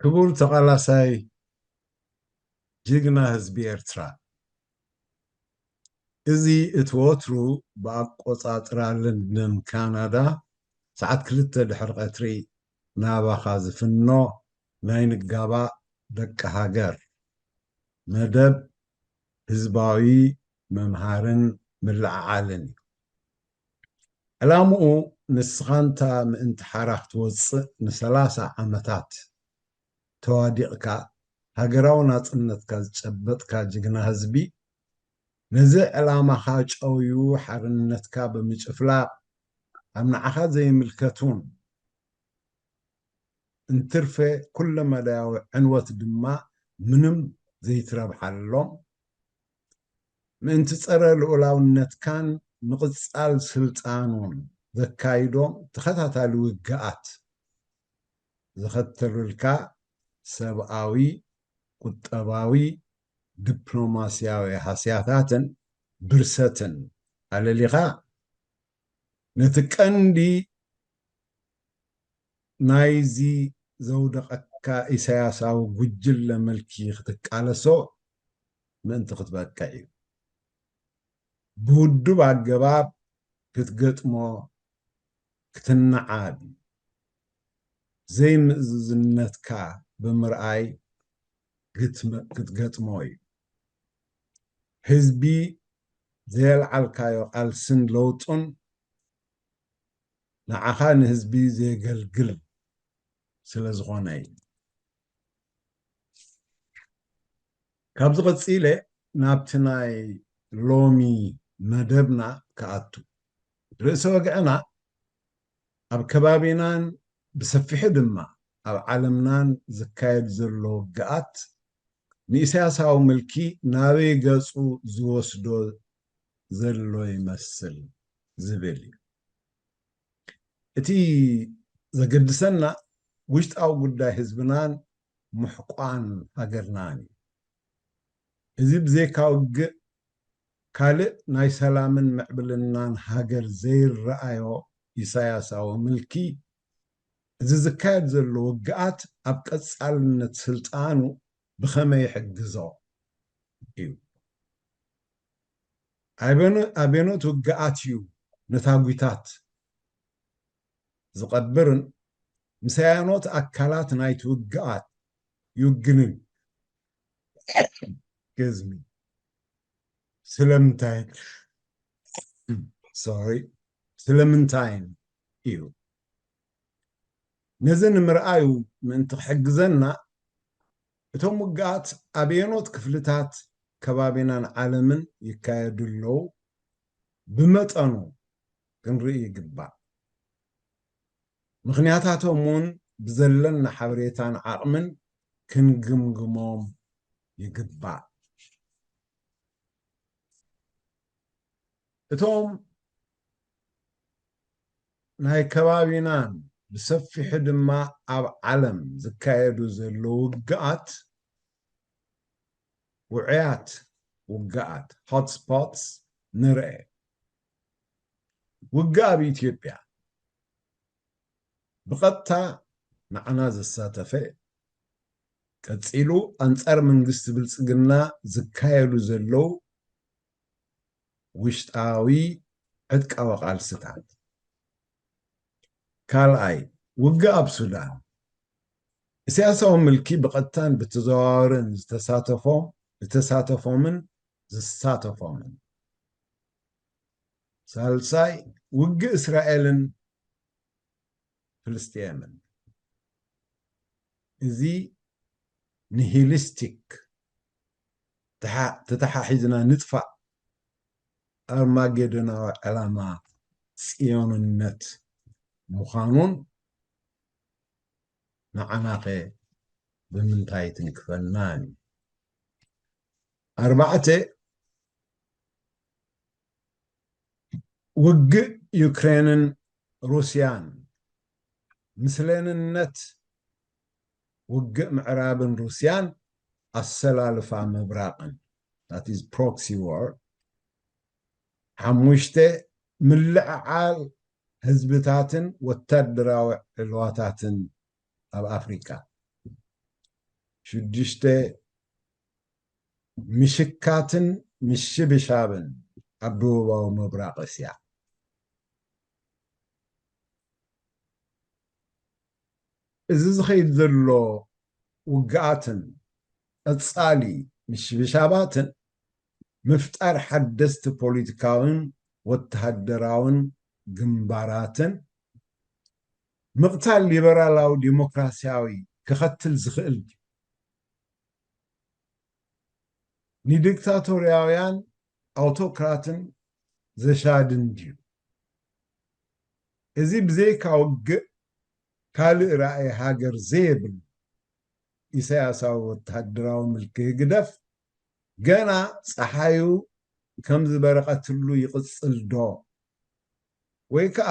ክቡር ተቓላሳይ፣ ጅግና ህዝቢ ኤርትራ፣ እዚ እቲ ወትሩ ብኣቆጻጽራ ለንደን ካናዳ ሰዓት ክልተ ድሕሪ ቀትሪ ናባኻ ዝፍኖ ናይ ንጋባእ ደቂ ሃገር መደብ ህዝባዊ ምምሃርን ምልዕዓልን እዩ። ዕላምኡ ንስኻ እንታ ምእንቲ ሓራ ክትወጽእ ንሰላሳ ዓመታት ተዋዲቕካ ሃገራዊ ናጽነትካ ዝጨበጥካ ጅግና ህዝቢ፣ ነዚ ዕላማኻ ጨውዩ ሓርነትካ ብምጭፍላቕ ኣብ ንዓኻ ዘይምልከቱን እንትርፌ ኩለመዳያዊ ዕንወት ድማ ምንም ዘይትረብሓሎም፣ ምእንቲ ጸረ ልኡላውነትካን ምቕጻል ስልጣኑን ዘካይዶም ተኸታታሊ ውግኣት ዘኸተሉልካ ሰብኣዊ፣ ቁጠባዊ፣ ዲፕሎማስያዊ ሃስያታትን ብርሰትን ኣለሊኻ፣ ነቲ ቀንዲ ናይዚ ዘውደቐካ ኢሳያሳዊ ጉጅለ ምልኪ ክትቃለሶ ምእንቲ ክትበቅዕ እዩ። ብውዱብ ኣገባብ ክትገጥሞ ክትነዓድ እዩ። ዘይምእዙዝነትካ ብምርኣይ ክትመ-፣ ክትገጥሞ እዩ። ህዝቢ ዘየልዓልካዮ ቃልስን ለውጥን ንዓኻ ንህዝቢ ዘየገልግል ስለ ዝኾነ እዩ። ካብዚ ቀጺለ ናብቲ ናይ ሎሚ መደብና ክኣቱ። ርእሰ ወግዕና ኣብ ከባቢናን ብሰፊሑ ድማ ኣብ ዓለምናን ዝካየድ ዘሎ ውግኣት ንኢሳያሳዊ ምልኪ ናበይ ገጹ ዝወስዶ ዘሎ ይመስል ዝብል እዩ። እቲ ዘገድሰና ውሽጣዊ ጉዳይ ህዝብናን ምሕቋን ሃገርናን እዩ። እዚ ብዘይካ ውግእ ካልእ ናይ ሰላምን ምዕብልናን ሃገር ዘይረኣዮ ኢሳያሳዊ ምልኪ፣ እዚ ዝካየድ ዘሎ ውግኣት ኣብ ቀጻልነት ስልጣኑ ብኸመይ ይሕግዞ እዩ? ኣበነ-፣ ኣበኖት ውግኣት እዩ ነታጒታት ዝቐብርን ምስ ኣየኖት ኣካላት ናይቲ ውግኣት ይውግንን? Excuse me። ስለምንታይ፣ ሶሪ፣ ስለምንታይን እዩ? ነዚ ንምርኣዩ ምእንቲ ክሕግዘና፣ እቶም ውግኣት ኣበየኖት ክፍልታት ከባቢናን ዓለምን ይካየዱ ኣለዉ ብመጠኑ ክንርኢ ይግባእ። ምኽንያታቶም እውን ብዘለና ሓበሬታን ዓቕምን ክንግምግሞም ይግባእ። እቶም ናይ ከባቢናን ብሰፊሑ ድማ ኣብ ዓለም ዝካየዱ ዘለዉ ውግኣት፣ ውዑያት ውግኣት፣ ሆትስፖትስ፣ ንርአ። ውግእ ኣብ ኢትዮጵያ ብቐጥታ ንዓና ዘሳተፈ፣ ቀጺሉ ኣንጻር መንግስቲ ብልጽግና ዝካየዱ ዘለዉ ውሽጣዊ ዕጥቃዊ ቃልስታት። ካልኣይ፣ ውግእ ኣብ ሱዳን። ኢሳያሳዊ ምልኪ ብቐጥታን ብተዘዋዋርን ዝተሳተፎም፣ ዝተሳተፎምን ዝሳተፎምን። ሳልሳይ፣ ውግእ እስራኤልን ፍልስጤምን። እዚ ኒሂሊስቲክ ተሓ-፣ ተተሓሒዝና ንጥፋእ ኣርማጌዶናዊ ዕላማ ጽዮንነት ምዃኑን ንዓናኸ ብምንታይ ትንክፈናን እዩ? ኣርባዕተ፣ ውግእ ዩክሬንን ሩስያን፣ ምስለንነት ውግእ ምዕራብን ሩስያን፣ ኣሰላልፋ ምብራቕን፣ that is proxy war። ሓሙሽተ፣ ምልዕዓል ህዝብታትን ወታደራዊ ዕልዋታትን ኣብ ኣፍሪቃ። ሽዱሽተ፣ ምሽካትን ምሽብሻብን ኣብ ደቡባዊ ምብራቕ እስያ። እዚ ዝኸይድ ዘሎ ውግኣትን ቀጻሊ ምሽብሻባትን ምፍጣር ሓደስቲ ፖለቲካውን ወተሃደራውን ግንባራትን ምቕታል ሊበራላዊ ዲሞክራሲያዊ ክኸትል ዝኽእል ድዩ? ንዲክታቶርያውያን ኣውቶክራትን ዘሻድን ድዩ? እዚ ብዘይካ ውግእ ካልእ ራእይ ሃገር ዘየብሉ ኢሳያሳዊ ወተሃደራዊ ምልኪ ህግደፍ ገና ጸሓዩ ከም ዝበረቐትሉ ይቕጽል ዶ? ወይ ከኣ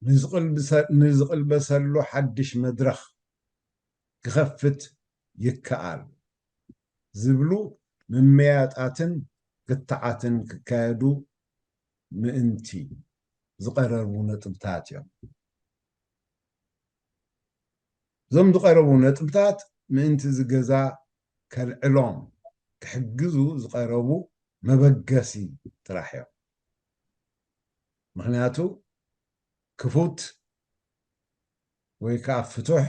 ንዝቕልብሰ-፣ ንዝቕልበሰሉ ሓድሽ መድረኽ ክኸፍት ይከኣል ዝብሉ ምምያጣትን ክትዓትን ክካየዱ ምእንቲ ዝቐረቡ ነጥብታት እዮም። እዞም ዝቐረቡ ነጥብታት ምእንቲ እዚ ገዛ ከልዕሎም ክሕግዙ ዝቐረቡ መበገሲ ጥራሕ እዮም። ምኽንያቱ ክፉት ወይ ከዓ ፍቱሕ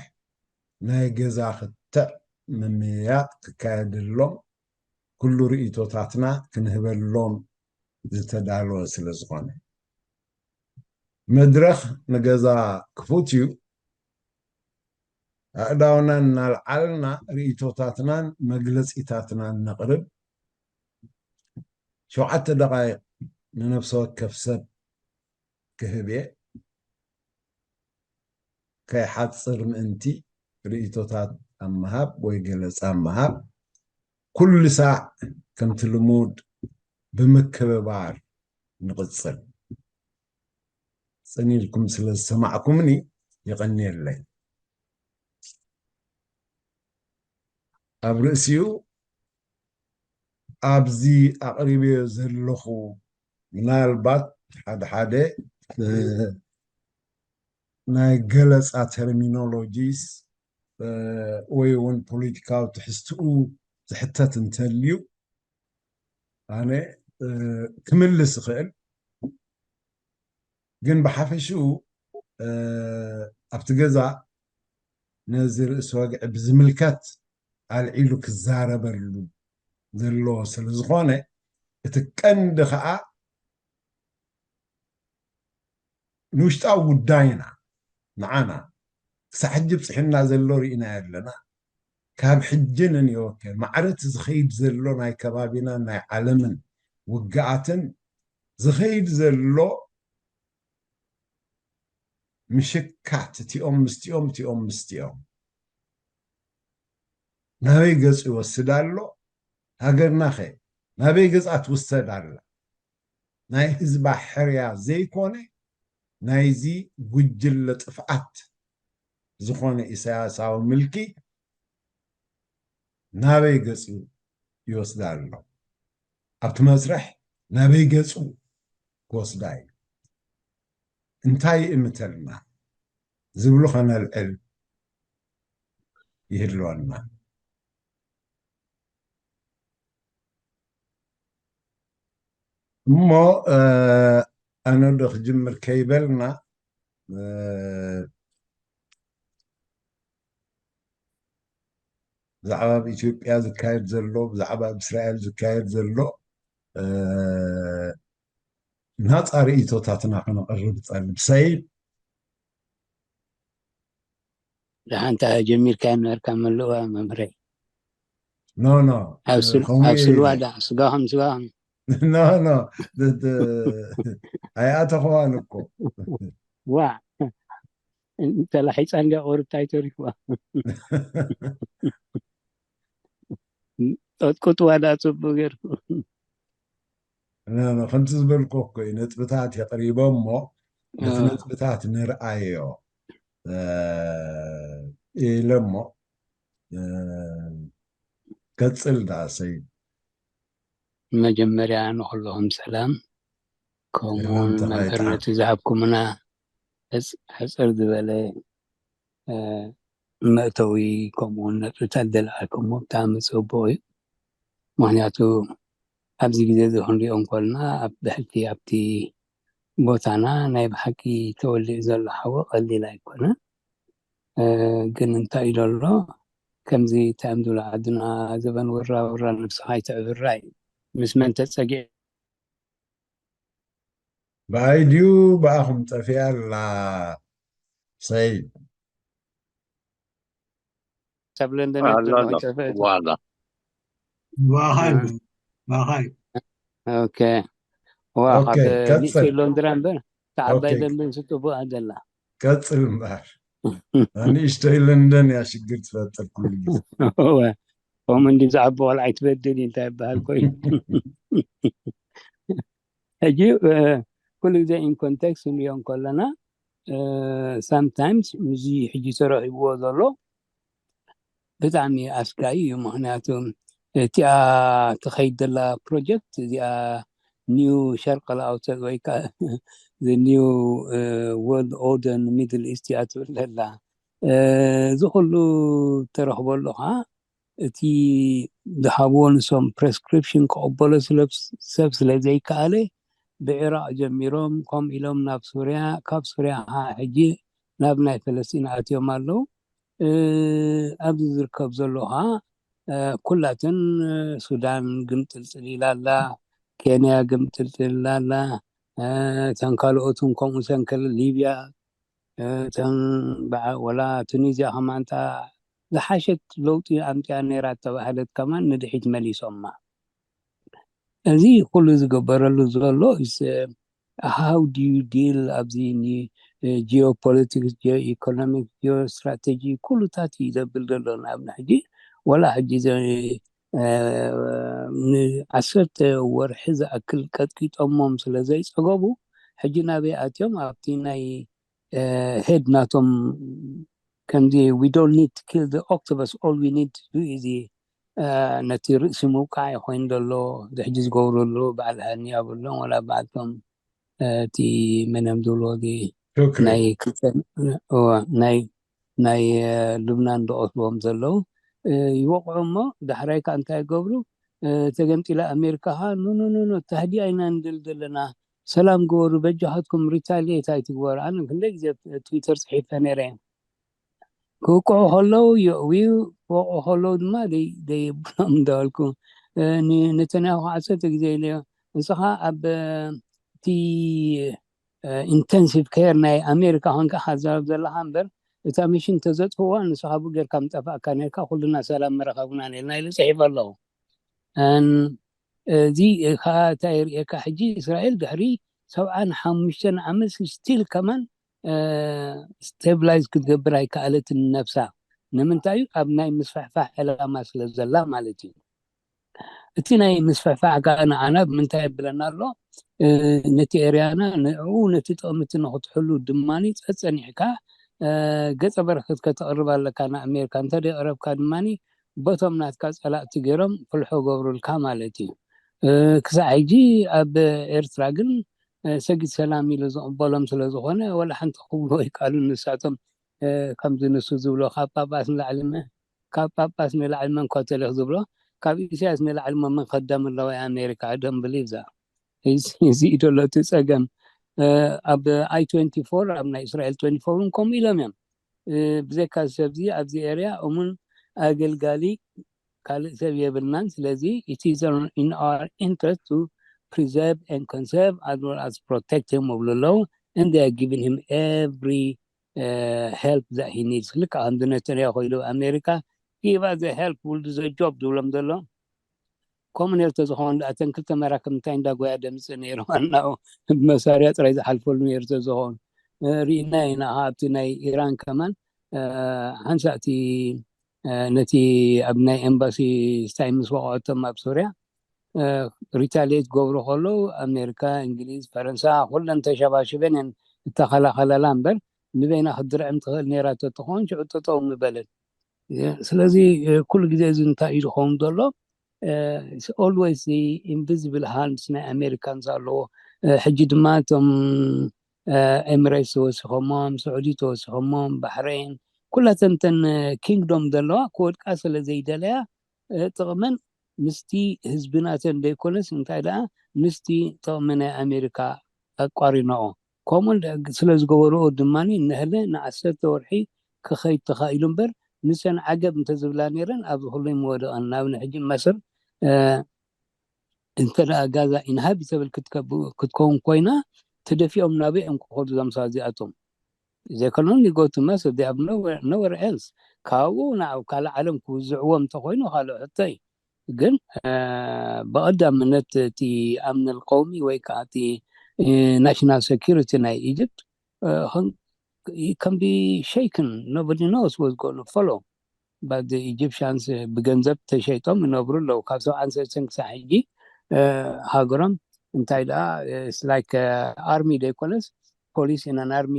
ናይ ገዛ ክትዕ ምምይያጥ ክካየደሎም ኩሉ ርእይቶታትና ክንህበሎም ዝተዳለወ ስለ ዝኾነ፣ መድረኽ ንገዛ ክፉት እዩ። ኣእዳውና እናልዓልና ርእይቶታትናን መግለጺታትናን ነቕርብ። ሸውዓተ ደቓይቕ ንነፍሲ ወከፍ ሰብ ክህብ እየ። ከይሓጽር ምእንቲ ርእይቶታት ኣብ ምሃብ ወይ ገለጻ ኣብ ምሃብ፣ ኩሉ ሳዕ ከምቲ ልሙድ ብምክብባር ንቕጽል። ጽን ኢልኩም ስለ ዝሰማዕኩምኒ የቐንየለይ። ኣብ ርእሲኡ ኣብዚ ኣቕሪበዮ ዘለኹ ምናልባት ሓደ ሓደ፣ እ፣ ናይ ገለጻ ተርሚኖሎጂስ፣ እ፣ ወይ እውን ፖለቲካዊ ትሕዝትኡ ዝሕተት እንተልዩ ኣነ፣ እ፣ ክምልስ እኽእል። ግን ብሓፈሽኡ፣ እ፣ ኣብቲ ገዛ ነዚ ርእሲ ወግዒ ብዝምልከት ኣልዒሉ ክዛረበሉ ዘለዎ ስለ ዝኾነ፣ እቲ ቀንዲ ኸኣ ንውሽጣዊ ጉዳይና፣ ንዓና ክሳዕ ሕጂ ብጽሕና ዘሎ ርኢናዮ ኣለና። ካብ ሕጂ ንንዮከ ማዕረ እቲ ዝኸይድ ዘሎ ናይ ከባቢናን ናይ ዓለምን ውግኣትን ዝኸይድ ዘሎ ምሽካት፣ እቲኦም ምስቲኦም፣ እቲኦም ምስቲኦም ናበይ ገጹ ይወስድ ኣሎ? ሃገርናኸ ናበይ ገጻ ትውሰድ ኣላ? ናይ ህዝባ ሕርያ ዘይኮነ ናይዚ ጉጅለ ጥፍኣት ዝኾነ ኢሳያሳዊ ምልኪ ናበይ ገጹ ይወስዳ ኣሎ? ኣብቲ መስርሕ ናበይ ገጹ ክወስዳ እዩ? እንታይ ይእምተልና ዝብሉ ከነልዕል ይህልወና። እሞ፣ እ፣ ኣነ ዶ ክጅምር ከይበልና፣ እ፣ ብዛዕባ ኣብ ኢትዮጵያ ዝካየድ ዘሎ፣ ብዛዕባ ኣብ እስራኤል ዝካየድ ዘሎ፣ እ፣ ናጻ ርእይቶታትና ከነቕርብ እጸልብ። ሰይድ። ደሓንታ ጀሚርካ ነበርካ መልእዋ መምህረይ። ኖ፣ ኖ፣ ኣብ ስል-፣ ከምኡ ኣብ ስልዋ እየ። ደኣ ስጋኹም፣ ስጋኹም። ኖ፣ ኖ፣ ድ-፣ ድ-፣ ኣይኣተኸዋን እኮ። ዋ፣ እንተላሒፃ እንዲያ ቁርብታ ኣይተሪፍዋ። ቀጥቅጥዋ ደኣ ጽቡቅ ገይሩ። ኖ፣ ኖ፣ ከምቲ ዝበልኩ እኮ እዩ፣ ነጥብታት የቕሪቦ እሞ፣ ነቲ አ። ነጥብታት ንርኣዮ፣ እ፣ ኢለ እሞ፣ እ፣ ቀጽል ደኣ ሰይድ። መጀመርያ ንኹልኹም ሰላም፣ ከምኡ እውን ሰላም ተኻይጣ። መምህር ነቲ ዝሃብኩምና ሕጽ-፣ ሕጽር ዝበለ፣ እ፣ መእተዊ ከምኡውን ነጥብታት ዘለኣልኩሞ ብጣዕሚ ጽቡቕ እዩ። ምኽንያቱ ኣብዚ ግዜ እዚ ክንሪኦ እንኮልና ኣብ ብሕልፊ ኣብቲ ቦታና ናይ ብሓቂ ተወሊዑ ዘሎ ሓዊ ቀሊል ኣይኮነን። ግን እንታይ ኢሉ ኣሎ ከምዚ እንታይ እዮም ዝብሉ ዓድና ዘበን ውራ ውራ ነብስኻ ኣይተዕብራ እዩ። ምስ መን ተጸጊዕ ብኣይ ድዩ ብኣኹም ጠፊኣ ኣላ ሰይድ ሰብ ለንደን ኣሎ ኣሎ ዋላ ባኻይ ባኻይ ኦኬ ዋ ካብ ንእሽተይ ሎንድራ እምበር ተዓባይ ለንደን ስጥቡኣ ዘላ ቀጽል እምበር ንእሽተይ ለንደን እያ ሽግር ትፈጥር ኩሉ ግዜ ከምኡ እንዲ ዝዓቢ ቆልዓ ኣይትበድል እንታይ ይበሃል ኮይኑ ሕጂ ኩሉ ግዜ ኢን ኮንቴክስት ንሪኦ እንከለና ሳምታይምስ ምስዚ ሕጂ ተረኺብዎ ዘሎ ብጣዕሚ ኣስጋኢ እዩ። ምኽንያቱ እቲኣ ትኸይድ ዘላ ፕሮጀክት እዚኣ ኒው ሸርቅ ኣውሰጥ ወይ ከዓ ኒው ወርልድ ኦርደር ሚድል ኢስት እያ ትብል ዘላ። እዚ ኩሉ ተረኽበሉ ከዓ እቲ ዝሃብዎ ንሶም ፕሬስክሪፕሽን ክቕበሎ ሰብ ስለ ዘይከኣለ ብዒራቕ ጀሚሮም ከምኡ ኢሎም ናብ ሱርያ ካብ ሱርያ ከዓ ሕጂ ናብ ናይ ፈለስጢን ኣትዮም ኣለዉ። ኣብዚ ዝርከብ ዘሎ ከዓ ኩላተን ሱዳን ግምጥልጥል ኢላ ኣላ፣ ኬንያ ግምጥልጥል ኢላ ኣላ፣ እተን ካልኦትን ከምኡ ሰንከል ሊብያ እተን ወላ ቱኒዝያ ከማንታ ዝሓሸት ለውጢ ኣምፅያ ነይራ ተባህለት ከማን ንድሒት መሊሶማ። እዚ ኩሉ ዝገበረሉ ዘሎ how do you deal ኣብዚ ጂኦፖለቲክስ፣ ጂኦኢኮኖሚክስ፣ ጂኦስትራቴጂ ኩሉታት እዩ ዘብል ዘሎ ንኣብነ ሕጂ ወላ ሕጂ ንዓሰርተ ወርሒ ዝኣክል ቀጥቂጦሞም ስለ ዘይፀገቡ ሕጂ ናበይ ኣትዮም ኣብቲ ናይ ሄድ ናቶም ከምዚ we don't need to kill the octopus, all we need to do is ነቲ ርእሲ ምውቃዕ ኮይኑ ዘሎ ሕጂ ዝገብርሉ በዓል ሃኒ ኣብሎም ወላ በዓልቶም እቲ መን እዮም ዝብልዎ ናይ ናይ ናይ ሉብናን ዝቐትልዎም ዘለዉ ይወቕዑ እሞ ዳሕራይ ከዓ እንታይ ይገብሩ ተገምጢላ ኣሜሪካ ከዓ ኖኖኖኖ ታህዲ ኣይና ንደል ዘለና ሰላም ግበሩ በጃኻትኩም ሪታሊየት ኣይትግበሩ ኣነ ክንደይ ግዜ ትዊተር ፅሒፈ ነይረ ክውቅዑ ከለዉ የእውዩ ክወቅዑ ከለዉ ድማ ደየብሎም እንዳበልኩ ነተንያሁ ዓሰርተ ግዜ ኢለዮ ንስኻ ኣብ እቲ ኢንተንሲቭ ኬር ናይ ኣሜሪካ ኮንካ ሓዛረብ ዘለካ እምበር እታ ሚሽን ተዘጥፍዋ ንስኻ ብኡ ጌርካ ምጠፋእካ ነርካ ኩልና ሰላም መረኸብና ነልና ኢሉ ፅሒፍ ኣለዉ እዚ ከዓ እንታይ የርእየካ ሕጂ እስራኤል ድሕሪ ሰብዓን ሓሙሽተን ዓመት ስቲል ከማን ስቴብላይዝ ክትገብር ኣይከኣለትን ነብሳ ንምንታይ እዩ ኣብ ናይ ምስፍሕፋሕ ዕላማ ስለ ዘላ ማለት እዩ እቲ ናይ ምስፍሕፋሕ ከዓ ንዓና ብምንታይ የብለና ኣሎ ነቲ ኤርያና ንዕኡ ነቲ ጥቕምቲ ንክትሕሉ ድማ ፀፀኒዕካ ገፀ በረከት ከተቕርብ ኣለካ ንኣሜሪካ እንተደይቕረብካ ድማ በቶም ናትካ ፀላእቲ ገይሮም ፍልሖ ገብሩልካ ማለት እዩ ክሳዕ ሕጂ ኣብ ኤርትራ ግን ሰጊድ ሰላም ኢሉ ዝቕበሎም ስለ ዝኾነ ወላ ሓንቲ ክብሉ ኣይከኣሉን ንሳቶም ከምዚ ንሱ ዝብሎ ካብ ጳጳስ ንላዕሊ ካብ ጳጳስ ንላዕሊ መን ኮተሊክ ዝብሎ ካብ ኢሳያስ ንላዕሊ መን ከዳም ኣለዎ ኣሜሪካ I don't believe that እዚ እዩ ዘሎ እቲ ፀገም ኣብ I twenty four ኣብ ናይ እስራኤል twenty four እውን ከምኡ ኢሎም እዮም ብዘይካ ሰብዚ ኣብዚ ኤርያ እሙን ኣገልጋሊ ካልእ ሰብ የብልናን ስለዚ it is in our interest to preserve and conserve as well as protect እዮም ይብሉ ኣለዉ and they are giving him every help that he needs ልካ ከምዚ ነተንያሁ ኢሉ ኣሜሪካ give us the help will do the job ዝብሎም ዘሎ ከምኡ ነይሩ ተዝኸውን ደኣ እተን ክልተ መራክብ እንታይ እንዳጎያ ደምፅእ ነይሩ ዋናው ብመሳርያ ጥራይ ዝሓልፈሉ ነይሩ ተዝኸውን ርኢና ኢና ኣብቲ ናይ ኢራን ከማን ሓንሳእቲ ነቲ ኣብ ናይ ኤምባሲ ስታይ ምስ ወቕዐቶም ኣብ ሶርያ ሪታሊየት ገብሩ ከለዉ ኣሜሪካ እንግሊዝ ፈረንሳ ኩለን ተሸባሽበን እየን እተኸላኸለላ እምበር ንበይና ክትድርዕም ትኽእል ነይራ ተትኾን ሽዑ ጠጠው ምበለት ስለዚ ኩሉ ግዜ እዚ እንታይ እዩ ዝኸውን ዘሎ always invisible hands ናይ ኣሜሪካንስ ኣለዎ ሕጂ ድማ እቶም ኤምሬትስ ተወሲኾሞም ስዑዲ ተወሲኾሞም ባሕሬን ኩላተን ተን ኪንግዶም ዘለዋ ክወድቃ ስለ ዘይደለያ ጥቕመን ምስቲ ህዝቢ ናተን ዘይኮነስ እንታይ ደኣ ምስቲ ጥቕሚ ናይ ኣሜሪካ ኣቋሪኖኦ። ከምኡ ስለ ዝገበርኦ ድማ ንህለ ንዓሰርተ ወርሒ ክኸይድ ተኻኢሉ እምበር ንሰን ዓገብ እንተዝብላ ነይረን ኣብዚ ኩሉ ይምወደቐን። ናብ ንሕጂ መስር እንተ ደኣ ጋዛ ኢንሃቢተብል ክትከውን ኮይና ተደፊኦም ናበይ እዮም ክኸዱ እዞም ሰባት እዚኣቶም? They can only go to Masr. They have nowhere, nowhere else. ካብኡ ናብ ካልእ ዓለም ክውዝዕዎ እንተኮይኑ ካልእ ሕቶ እዩ። ግን ብቐዳምነት እቲ ኣምን ልቀውሚ ወይ ከዓ እቲ ናሽናል ሴኪሪቲ ናይ ኢጅፕት can be shaken. Nobody knows what's going to follow. But the Egyptians ብገንዘብ ተሸይጦም ይነብሩ ኣለዉ። ካብ ሰብዓን ሰለስተን ክሳብ ሕጂ ሃገሮም እንታይ ደኣ like ኣርሚ ዘይኮነስ ፖሊስ ኢናን ኣርሚ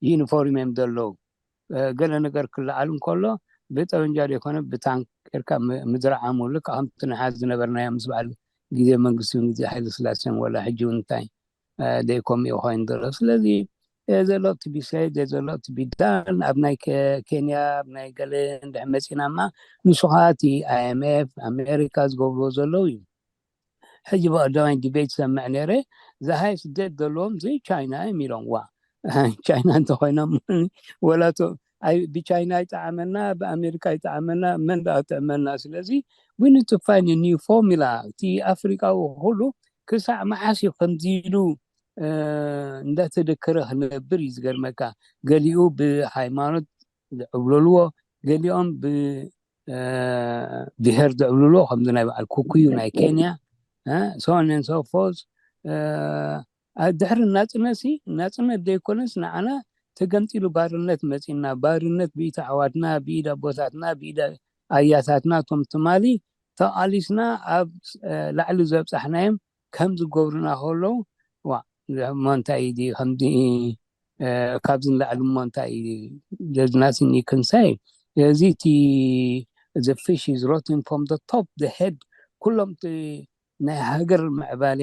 ዩኒፎርም እዮም ዘለዉ። ገለ ነገር ክለዓል እንከሎ ብጠበንጃ ዘይኮነ ብታንክ ጌርካ ምድርዓሙ ልክዕ ከምቲ ንሓ ዝነበርናዮ ምስ በዓል ግዜ መንግስቲ ግዜ ሓይለ ስላሴን ወላ ሕጂ እውን እንታይ ደይኮም እዩ ኮይኑ ዘሎ። ስለዚ ዘሎ እቲ ቢሳይድ ዘሎ እቲ ቢዳን ኣብ ናይ ኬንያ ኣብ ናይ ገለ እንድሕ መፂናማ ንሱ ከዓ እቲ ኣይኤምኤፍ ኣሜሪካ ዝገብርዎ ዘለዉ እዩ። ሕጂ ብቀዳማይ ዲቤት ሰምዕ ነይረ ዝሃይ ስደት ዘለዎም ዘይ ቻይና እዮም ኢሎም ዋ ቻይና እንተኮይኖም ወላቶ ብቻይና ይጠዓመና ብኣሜሪካ ይጠዓመና መን ደኣ ጥዕመና ስለዚ we need to find a new formula እቲ ኣፍሪቃዊ ኩሉ ክሳዕ መዓስ እዩ ከምዚ ኢሉ እንዳተደከረ ክነብር እዩ ዝገርመካ ገሊኡ ብሃይማኖት ዝዕብለልዎ ገሊኦም ብብሄር ዝዕብልልዎ ከምዚ ናይ በዓል ኩኩዩ ናይ ኬንያ so on and so forth ድሕሪ ናፅነት ናፅነት ዘይኮነስ ንዓና ተገምጢሉ ባርነት መፂና ባርነት ብኢድ ኣሕዋትና ብኢድ ኣቦታትና ብኢድ ኣያታትና እቶም ትማሊ ተቓሊስና ኣብ ላዕሊ ዘብፃሕናዮም ከም ዝገብሩና ከለዉ ዋ እሞ እንታይ እዩ ከምዚ ካብዚ ንላዕሊ እሞ እንታይ እዩ there's nothing you can say እዚ እቲ the fish is rotting from the top the head ኩሎም ናይ ሃገር ምዕባለ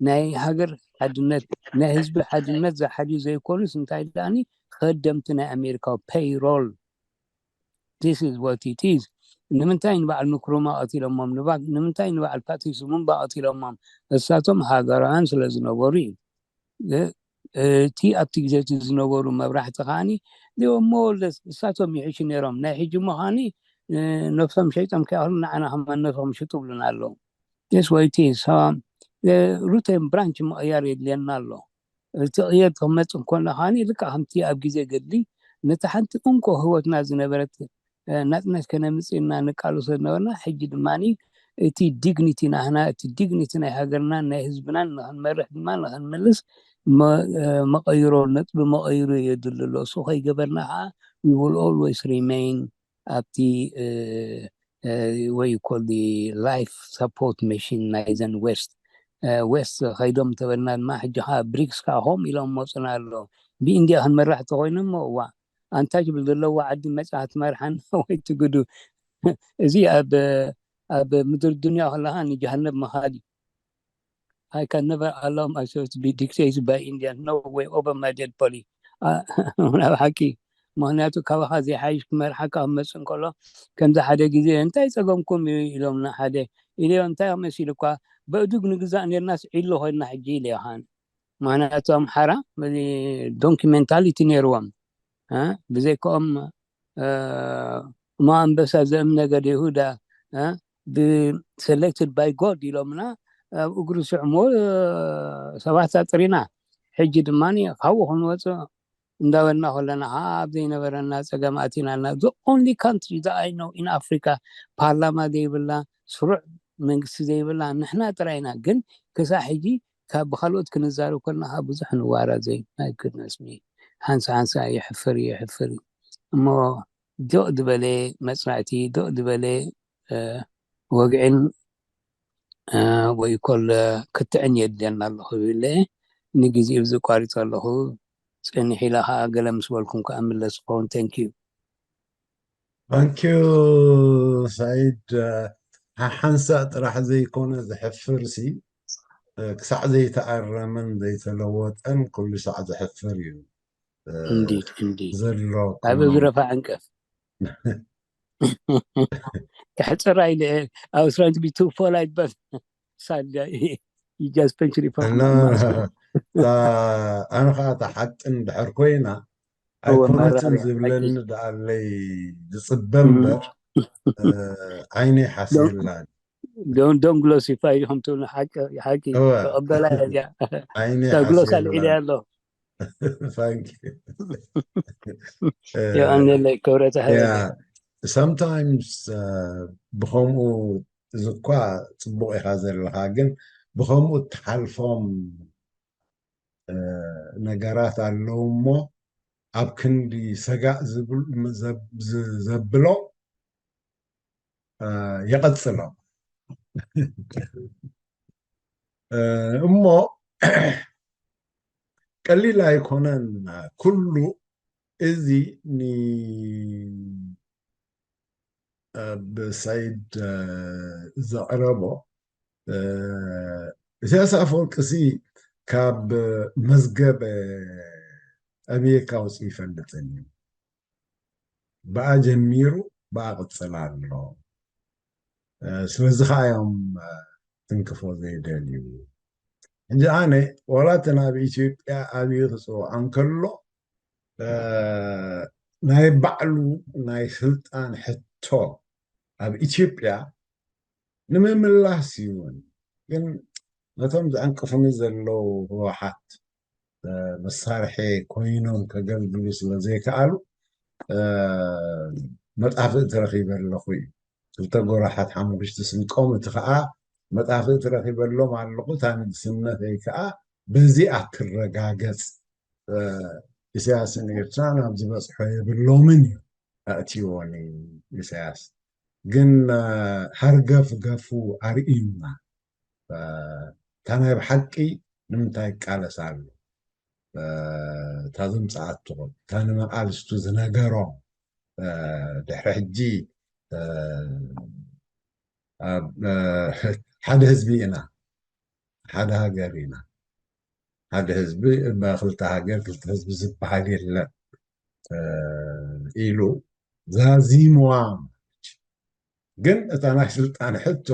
ናይ ሃገር ሓድነት ናይ ህዝቢ ሓድነት ዝሓልዩ ዘይኮኑስ እንታይ ደኣኒ ከደምቲ ናይ ኣሜሪካ payroll this is what it is ንምንታይ ንበዓል ንክሩማ ቀቲሎሞም ንምንታይ ንበዓል ፓትሪስ ሉሙምባ ቀቲሎሞም እሳቶም ሃገራውያን ስለ ዝነበሩ እዩ እቲ ኣብቲ ግዜ እቲ ዝነበሩ መብራሕቲ ከዓኒ ሞለስ እሳቶም ይሕሹ ነይሮም ናይ ሕጂ እሞ ከዓኒ ነብሶም ሸይጦም ከይኣኽሉ ንዓና ከማን ነብሶም ሽጡ ብሉና ኣለዉ yes what it is ሩት and ብራንች ምቕያር የድልየና ኣሎ እቲ ቅየር ክመፅእ እንከሎ ከዓኒ ልክዕ ከምቲ ኣብ ግዜ ገድሊ ነቲ ሓንቲ እንኮ ህይወትና ዝነበረት ናፅነት ከነምፅእ ኢና ንቃለሶ ዝነበርና ሕጂ ድማ እቲ ዲግኒቲ ናህና እቲ ዲግኒቲ ናይ ሃገርናን ናይ ህዝብናን ንክንመርሕ ድማ ንክንምልስ መቐይሮ ነጥቢ መቐይሮ የድሊ ኣሎ እሱ ከይገበርና ከዓ we will always remain ኣብቲ ወይ call life support machine ናይዘን west west ከይዶም ተበልና ድማ ሕጂ ከዓ ብሪክስ ከዓ ከምኡ ኢሎም መፁና ኣሎ ብኢንድያ ክንመራሕ ተኮይኑ እሞ እዋ ኣንታ ጅብል ዘለዎ ዓዲ መፅኣ ትመርሓን ወይ ትግዱ እዚ ኣብ ኣብ ምድር ዱንያ ከለካ ንጀሃነብ መኻድ እዩ I can never allow myself to be dictated by Indians. No way over my dead body. ኣብ ሓቂ ምክንያቱ ካባካ ዘይሓይሽ ክመርሓካ ክመፅእ እንከሎ ከምዚ ሓደ ግዜ እንታይ ፀገምኩም እዩ ኢሎምና ሓደ ኢለዮ እንታይ መሲሉ እኳ በእዱግ ንግዛእ ነርናስ ዒሎ ኮይንና ሕጂ ኢለዮ ምክንያቱ ኣምሓራ ዶንኪ ሜንታሊቲ ነይርዎም ብዘይከኦም እሞ ኣንበሳ ዘእም ነገድ ይሁዳ ብ selected by God ኢሎምና ኣብ እግሩ ስዕሞ ሰባት ኣጥሪና ሕጂ ድማ ካብኡ ክንወፅእ እንዳበልና ከለና ከዓ ኣብ ዘይነበረና ፀገም ኣቲናልና the only country that I know in Africa ፓርላማ ዘይብላ ስሩዕ መንግስቲ ዘይብላ ንሕና ጥራይና ግን ክሳብ ሕጂ ካብ ብካልኦት ክንዛረብ ከለና ከዓ ብዙሕ ንዋራ ዘይ my goodness me ሓንሳ ሓንሳ የሕፍር የሕፍር እሞ ዶቕ ዝበለ መፅናዕቲ ዶቕ ዝበለ ወግዕን ወይ ኮል ክትዕን የድልየና ኣሎ ክብል ንግዜኡ ዝቋሪፀ ኣለኹ ፅንሕ ኢለ ከዓ ገለ ምስ በልኩም ከዓ ምለስ ክኸውን thank you thank you ሳይድ ሓሓንሳእ ጥራሕ ዘይኮነ ዘሕፍር ሲ ክሳዕ ዘይተኣረመን ዘይተለወጠን ኩሉ ሳዕ ዘሕፍር እዩ Indeed, indeed. ዘሎ ኣብ እግረፋ ዕንቀፍ። ክሕፅራ ኢለ I was trying to be too polite, but sadly, you just pinch me for እና ኣነ ከዓ እታ ሓቂ እንድሕር ኮይና ኣይኮነትን ዝብለኒ ደኣለይ ዝፅበ እምበር ዓይነይ ሓሲርላኒ። Don't don't glossify ኢኹም ትብሉ ሓቂ ሓቂ ተቐበላ እያ። ዓይነይ ግሎስ ሓሲርላኒ። ኣልዒለ ኣሎ። Thank you. የቐንየለይ ክብረት Yeah. Sometimes ብከምኡ እዚ እኳ ፅቡቅ ኢካ ዘለካ፣ ግን ብከምኡ እትሓልፎም ነገራት ኣለዉ እሞ ኣብ ክንዲ ሰጋእ ዘብሎ የቐፅሎም እሞ ቀሊል ኣይኮነን። ኩሉ እዚ ን ኣብ ሰይድ ዘቕረቦ ኢሳያስ ኣፈወርቂ ሲ ካብ መዝገብ ኣሜሪካ ወፂኡ ይፈልጥን እዩ። ብኣ ጀሚሩ ብኣ ቅፅል ኣሎ። ስለዚ ከዓ እዮም ትንክፎ ዘይደልዩ። ሕጂ ኣነ ዋላ እቲ ናብ ኢትዮጵያ ኣብዩ ክፅውዖ እንከሎ ናይ ባዕሉ ናይ ስልጣን ሕቶ ኣብ ኢትዮጵያ ንምምላስ እዩ እውን። ግን ነቶም ዝዕንቅፉኒ ዘለዉ ህወሓት መሳርሒ ኮይኖም ከገልግሉ ስለ ዘይከኣሉ መጣፍእቲ ረኺበ ኣለኹ እዩ። ክልተ ጎራሓት ሓሙሽቲ ስንቆም፣ እቲ ከዓ መጣፍእቲ ረኺበሎም ኣለኹ፣ እታ ንግስነተይ ከዓ በዚኣ ትረጋገፅ። ኢሳያስን ኤርትራን ኣብ ዝበፅሖ የብሎምን እዩ ኣእትይዎ ኢሳያስ። ግን ሃርገፍ ገፉ ኣርእዩና። እታ ናይ ብሓቂ ንምንታይ ይቃለስ ኣሎ? እታ ዘምፅኣትኹም እታ ንመቃልስቱ ዝነገሮም ድሕሪ ሕጂ ሓደ ህዝቢ ኢና፣ ሓደ ሃገር ኢና። ሓደ ህዝቢ እባ ክልተ ሃገር ክልተ ህዝቢ ዝበሃል የለን ኢሉ ዛዚምዋ። ግን እታ ናይ ስልጣን ሕቶ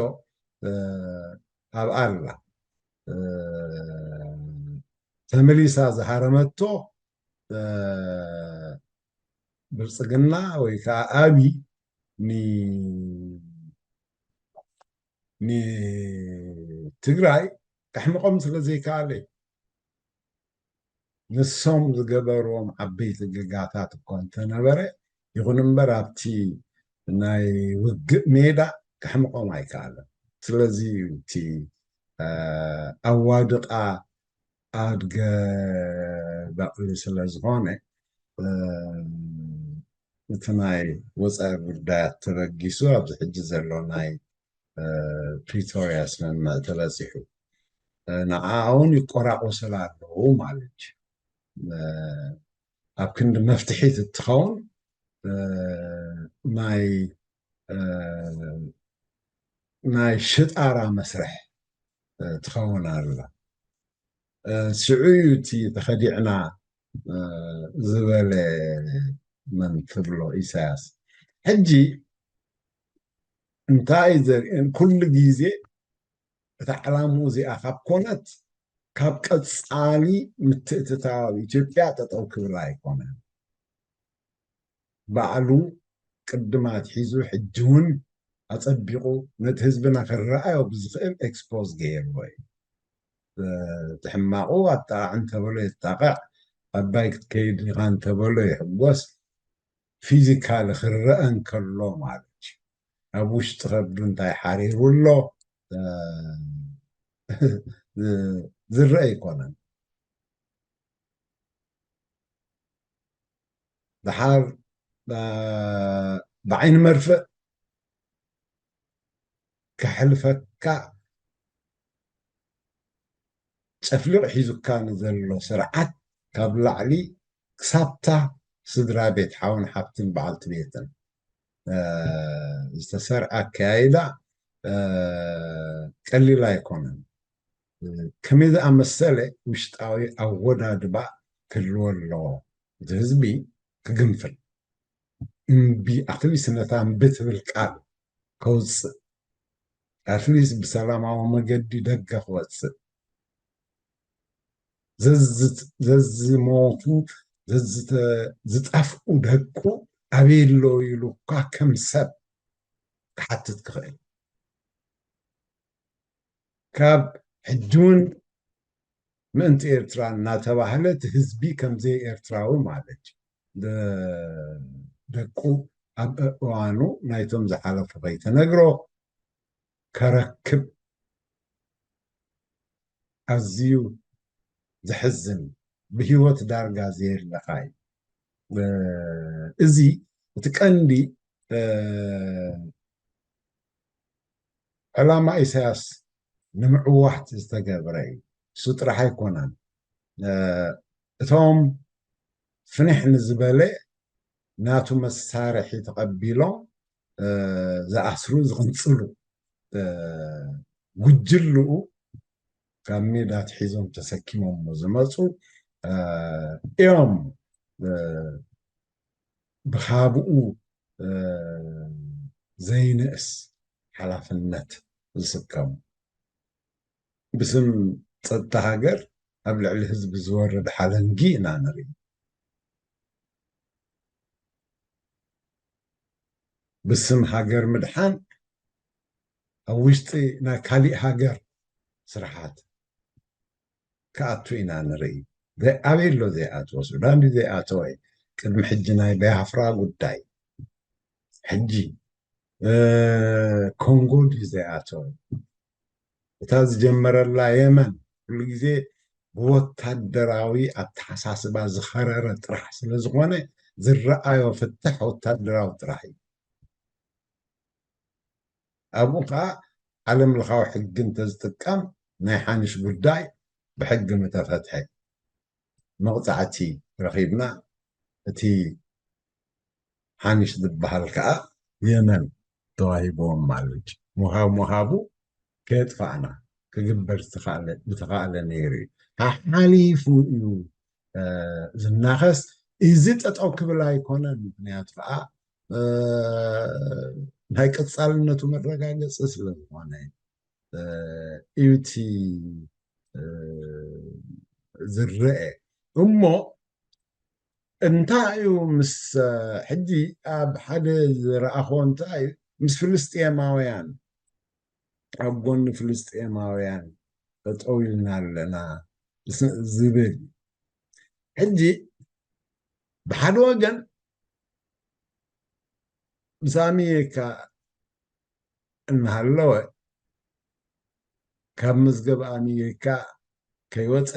ኣብ ኣላ ተመሊሳ ዝሃረመቶ ብልፅግና ወይ ከዓ ኣብይ ንትግራይ ከሕምቖም ስለ ዘይከኣለ እዩ። ንሶም ዝገበርዎም ዓበይቲ ገጋታት እኳ እንተነበረ፣ ይኹን እምበር ኣብቲ ናይ ውግእ ሜዳ ከሕምቖም ኣይከኣለን። ስለዚ እዩ እቲ ኣዋድቓ ኣድገ በቕሊ ስለ ዝኾነ እቲ ናይ ወፃኢ ጉዳያት ተበጊሱ ኣብዚ ሕጂ ዘሎ ናይ ፕሪቶርያ ስምምዕ ተበፂሑ ንዓ እውን ይቆራቆሱላ ኣለዉ ማለት እዩ። ኣብ ክንዲ መፍትሒት እትኸውን ናይ ናይ ሽጣራ መስርሕ ትኸውን ኣላ። ሽዑ እዩ እቲ ተኸዲዕና ዝበለ መን ትብሎ ኢሳያስ። ሕጂ እንታይ ዘርእን ኩሉ ግዜ እታ ዕላምኡ እዚኣ ካብ ኮነት ካብ ቀፃሊ ምትእትታው ኢትዮጵያ ጠጠው ክብል ኣይኮነን። ባዕሉ ቅድም ኣትሒዙ ሕጂ እውን ኣፀቢቑ ነቲ ህዝብና ክረኣዮ ብዝኽእል ኤክስፖዝ ገይርዎ እዩ። እቲ ሕማቑ ኣጣቃዕ እንተበሎ የጣቅዕ፣ ኣባይ ክትከይድ ኢኻ እንተበሎ ይሕጎስ። ፊዚካሊ ክረአ እንከሎ ማለት እዩ። ኣብ ውሽጢ ከብዱ እንታይ ሓሪሩ ኣሎ ዝረአ ኣይኮነን። ደሓር ብዓይኒ መርፍእ ከሕልፈካ ጨፍሊቑ ሒዙካ ንዘሎ ስርዓት ካብ ላዕሊ ክሳብታ ስድራ ቤት ሓውን ሓፍትን በዓልቲ ቤትን ዝተሰርዐ ኣከያይዳ ቀሊል ኣይኮነን። ከመይ ዝኣመሰለ ውሽጣዊ ኣወዳድባ ክህልዎ ኣለዎ። እቲ ህዝቢ ክግንፍል፣ እምቢ፣ ኣትሊስት ነታ እምቢ ትብል ቃል ከውፅእ፣ ኣትሊስት ብሰላማዊ መገዲ ደገ ክወፅእ፣ ዘዝሞቱ፣ ዝጠፍኡ ደቁ ኣበይ ኣለዉ ኢሉ እኳ ከም ሰብ ክሓትት ክኽእል። ካብ ሕጂ እውን ምእንቲ ኤርትራ እናተባህለ እቲ ህዝቢ ከምዘይ ኤርትራዊ ማለት እዩ። ደቁ ኣብ እዋኑ ናይቶም ዝሓለፉ ከይተነግሮ ከረክብ ኣዝዩ ዘሕዝን፣ ብህይወት ዳርጋ ዘየለኻ እዩ። እዚ እቲ ቀንዲ ዕላማ ኢሳያስ ንምዕዋት ዝተገብረ እዩ። እሱ ጥራሕ ኣይኮነን። እቶም ፍንሕ ንዝበለ ናቱ መሳርሒ ተቐቢሎም ዝኣስሩ ዝቕንፅሉ ጉጅልኡ ካብ ሜዳ ኣትሒዞም ተሰኪሞሞ ዝመፁ እዮም ብኻብኡ ዘይንእስ ሓላፍነት ዝስከሙ። ብስም ፀጥታ ሃገር ኣብ ልዕሊ ህዝቢ ዝወርድ ሓለንጊ ኢና ንርኢ። ብስም ሃገር ምድሓን ኣብ ውሽጢ ናይ ካሊእ ሃገር ስርሓት ክኣቱ ኢና ንርኢ። ኣበይ ኣሎ ዘይኣተወ? ሱዳን ድዩ ዘይኣተወ? ቅድሚ ሕጂ ናይ ባያፍራ ጉዳይ፣ ሕጂ ኮንጎ ድዩ ዘይኣተወ? እታ ዝጀመረላ የመን ኩሉ ግዜ ብወታደራዊ ኣተሓሳስባ ዝኸረረ ጥራሕ ስለ ዝኾነ ዝረኣዮ ፍታሕ ወታደራዊ ጥራሕ እዩ። ኣብኡ ከዓ ዓለም ለኻዊ ሕጊ እንተዝጥቀም ናይ ሓንሽ ጉዳይ ብሕጊ ምተፈትሐ፣ መቕፃዕቲ ረኺብና፣ እቲ ሓንሽ ዝበሃል ከዓ የመን ተዋሂብዎም ማለት እዩ። ምሃብ ምሃቡ ከየጥፋእና ክግበር ዝተኻእለ- ዝተኻእለ ነይሩ እዩ። ሓሓሊፉ እዩ ዝናኸስ። እዚ ጠጠው ክብል ኣይኮነን። ምክንያቱ ከዓ ናይ ቀፃልነቱ መረጋገፂ ስለዝኾነ እዩ እቲ ዝረአ እሞ እንታይ እዩ ምስ ሕጂ ኣብ ሓደ ዝረኣኾ እንታይ እዩ ምስ ፍልስጤማውያን ኣብ ጎኒ ፍልስጤማውያን ጠጠው ኢልና ኣለና ዝብል ሕጂ ብሓደ ወገን ምስ ኣሜሪካ እናሃለወ ካብ መዝገብ ኣሜሪካ ከይወፀ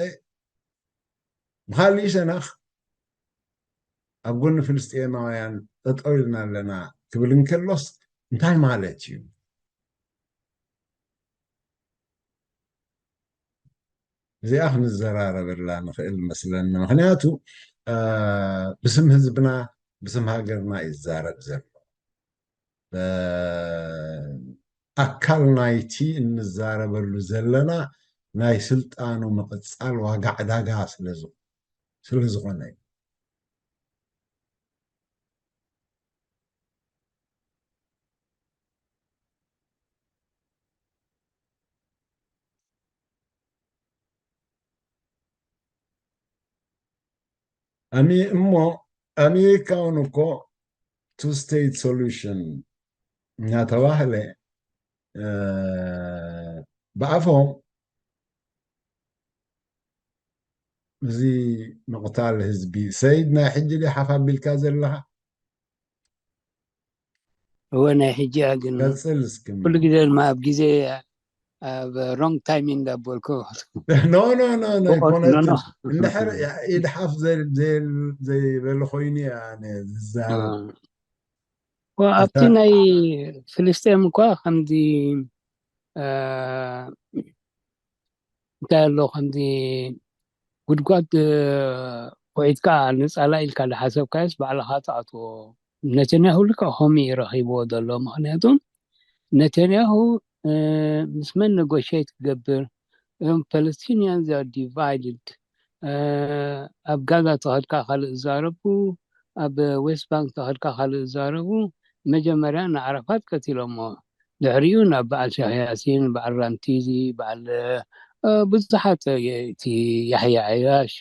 ብካሊእ ሸነኽ ኣብ ጎኒ ፍልስጤማውያን ጠጠው ኢልና ኣለና ክብል እንከሎስ እንታይ ማለት እዩ? እዚኣ ክንዘራረበላ ንኽእል መስለኒ። ምክንያቱ ብስም ህዝብና ብስም ሃገርና ይዛረብ ዘሎ ኣካል ናይቲ እንዛረበሉ ዘለና ናይ ስልጣኑ ምቕፃል ዋጋ ዕዳጋ ስለዝኾነ እዩ። እሞ ኣሜሪካ እውን እኮ two state solution እናተባህለ ብኣፎም እዚ ምቕታል ህዝቢ ሰይድ ናይ ሕጂ ዲ ሓፍ ኣቢልካ ዘለኻ እወ ናይ ሕጂ ግን ቀፅል እስኪ ኩሉ ግዜ ድማ ኣብ ግዜ ኣብ wrong timing እንዳበልኩ no no no no ኣይኮነትን እንድሕር ኢድሓፍ ዘይበለ ኮይኑ እየ ኣነ ዝዛረብ ኣብቲ ናይ ፍልስጤም እኳ ከምዚ እንታይ ኣሎ ከምዚ ጉድጓድ ኩዒትካ ንፃላ ኢልካ ዝሓሰብካዮስ ባዕልካ ትኣትዎ ነተንያሁ ልክዕ ከምኡ እዩ ረኪብዎ ዘሎ ምክንያቱ ነተንያሁ ምስ መን ነጎሽት ክገብር እዞም Palestinians are divided ኣብ ጋዛ ተኸድካ ካልእ ዝዛረቡ፣ ኣብ ዌስት ባንክ ተኸድካ ካልእ ዝዛረቡ። መጀመርያ ንዓረፋት ቀቲሎሞ፣ ድሕሪኡ ናብ በዓል ሻህ ያሲን፣ በዓል ራንቲዚ፣ በዓል ብዙሓት፣ እቲ ያሕያ ዓያሽ።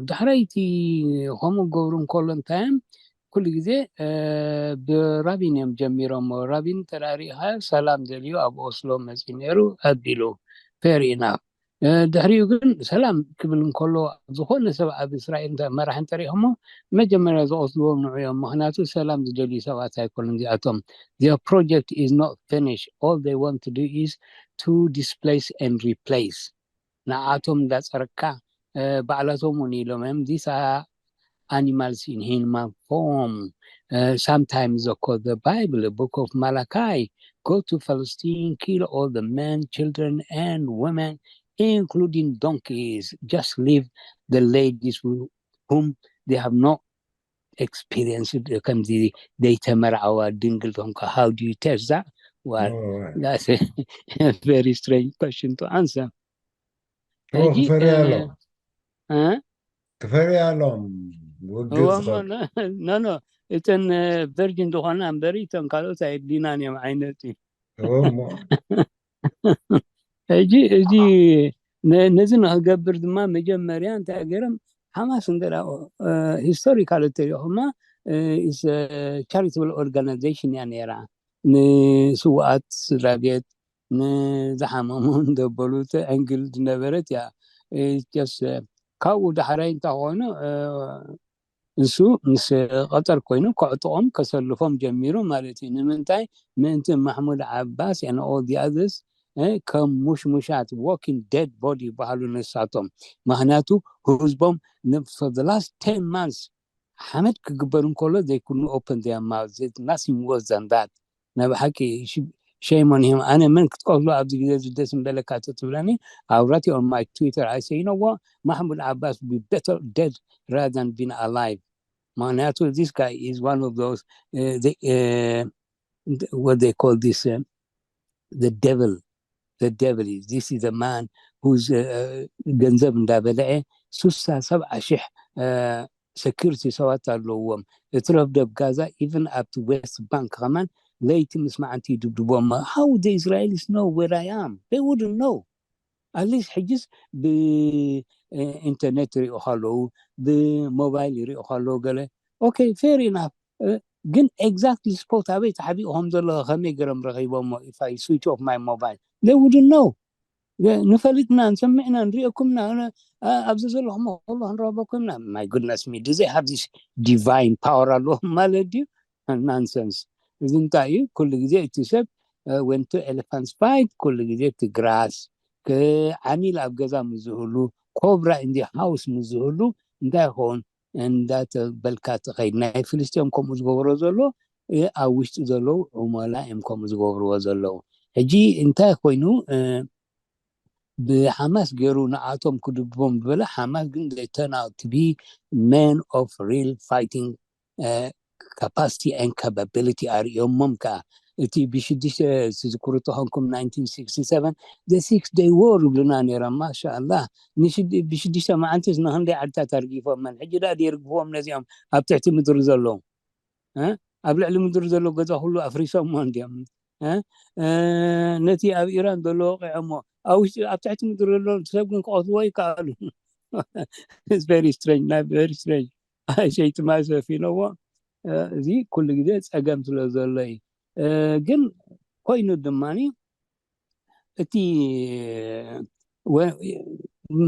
ዳሕራይ እቲ ከምኡ ክገብሩ እንከሎ እንታይ እዮም ኩሉ ግዜ ብራቢን እዮም ጀሚሮሞ። ራቢን ተራሪኻ ሰላም ደልዩ ኣብ ኦስሎ መፂ ነይሩ ኣቢሉ፣ ፌር ኢናፍ። ድሕሪኡ ግን ሰላም ክብል እንከሎ ዝኾነ ሰብ ኣብ እስራኤል መራሒ እንተሪኦሞ መጀመርያ ዝቐትልዎም ንዑ እዮም። ምክንያቱ ሰላም ዝደልዩ ሰባት ኣይኮኑን እዚኣቶም። Their project is not finished. All they want to do is to displace and replace. ንዓቶም እንዳፀረካ ባዕላቶም እውን ኢሎም እዮም። These are animals in human form. Sometimes they quote the Bible, the book of Malachi, go to Palestine, kill all the men, children, and women, including donkeys. Just leave the ladies whom they have not experienced. ከምዚ ዘይተመርዓዋ ድንግል ተኾንካ፣ how do you test that? Well, that's a very strange question to answer. ክፈርያ ኣሎ። ክፈርያ ኣሎም። ውግእ ኖ ኖ፣ እተን ቨርጅን ዝኾና እምበሪ እተን ካልኦት ኣየድልዩናን እዮም ዓይነት እዩ። ሕጂ እዚ ነዚ ንክገብር ድማ መጀመርያ እንታይ ገይሮም፣ ሓማስ እንተ ሂስቶሪካል እተሪኹማ ቻሪታብል ኦርጋናይዜሽን እያ ነይራ። ንስውኣት ስድራ ቤት፣ ንዝሓመሙ እንደበሉ ተዕንግል ዝነበረት እያ። ካብኡ ዳሕራይ እንታይ ኮይኑ፣ እሱ ምስ ቀጠር ኮይኑ ከዕጥቖም ከሰልፎም ጀሚሩ ማለት እዩ። ንምንታይ? ምእንቲ ማሕሙድ ዓባስ and all the others ከም ሙሽሙሻት፣ walking dead body ይበሃሉ ንሳቶም። ምክንያቱ ህዝቦም for the last ten months ሓመድ ክግበር እንከሎ they couldn't open their mouth. Nothing worse than that. ናይ ብሓቂ shame on him. ኣነ መን ክትቀትሎ ኣብዚ ግዜ እዚ ደስ ምበለካ ተትብለኒ፣ I wrote on my Twitter, I say, you know what, ማሕሙድ ዓባስ be better dead rather than being alive. ምክንያቱ this guy is one of those, what they call this, the devil. The devil is, this is the man who's ገንዘብ እንዳበለዐ ሱሳ ሰብዓ ሽሕ security ሰባት ኣለውዎም። እቲ ረብደብ ጋዛ even ኣብቲ ዌስት ባንክ ከማን ለይቲ ምስ መዓንቲ ይድብድቦም። How the Israelis know where I am? They wouldn't know. At least ሕጅስ ብኢንተርኔት ይሪኡ ከለዉ፣ ብሞባይል ይሪኡ ከለዉ ገለ okay, fair enough. ግን exactly spot ኣበይ ተሓቢኡ ከም ዘሎ ከመይ ገይሮም ረኺቦሞ? If I switch off my mobile, they wouldn't know. ንፈልጥና፣ ንሰምዕና፣ ንሪኦኩምና፣ ኣብዚ ዘለኹም ከሎ ክንረኽበኩምና። My goodness me, do they have this divine power ኣለዎም ማለት ድዩ? Nonsense. እዚ እንታይ እዩ? ኩሉ ግዜ እቲ ሰብ when two elephants fight፣ ኩሉ ግዜ እቲ ግራስ ዓሚል ኣብ ገዛ ምስ ዝህሉ፣ ኮብራ in the house ምስ ዝህሉ እንታይ ይኸውን? እንዳተበልካ ትኸይድ። ናይ ፍልስጤም ከምኡ ዝገብሮ ዘሎ ኣብ ውሽጢ ዘለዉ ዑመላ እዮም ከምኡ ዝገብርዎ ዘለዉ። ሕጂ እንታይ ኮይኑ ብሓማስ ገይሩ ንኣቶም ክድብድቦም ዝበለ ሓማስ ግን they turn out to be men of real fighting capacity and capability ኣርእዮሞም ከዓ። እቲ ብሽዱሽተ ትዝክሩ ተኾንኩም nineteen sixty seven the six day war ይብሉና ነይሮም። ማሻኣላህ ብሽዱሽተ መዓልትስ ንክንደይ ዓድታት ኣርጊፎመን። ሕጂ ዳ የርግፍዎም ነዚኦም ኣብ ትሕቲ ምድሪ ዘለዉ? ኣብ ልዕሊ ምድሪ ዘሎ ገዛ ኩሉ ኣፍሪሶሞ እንዲዮም። ነቲ ኣብ ኢራን ዘሎ ወቂዖሞ ኣብ ውሽጢ ኣብ ትሕቲ ምድሪ ዘሎ ሰብ ግን ክቐትልዎ ይከኣሉ። Very strange, very strange. ሸይጥማ ሰፊነዎ። እዚ ኩሉ ግዜ ፀገም ስለ ዘሎ እዩ። ግን ኮይኑ ድማ እቲ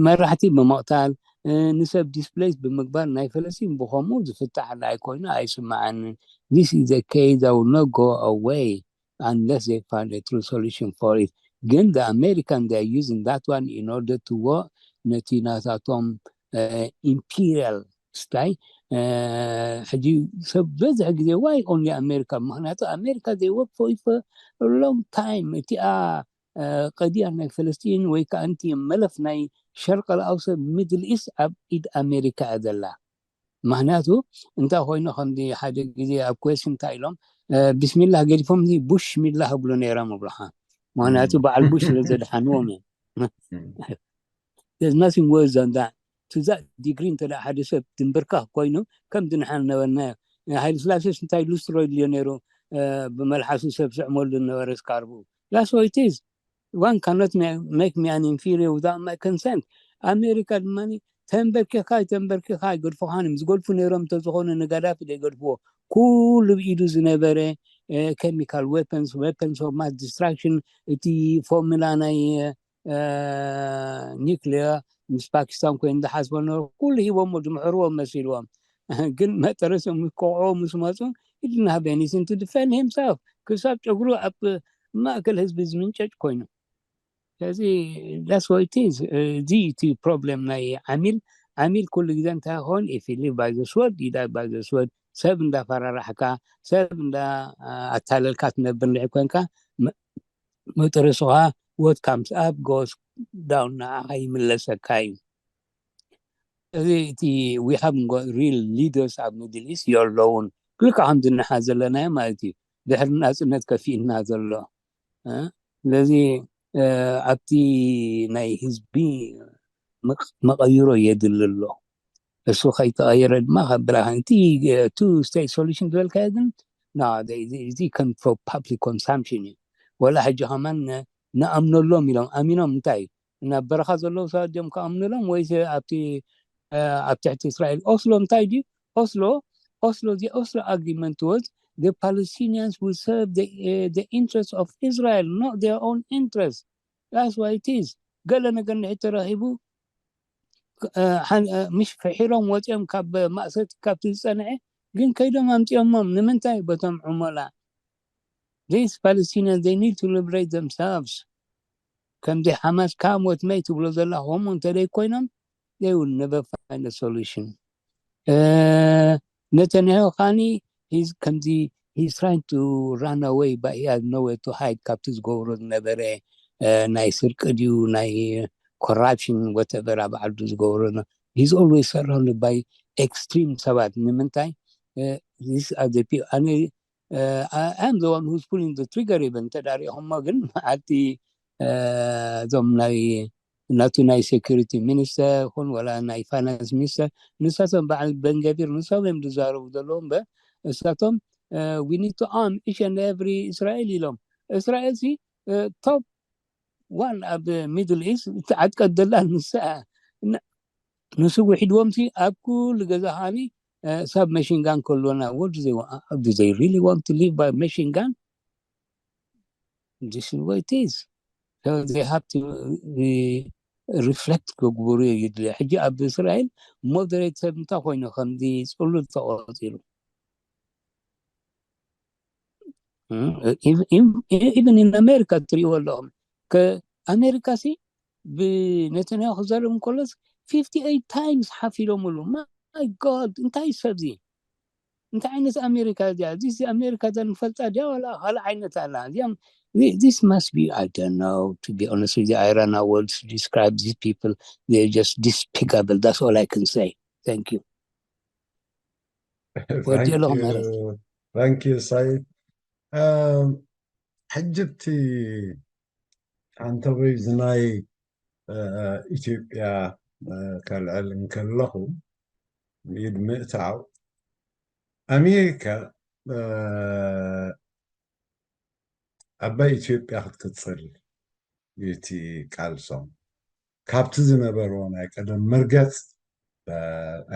መራሕቲ ብምቕታል ንሰብ displace ብምግባር ናይ ፈለስቲን ብኸምኡ ዝፍታሕ ኣይኮይኑ ኣይስምዓንን። This is a case that will not go away unless they find a true solution for it. ግን the American, they are using that one in order to work ነቲ ናታቶም imperial style። ሕጂ ሰብ በዝሕ ግዜ why only America? ምክንያቱ ኣሜሪካ they work for it for a long time። እቲኣ ቀዲያ ናይ ፈለስጢን ወይ ከዓ እንቲ መለፍ ናይ ሸርቅ ኣውሰጥ ሚድል ኢስት ኣብ ኢድ ኣሜሪካ እያ ዘላ። ምክንያቱ እንታይ ኮይኑ ከምዚ ሓደ ግዜ ኣብ ኩዌት እንታይ ኢሎም ብስሚላህ ገዲፎም እዚ ቡሽ ሚላህ ይብሉ ነይሮም ይብሉካ። ምክንያቱ በዓል ቡሽ ስለ ዘድሓንዎም እዮም። There's nothing worse than that. to that degree እንተ ሓደ ሰብ ድንብርካ ኮይኑ ከም ድንሓን ነበርናዮ። ሃይለ ስላሴስ እንታይ ሉስትሮ ይድልዮ ነይሩ? ብመልሓሱ ሰብ ስዕመሉ ነበረ ስካርቡ። That's what it is. One cannot make me an inferior without my consent. ኣሜሪካ ድማ ተንበርኪኻ ተንበርኪኻ ኣይገድፉኻን እዮም። ዝገድፉ ነይሮም እንተዝኾኑ ንጋዳፊ ዘይገድፍዎ። ኩሉ ብኢዱ ዝነበረ chemical weapons, weapons of mass destruction፣ እቲ ፎርሙላ ናይ ኒክሌር ምስ ፓኪስታን ኮይኑ ዝሓስቦ ነበሩ። ኩሉ ሂቦሞ ዝምሕርዎ መሲልዎም። ግን መጠረሶም ምስ ከውዕዎ ምስ መፁ፣ he didn't have anything to defend himself። ክሳብ ጨጉሩ ኣብ ማእከል ህዝቢ ዝምንጨጭ ኮይኑ። ስለዚ that's what it is። እዚ እቲ ፕሮብሌም ናይ ዓሚል። ዓሚል ኩሉ ግዜ እንታይ ይኸውን? If he live by the sword, he die by the sword። ሰብ እንዳፈራራሕካ፣ ሰብ እንዳ ኣታለልካ ትነብር እንድዒ ኮንካ፣ መጠረስኻ what comes up goes down፣ ንዓኻ ይምለሰካ እዩ። እዚ እቲ we haven't got real leaders ኣብ ሚድል ኢስት የለውን። ልክዕ ከምዚ ንሓ ዘለናዮ ማለት እዩ። ድሕሪ ናፅነት ከፊእና ዘሎ። ስለዚ ኣብቲ ናይ ህዝቢ መቐይሮ የድሊ ኣሎ። እሱ ከይተቐየረ ድማ ካብ ብራኸን እቲ two state solution ዝበልካዮ ግን እዚ ከም for public consumption እዩ። ወላ ሕጂ ከማን ንኣምነሎም ኢሎም ኣሚኖም እንታይ ናብ በረኻ ዘለዉ ሰባት ድዮም ክኣምኑሎም ወይስ ኣብቲ ኣብ ትሕቲ እስራኤል? ኦስሎ እንታይ ድዩ? ኦስሎ ኦስሎ the Oslo agreement was the Palestinians will serve the, uh, the interests of Israel, not their own interests. That's why it is. ገለ ነገር ንሕት ተረኺቡ ምሽ ፍሒሮም ወፂኦም ካብ ማእሰርቲ ካብቲ ዝፀንዐ ግን ከይዶም ኣምፂኦሞም። ንምንታይ? በቶም ዑመላ። These Palestinians, they need to liberate themselves. ከምዚ ሓማስ ካም ወት መይ ትብሎ ዘላ ከምኡ እንተደይ ኮይኖም they will never find a solution. ነተንያሁ ካኒ ከምዚ he's trying to run away but he has nowhere to hide። ካብቲ ዝገብሮ ዝነበረ ናይ ስርቂ ድዩ ናይ corruption whatever ኣብ ዓዱ ዝገብሮ he's always surrounded by extreme ሰባት። ንምንታይ? These are the people ኣነ I am the one who's pulling the trigger even ተዳሪኹሞ ግን መዓልቲ እዞም ናይ ናቱ ናይ security minister ይኹን ወላ ናይ finance minister ንሳቶም በዓል በንገቢር ንሶም እዮም ዝዛረቡ ዘለዉ እምበር እሳቶም we need to arm each and every እስራኤል ኢሎም። እስራኤል ሲ top one ኣብ middle east ትዓጥቀት ዘላ ንሳ እያ። ንሱ ውሒድዎም ሲ ኣብ ኩሉ ገዛ ከዓኒ ሰብ machine gun ከሎና what do they want? Do they really want to live by machine gun? This is what it is. So they have to reflect ክግበሩ የድልዮ። ሕጂ ኣብ እስራኤል moderate ሰብ እንታይ ኮይኑ ከምዚ ፅሉል ተቆፂሩ even in America ትሪእዎ ኣለኹም። ኣሜሪካ ሲ ብነተንያሁ ክዛረብ እንከሎስ fifty eight times ሓፊሮምሉ። My God እንታይ እዩ ሰብዚ? እንታይ ዓይነት ኣሜሪካ እዚኣ? እዚ ኣሜሪካ እዛ ንፈልጣ ድያ ዋላ ካልእ ዓይነት ኣላ? እዚኦም this must be I don't know, to be honest with you, I run a world to describe these people. They're just despicable. That's all I can say. Thank you. ወዲ ኣለኹም። Thank you Said. ሕጂ እቲ ሓንተበይ ዝናይ ኢትዮጵያ ከልዕል እንከለኹ ኢድ ምእታው ኣሜሪካ ዓባይ ኢትዮጵያ ክትቅፅል እቲ ቃልሶም ካብቲ ዝነበርዎ ናይ ቀደም መርገፅ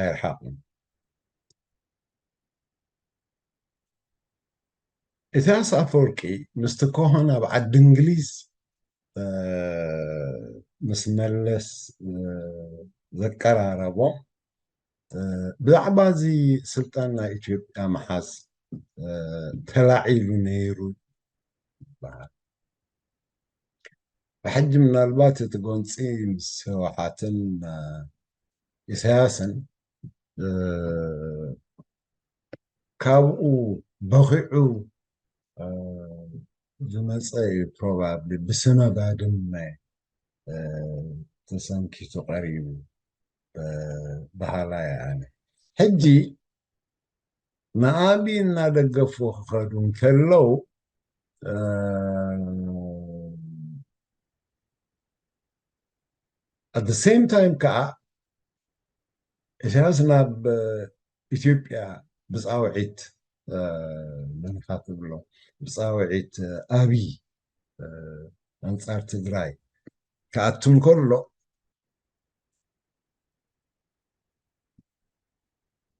ኣይርሓቑን። ኢሳያስ ኣፈወርቂ ምስቲ ኮሆን ኣብ ዓዲ እንግሊዝ ምስ መለስ ዘቀራረቦ ብዛዕባ እዚ ስልጣን ናይ ኢትዮጵያ ምሓዝ ተላዒሉ ነይሩ ይበሃል። ብሕጂ ምናልባት እቲ ጎንፂ ምስ ህወሓትን ኢሳያስን ካብኡ በኺዑ ዝመፀ እዩ። Probably ብስመ ባድመ ተሰንኪቱ ቀሪቡ በሃላይ ኣነ። ሕጂ ንኣብይ እናደገፉ ክኸዱ እንከለዉ at the same time ከዓ ኢሳያስ ናብ ኢትዮጵያ ብፃውዒት፣ መን ኢኻ ትብሎ፣ ብፃውዒት ኣብይ ኣንፃር ትግራይ ክኣቱ እንከሎ፣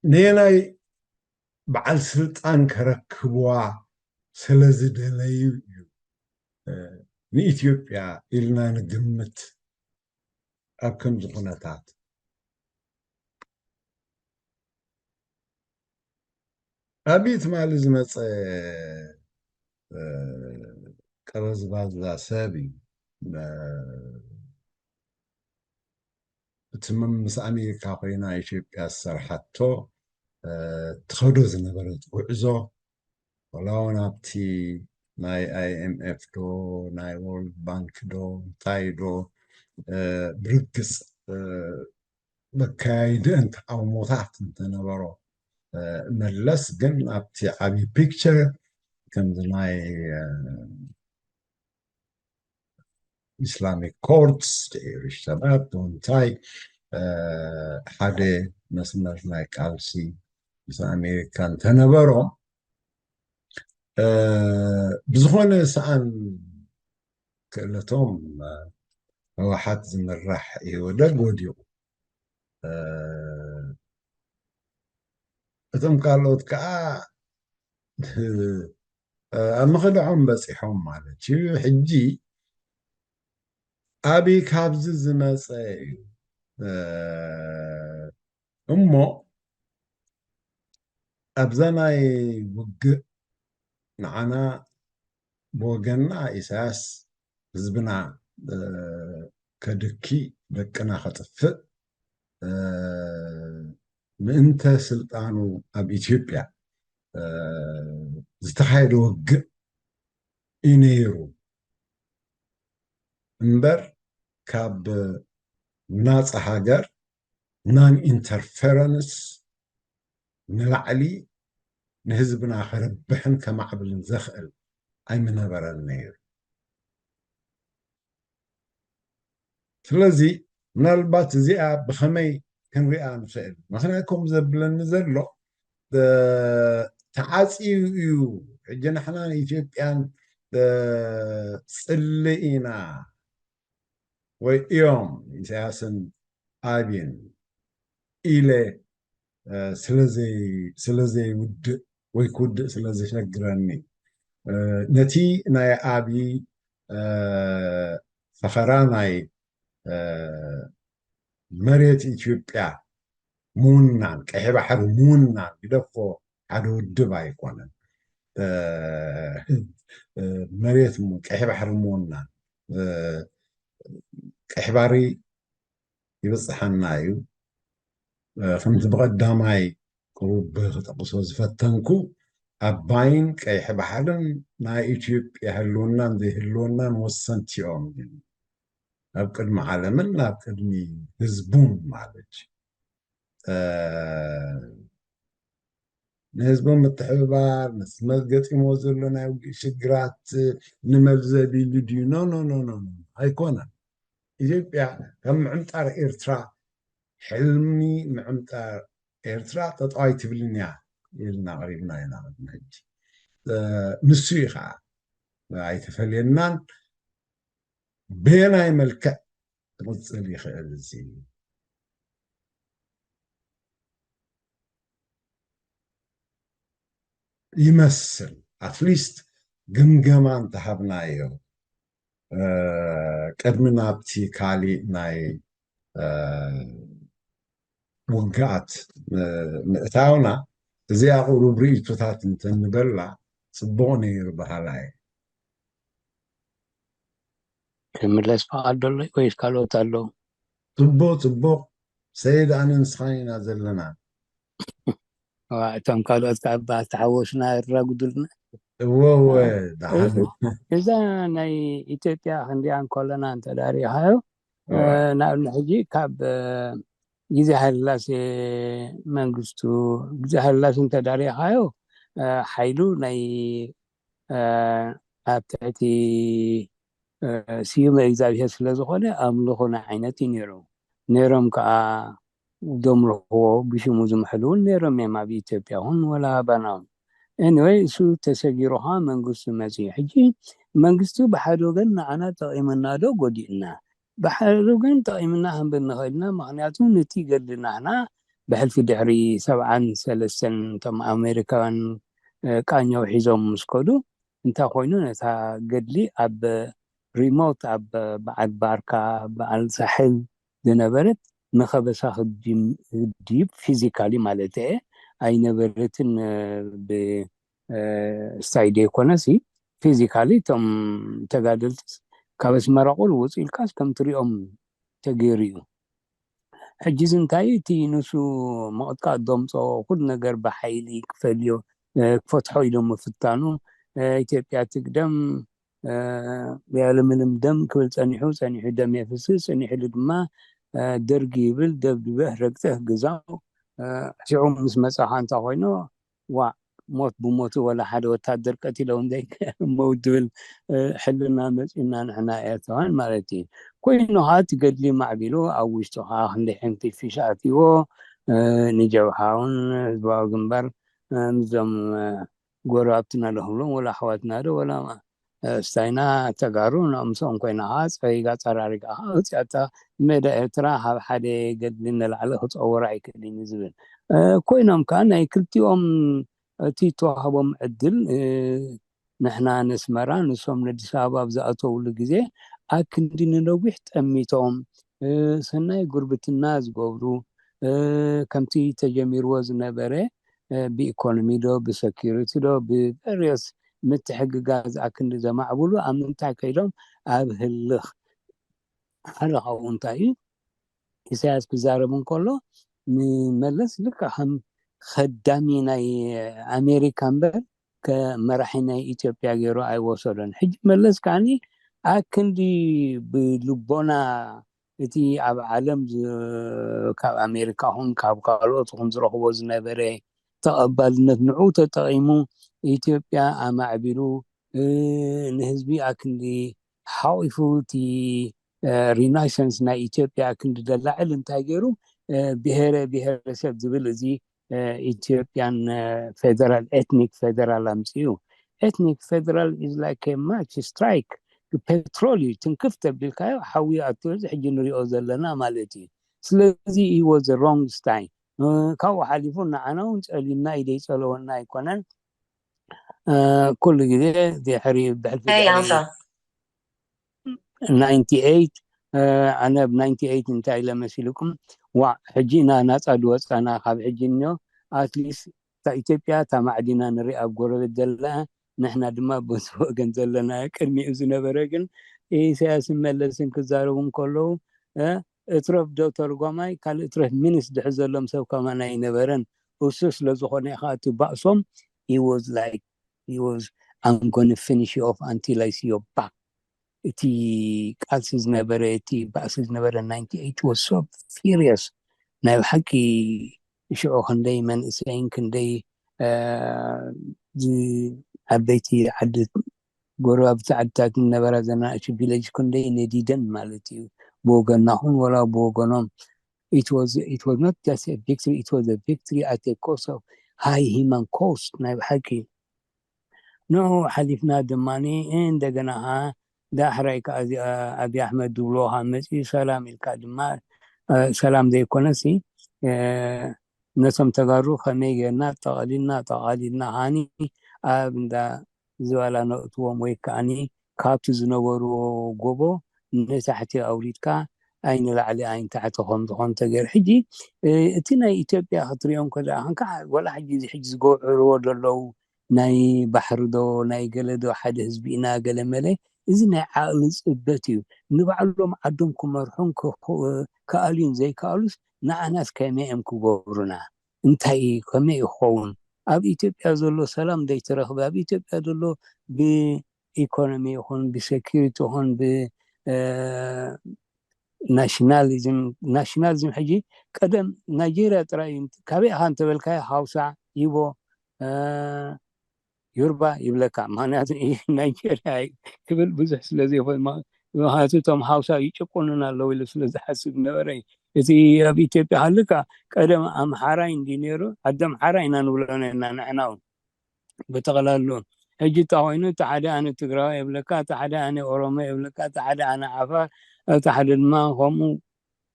ነየናይ በዓል ስልጣን ከረክብዋ ስለ ዝደለዩ እዩ ንኢትዮጵያ ኢልና ንግምት። ኣብ ከምዚ ኩነታት ኣብይ ትማሊ ዝመፀ ቀበዝባዛ ሰብ እዩ። እቲ ምስ ኣሜሪካ ኮይና ኢትዮጵያ ዝሰርሓቶ ትኸዶ ዝነበረት ጉዕዞ ወላ እውን ኣብቲ ናይ ኣይኤምኤፍ ዶ ናይ ወርልድ ባንክ ዶ እንታይ ዶ ብርግፅ መካየዲ ተቃውሞታት እንተነበሮ፣ መለስ ግን ኣብቲ ዓብዪ ፒክቸር ከምዚ ናይ ኢስላሚክ ኮርትስ፣ ቴሮሪስት ሰባት እንታይ ሓደ መስመር ናይ ቃልሲ ምስ ኣሜሪካ እንተነበሮም፣ ብዝኾነ ሰኣን ክእለቶም ህወሓት ዝምራሕ ኢህወደግ ወዲቑ። እቶም ካልኦት ከዓ ኣብ መኸድዖም በፂሖም ማለት እዩ። ሕጂ ኣብይ ካብዚ ዝመፀ እዩ እሞ ኣብዛ ናይ ውግእ ንዓና ብወገንና ኢሳያስ ህዝብና ከድኪ ደቅና ከጥፍእ ምእንተ ስልጣኑ ኣብ ኢትዮጵያ ዝተኻየደ ውግእ እዩ ነይሩ እምበር ካብ ናፃ ሃገር non interference ንላዕሊ ንህዝብና ከርብሕን ከማዕብልን ዘኽእል ኣይምነበረን ነይሩ። ስለዚ ምናልባት እዚኣ ብኸመይ ክንሪኣ ንኽእል? ምኽንያት ከምኡ ዘብለኒ ዘሎ ተዓፅዩ እዩ። ሕጂ ንሕና ንኢትዮጵያን ፅሊ ኢና ወይ እዮም ኢሳያስን ኣብይን ኢለ ስለዘይውድእ ወይ ክውድእ ስለዘሸግረኒ ነቲ ናይ ኣብይ ፈኸራ ናይ መሬት ኢትዮጵያ ምውናን፣ ቀይሕ ባሕሪ ምውናን ግደፎ ሓደ ውድብ ኣይኮነን። መሬት ቀይሕ ባሕሪ ምውናን ቀይሕ ባሕሪ ይበፅሓና እዩ። ከምቲ ብቐዳማይ ቅሩብ ክጠቕሶ ዝፈተንኩ ኣባይን ቀይሕ ባሕርን ናይ ኢትዮጵያ ህልውናን ዘይህልውናን ወሰንቲ እዮም። ኣብ ቅድሚ ዓለምን ኣብ ቅድሚ ህዝቡን ማለት ንህዝቡ ምትሕብባር ምስ መገጢሞ ዘሎ ናይ ውግእ ሽግራት ንመልዘብ ኢሉ ድዩ? ኖ ኖ ኖ ኖ ኣይኮነን። ኢትዮጵያ ከም ምዕምጣር ኤርትራ ሕልሚ ምዕምጣር ኤርትራ ጠጠው ኣይትብልን እያ ኢልና ኣቕሪብና ኢና። ቅድሚ ሕጂ ንሱ እዩ ከዓ ኣይተፈልየናን። በየናይ መልክዕ ክቕፅል ይኽእል እዚ ይመስል ኣትሊስት ግምገማ እንተሃብናዮ ቅድሚ ናብቲ ካሊእ ናይ ውግኣት ምእታውና እዚኣ ቁሩብ ርእይቶታት እንተንበላ ፅቡቕ ነይሩ በሃላ እየ። ክምለስ ፍቓድ ደሎ ወይስ ካልኦት ኣለዉ? ፅቡቕ ፅቡቕ ሰይድ ኣነ ንስኻን ኢና ዘለና። እቶም ካልኦት ካብ ዝተሓወሱና ይራጉዱልና። እወ እወ ደሓን። እዛ ናይ ኢትዮጵያ ክንሪኣ እንከለና እንተዳሪኻዮ ንኣብነት ሕጂ ካብ ግዜ ሃይለስላሴ መንግስቱ ግዜ ሃይለስላሴ እንተዳሪኻዮ ሓይሉ ናይ ኣብ ትሕቲ ስዩመ እግዚኣብሔር ስለ ዝኾነ ኣምልኾ ናይ ዓይነት እዩ ነይሩ። ነይሮም ከዓ ደምርኽዎ ብሽሙ ዝምሕሉ እውን ነይሮም እዮም ኣብ ኢትዮጵያ እውን ወላ ኣባና እውን። Anyway እሱ ተሰጊሩ ከዓ መንግስቱ መፅዩ። ሕጂ መንግስቱ ብሓደ ወገን ንዓና ጠቒምና ዶ ጎዲእና? ብሓደ ወገን ጠቒምና ክንብል ንኽእል ኢና። ምክንያቱ ነቲ ገድሊ ናህና ብሕልፊ ድሕሪ ሰብዓን ሰለስተን እቶም ኣሜሪካውያን ቃኘው ሒዞም ምስ ከዱ እንታይ ኮይኑ ነታ ገድሊ ኣብ ሪሞት ኣብ በዓል ባርካ በዓል ሳሕል ዝነበረት ንኸበሳ ክዲብ ፊዚካሊ ማለት እየ ኣይነበረትን። ብስታይ ዘይኮነሲ ፊዚካሊ እቶም ተጋደልቲ ካብ ኣስመራ ቁል ውፅ ኢልካስ ከም ትሪኦም ተገይሩ እዩ። ሕጂ እዚ እንታይ እቲ ንሱ ምቕጥቃጥ ደምፆ ኩሉ ነገር ብሓይሊ ክፈልዮ ክፈትሖ ኢሎም ምፍታኑ ኢትዮጵያ ትግደም ያለምንም ደም ክብል ፀኒሑ ፀኒሑ ደም የፍስስ ፀኒሕሉ ድማ ደርጊ ይብል ደብድበህ ረግጠህ ግዛው ሽዑ ምስ መፃኻ እንታ ኮይኑ ዋዕ ሞት ብሞቱ ወላ ሓደ ወታደር ቀቲሎም ዘይከመው ድብል ሕልና መፂና ንሕና ኤርትራውያን ማለት እዩ። ኮይኑ ከዓ እቲ ገድሊ ማዕቢሉ ኣብ ውሽጡ ከዓ ክንደይ ሕንቲ ፊሽ ኣትዎ ንጀብሃውን ህዝባዊ ግንባር ምስዞም ጎረባብትና ዶ ክብሎም ወላ ኣሕዋትና ዶ ወላ ስታይና ተጋሩ ምስኦም ኮይና ከዓ ፀሪጋ ፀራሪጋ ከዓ ውፅኣታ ሜዳ ኤርትራ ካብ ሓደ ገድሊ ንላዕሊ ክፀውር ኣይክእልን እዩ ዝብል ኮይኖም ከዓ ናይ ክልቲኦም እቲ ተዋህቦም ዕድል ንሕና ነስመራ ንሶም ነዲስ ኣበባ ኣብ ዝኣተውሉ ግዜ ኣክንዲ ንነዊሕ ጠሚቶም ሰናይ ጉርብትና ዝገብሩ ከምቲ ተጀሚርዎ ዝነበረ ብኢኮኖሚ ዶ ብሰኪሪቲ ዶ ብቨሪየስ ምትሕግጋዝ ኣክንዲ ዘማዕብሉ ኣብ ምንታይ ከይዶም ኣብ ህልኽ ሓደ ካብኡ እንታይ እዩ ኢሳያስ ክዛረብ እንከሎ ንመለስ ልክዕ ከም ከዳሚ ናይ ኣሜሪካ እምበር ከመራሒ ናይ ኢትዮጵያ ገይሩ ኣይወሰዶን። ሕጂ መለስ ከዓኒ ኣክንዲ ብልቦና እቲ ኣብ ዓለም ካብ ኣሜሪካ ኹን ካብ ካልኦት ኹን ዝረኽቦ ዝነበረ ተቐባልነት ንዑ ተጠቒሙ ኢትዮጵያ ኣማዕቢሉ ንህዝቢ ኣክንዲ ሓቂፉ እቲ ሪናይሰንስ ናይ ኢትዮጵያ ክንዲ ደላዕል እንታይ ገይሩ ብሄረ ብሄረሰብ ዝብል እዚ ኢትዮጵያን ፌደራል ኤትኒክ ፌደራል ኣምፅኡ። ኤትኒክ ፌደራል ኢዝ ላይክ ማች ስትራይክ ፔትሮል እዩ ትንክፍ ተቢልካዮ ሓዊ ኣትወዚ ሕጂ ንሪኦ ዘለና ማለት እዩ። ስለዚ ኢወ ሮንግ ስታይ ካብኡ ሓሊፉ ንዓና እውን ፀሊምና ኢደይ ፀለወና ኣይኮነን። ኩሉ ግዜ ድሕሪ ብሕልፊ Hey, Ansa. ናይንቲ ኤይት ኣነ ብ ናይንቲ ኤይት እንታይ ኢለ መሲልኩም ዋዕ ሕጂ ኢና ናፃ ድወፃና ካብ ሕጂ እኒዮ ኣትሊስት እታ ኢትዮጵያ እታ ማዕዲና ንሪኣ ኣብ ጎረቤት ዘላ ንሕና ድማ በዚ ወገን ዘለና ቅድሚኡ ዝነበረ ግን ኢሳያስን መለስን ክዛረቡ እንከለዉ እትረፍ ዶ ተርጓማይ ካልእ እትረፍ ሚኒስ ድሕር ዘሎም ሰብ ከማን ኣይነበረን እሱ ስለ ዝኾነ ከዓ እቲ ባእሶም he was like he was I'm gonna finish you off until I see your back እቲ ቃልሲ ዝነበረ እቲ ባእሲ ዝነበረ ናይንቲ ኤይት was so furious ናይ ብሓቂ ሽዑ ክንደይ መንእሰይን ክንደይ ዓበይቲ ዓዲ ጎረባብቲ ዓድታት ዝነበራ ዘናእሽ ቪለጅ ክንደይ ነዲደን ማለት እዩ ብወገና ኹን ወላ ብወገኖም it was it was not just a victory it was a victory at a cost of high human cost ናይ ብሓቂ ንዑ ሓሊፍና ድማ እንደገና ዳሕራይ ከዓ እዚኣ ኣብይ ኣሕመድ ዝብልዎ ከዓ መፅኡ ሰላም ኢልካ ድማ ሰላም ዘይኮነሲ ነቶም ተጋሩ ከመይ ጌርና ጠቐሊልና ጠቓሊልና ከዓኒ ኣብ እንዳ ዝባላ ነእትዎም ወይ ከዓኒ ካብቲ ዝነበርዎ ጎቦ ንታሕቲ ኣውሪድካ ኣይንላዕሊ ኣይንታሕቲ ከም ዝኾን ተገይሩ ሕጂ እቲ ናይ ኢትዮጵያ ክትሪኦ እንከለካ ወላ ሕጂ እዚ ሕጂ ዝገብዕርዎ ዘለዉ ናይ ባሕሪ ዶ ናይ ገለ ዶ ሓደ ህዝቢ ኢና ገለ መለ እዚ ናይ ዓቕሊ ፅበት እዩ ንባዕሎም ዓዶም ክመርሑን ክኣልዩን ዘይከኣሉስ ንዓናስ ከመይ እዮም ክገብሩና እንታይ እዩ ከመይ እዩ ክኸውን ኣብ ኢትዮጵያ ዘሎ ሰላም ዘይተረኽበ ኣብ ኢትዮጵያ ዘሎ ብኢኮኖሚ ይኹን ብሴኪሪቲ ይኹን ብ ናሽናሊዝም ናሽናሊዝም ሕጂ ቀደም ናይጀርያ ጥራይ እዩ ካበይ ኢኻ እንተበልካዮ ሃውሳ ይቦ ዮርባ ይብለካ ምክንያቱ ናይጀርያ ክብል ብዙሕ ስለ ዘይኮን ምክንያቱ እቶም ሃውሳ ይጭቁኑና ኣለዉ ኢሉ ስለ ዝሓስብ ነበረ እቲ ኣብ ኢትዮጵያ ሃልካ ቀደም ኣምሓራይ እንዲ ነይሩ፣ ዓዲ ኣምሓራ ኢና ንብሎ ነና ንሕና እውን ብጠቕላሉ። ሕጂ እታ ኮይኑ እቲ ሓደ ኣነ ትግራዋይ የብለካ፣ እቲ ሓደ ኣነ ኦሮሞ የብለካ፣ እቲ ሓደ ኣነ ዓፋር፣ እቲ ሓደ ድማ ከምኡ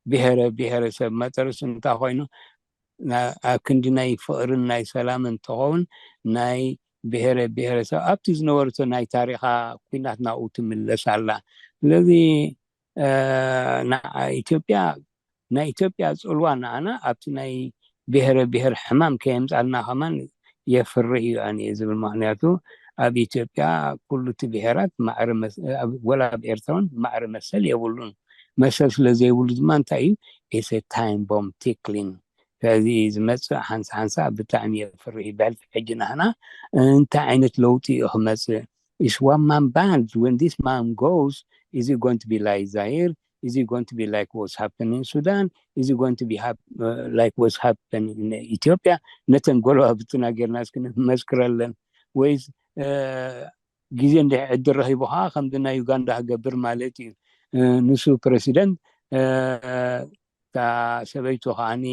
ብሔረ ብሔረሰብ መጠርስ እንታ ኮይኑ፣ ና- ኣብ ክንዲ ናይ ፍቕርን ናይ ሰላም እንትኸውን ናይ ብሔረ ብሔረሰብ ኣብቲ ዝነበረቶ ናይ ታሪኻ ኩናት ናብኡ ትምለስ ኣላ። ስለዚ እ፣ ንዓ ኢትዮጵያ ናይ ኢትዮጵያ ፅልዋ ንዓና ኣብቲ ናይ ብሔረ ብሔር ሕማም ከየምፃልና ከማን የፍርህ እዩ ኣነ ዝብል። ምክንያቱ ኣብ ኢትዮጵያ ኩሉ እቲ ብሔራት ማዕረ መስ- ኣብ- ወላ ኣብ ኤርትራ እውን ማዕረ መሰል የብሉን። መሰል ስለ ዘይብሉ ድማ እንታይ እዩ? It's a time bomb tickling። ስለዚ ዝመፅእ ሓንሳ ሓንሳ ብጣዕሚ የፍርህ እዩ። ብሕልፊ ሕጂ ናህና እንታይ ዓይነት ለውጢ እዩ ክመፅእ? Is one man band? When this man goes, is it going to be like Zaire? Is it going to be like what's happening in Sudan? Is it going to be hap- uh, like what's happening in Ethiopia? ነተን ጎረባብትና ጌርና እስኪ ንመስክረለን። ወይስ ግዜ እንድሕር ዕድል ረኺቡ ከዓ ከምዚ ናይ ዩጋንዳ ክገብር ማለት እዩ። ንሱ ፕረሲደንት፣ እታ ሰበይቱ ከዓኒ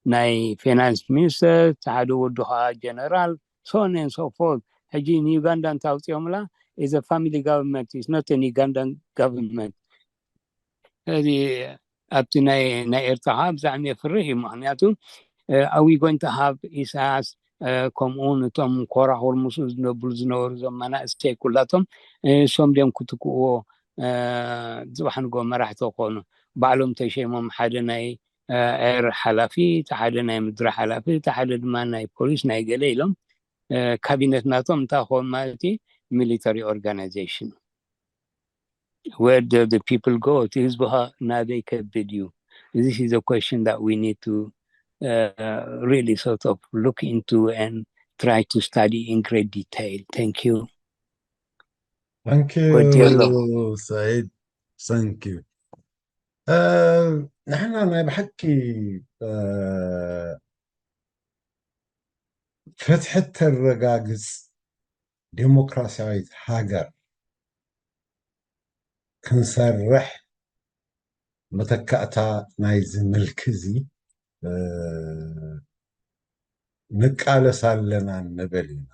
ናይ ፋይናንስ ሚኒስተር፣ እቲ ሓደ ወዱ ከዓ ጀነራል፣ so on and so forth። ሕጂ ንዩጋንዳ እንተ ኣውፂኦምላ is a family government, is not an Ugandan government። እዚ ኣብቲ ናይ ናይ ኤርትራ ከዓ ብጣዕሚ የፍርህ እዩ። ምክንያቱ are we going to have ኢሳያስ ከምኡ ነቶም ኮራ ሆርሙሱ ዝነብሩ ዝነበሩ እዞም መናእሰይ ኩላቶም እሶም ድዮም ክትክእዎ? ፅባሕ ንጎ መራሕቲ ክኾኑ ባዕሎም ተሸይሞም ሓደ ናይ ኤር ሓላፊ፣ እቲ ሓደ ናይ ምድሪ ሓላፊ፣ እቲ ሓደ ድማ ናይ ፖሊስ ናይ ገለ ኢሎም ካቢነት ናቶም እንታይ ክኸውን ማለት እዩ? ሚሊተሪ ኦርጋናይዜሽን። Where do the people go? እቲ ህዝቢ ኸ ናበይ ከብድ እዩ? This is a question that we need to uh, really sort of look into and try to study in great detail. Thank you. Thank you, Said. Thank you. ንሕና ናይ ብሓቂ ፍትሒ ተረጋግፅ ዴሞክራሲያዊት ሃገር ክንሰርሕ መተካእታ ናይዚ ምልኪ እዚ ንቃለስ ኣለና ንብል ኢና።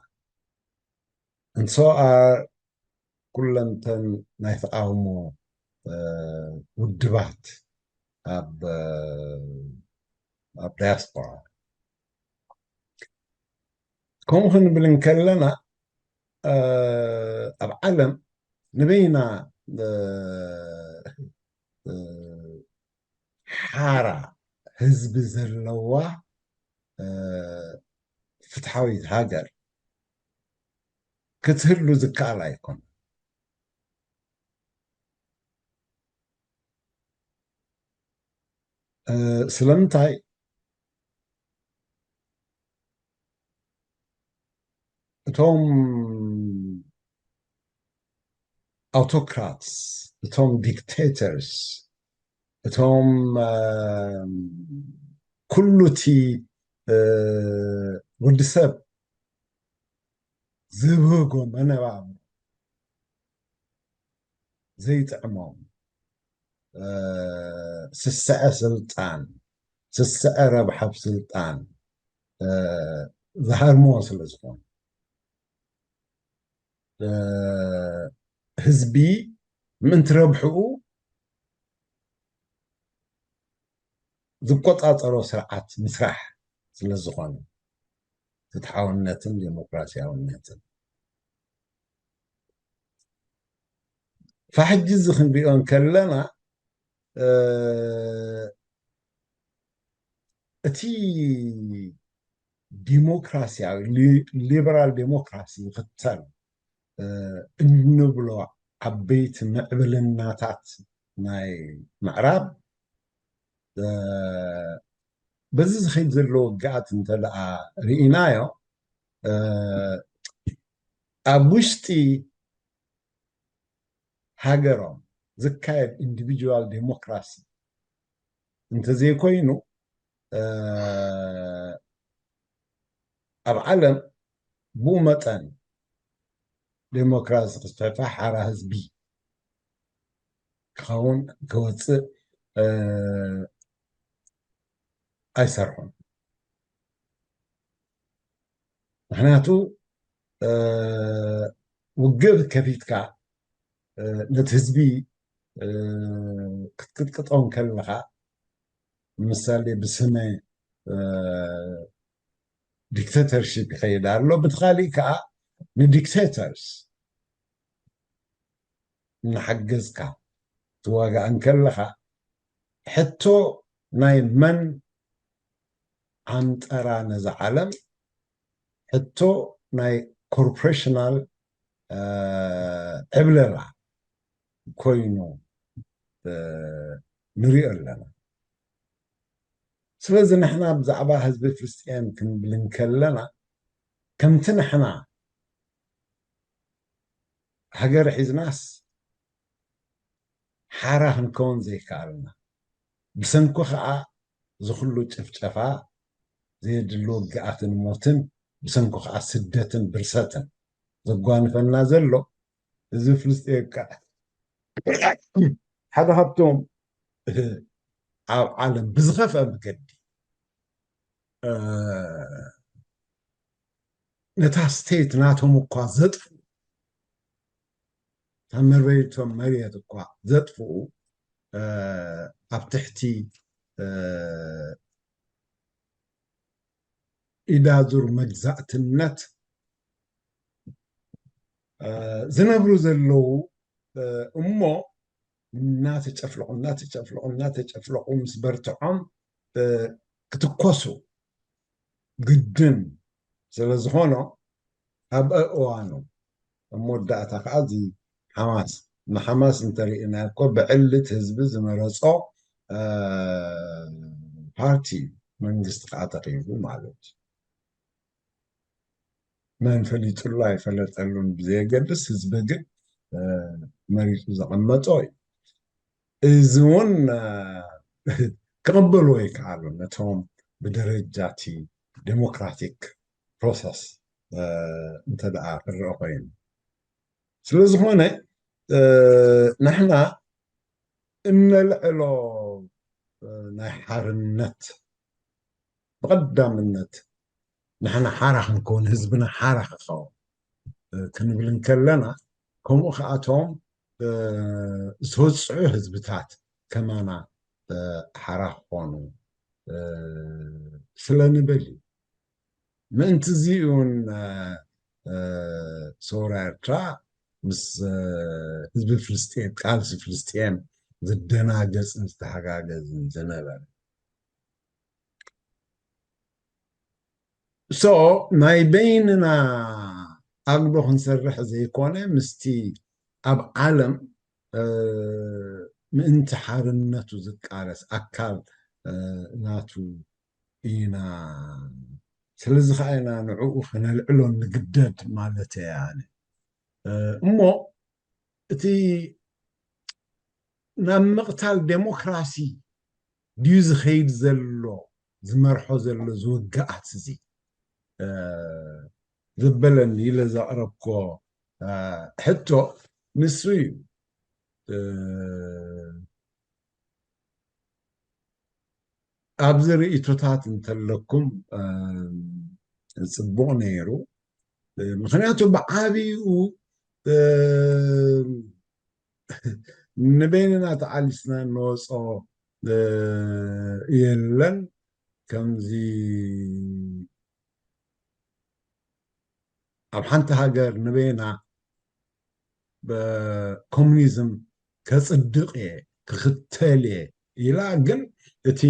እንሶኣ ኩለንተን ናይ ተቃውሞ ውድባት ኣብ ኣብ ዳያስፖራ ከምኡ ክንብል እንከለና ኣብ ዓለም ንበይና ሓራ ህዝቢ ዘለዋ ፍትሓዊት ሃገር ክትህሉ ዝከኣል ኣይኮነን። ስለምንታይ እቶም ኣውቶክራትስ፣ እቶም ዲክቴተርስ፣ እቶም ኩሉ እቲ ወዲ ሰብ ዝብህጎ መነባብሮ ዘይጥዕሞም፣ ስስዐ ስልጣን፣ ስስዐ ረብሓ ስልጣን ዝሃርምዎ ስለ ዝኾኑ ህዝቢ ምእንቲ ረብሕኡ ዝቆፃፀሮ ስርዓት ምስራሕ ስለ ዝኾነ ፍትሓውነትን ዴሞክራሲያውነትን ፋሕጂ እዚ ክንሪኦ እንከለና እቲ ዲሞክራሲያዊ ሊበራል ዴሞክራሲ ይኽተል እንብሎ ዓበይቲ ምዕብልናታት ናይ ምዕራብ በዚ ዝኸይድ ዘሎ ውግኣት እንተ ደኣ ርኢናዮ ኣብ ውሽጢ ሃገሮም ዝካየድ ኢንዲቪጁዋል ዴሞክራሲ እንተዘይኮይኑ ኣብ ዓለም ብኡ መጠን ዴሞክራሲ ክስፋሕፋሕ ሓራ ህዝቢ ክኸውን ክወፅእ ኣይሰርሑን። ምክንያቱ ውግብ ከፊትካ ነቲ ህዝቢ ክትቅጥቅጦም ከለካ፣ ምሳሌ ብስመ ዲክተተርሽፕ ይኸይድ ኣሎ፣ ብቲ ካሊእ ከዓ ንዲክተተርስ እናሓገዝካ ትዋጋእ እንከለኻ፣ ሕቶ ናይ መን ኣንጠራ ነዛ ዓለም፣ ሕቶ ናይ ኮርፖሬሽናል ዕብለላ ኮይኑ ንሪኦ ኣለና። ስለዚ ንሕና ብዛዕባ ህዝቢ ፍልስጥኤም ክንብል እንከለና፣ ከምቲ ንሕና ሃገር ሒዝናስ ሓራ ክንከውን ዘይከኣልና፣ ብሰንኩ ከዓ እዚ ኩሉ ጭፍጨፋ፣ ዘየድሊ ውግኣትን ሞትን፣ ብሰንኩ ከዓ ስደትን ብርሰትን ዘጓንፈና ዘሎ፣ እዚ ፍልስጤም ከዓ ሓደ ካብቶም ኣብ ዓለም ብዝኸፍአ መገዲ ነታ ስቴት ናቶም እኳ ዘጥፍኡ፣ እታ መሬቶም መሬት እኳ ዘጥፍኡ፣ ኣብ ትሕቲ ኢዳዙር መግዛእትነት ዝነብሩ ዘለዉ እሞ እናተጨፍለቑ እናተጨፍለቑ እናተጨፍለቑ ምስ በርትዖም ክትኮሱ ግድን ስለዝኾኖ፣ ኣብ እዋኑ ኣብ መወዳእታ ከዓ እዚ ሓማስ፣ ንሓማስ እንተሪእና እኮ ብዕልት ህዝቢ ዝመረፆ ፓርቲ መንግስቲ ከዓ ተኺቡ ማለት እዩ። መን ፈሊጥሉ ኣይፈለጠሉን ብዘየገድስ፣ ህዝቢ ግን መሪፁ ዘቐመጦ እዩ። እዚ እውን ክቕበልዎ ይከኣሉ፣ ነቶም ብደረጃ እቲ ዴሞክራቲክ ፕሮሰስ እንተ ደኣ ክረአ ኮይኑ። ስለዝኾነ ንሕና እነልዕሎ ናይ ሓርነት ብቐዳምነት ንሕና ሓራ ክንከውን፣ ህዝብና ሓራ ክኸውን ክንብል እንከለና፣ ከምኡ ከኣቶም ዝተወፅዑ ህዝብታት ከማና ሓራ ክኾኑ ስለ ንብል እዩ። ምእንቲ እዚ እውን ሰውራ ኤርትራ ምስ ህዝቢ ፍልስጤም፣ ቃልሲ ፍልስጤም ዝደናገፅን ዝተሓጋገዝን ዝነበረ። ሶ ናይ በይንና ኣግዶ ክንሰርሕ ዘይኮነ፣ ምስቲ ኣብ ዓለም ምእንቲ ሓርነቱ ዝቃለስ ኣካል ናቱ ኢና። ስለዚ ከዓ ኢና ንዕኡ ክነልዕሎ ንግደድ ማለት እየ ኣነ። እሞ እቲ ናብ ምቕታል ዴሞክራሲ ድዩ ዝኸይድ ዘሎ፣ ዝመርሖ ዘሎ ዝውግኣት እዚ ዘበለኒ ኢለ ዘቕረብኮ ሕቶ ንሱ እዩ። ኣብዚ ርእይቶታት እንተለኩም ፅቡቕ ነይሩ። ምክንያቱ ብዓብኡ ንበይንና ተቓሊስና እንወፆ የለን። ከምዚ ኣብ ሓንቲ ሃገር ንበይና ኮሙኒዝም ከፅድቕ እየ ክኽተል እየ ኢላ፣ ግን እቲ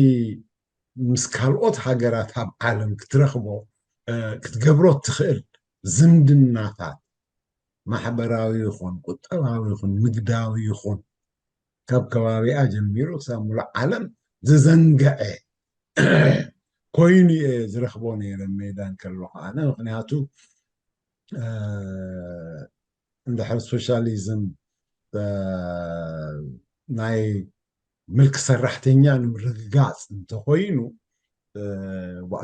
ምስ ካልኦት ሃገራት ኣብ ዓለም ክትረኽቦ ክትገብሮ እትኽእል ዝምድናታት ማሕበራዊ ይኹን ቁጠባዊ ይኹን ንግዳዊ ይኹን ካብ ከባቢኣ ጀሚሩ ክሳብ ሙሉእ ዓለም ዝዘንገዐ ኮይኑ እየ ዝረኽቦ ነይረ ሜዳ እንከለኹ ኣነ። ምክንያቱ እንድሕር ሶሻሊዝም ናይ ምልኪ ሰራሕተኛ ንምርግጋፅ እንተኮይኑ፣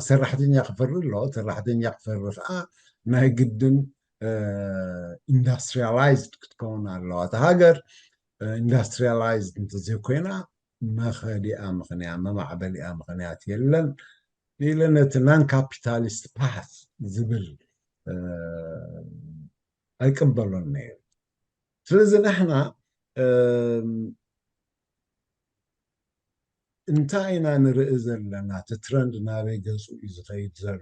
ሰራሕተኛ ክፈሪ ኣሎ። ሰራሕተኛ ክፈሪ ከዓ ናይ ግድን ኢንዳስትሪያላይዝድ ክትከውን ኣለዋ እታ ሃገር። ኢንዳስትሪያላይዝድ እንተዘይኮይና መኸዲኣ ምኽንያት፣ መማዕበሊኣ ምኽንያት የለን ኢለ ነቲ non capitalist path ዝብል ኣይቅበሎን ነይሩ። ስለዚ ንሕና እንታይ ኢና ንርኢ ዘለና? እቲ ትረንድ ናበይ ገፁ እዩ ዝኸይድ ዘሎ?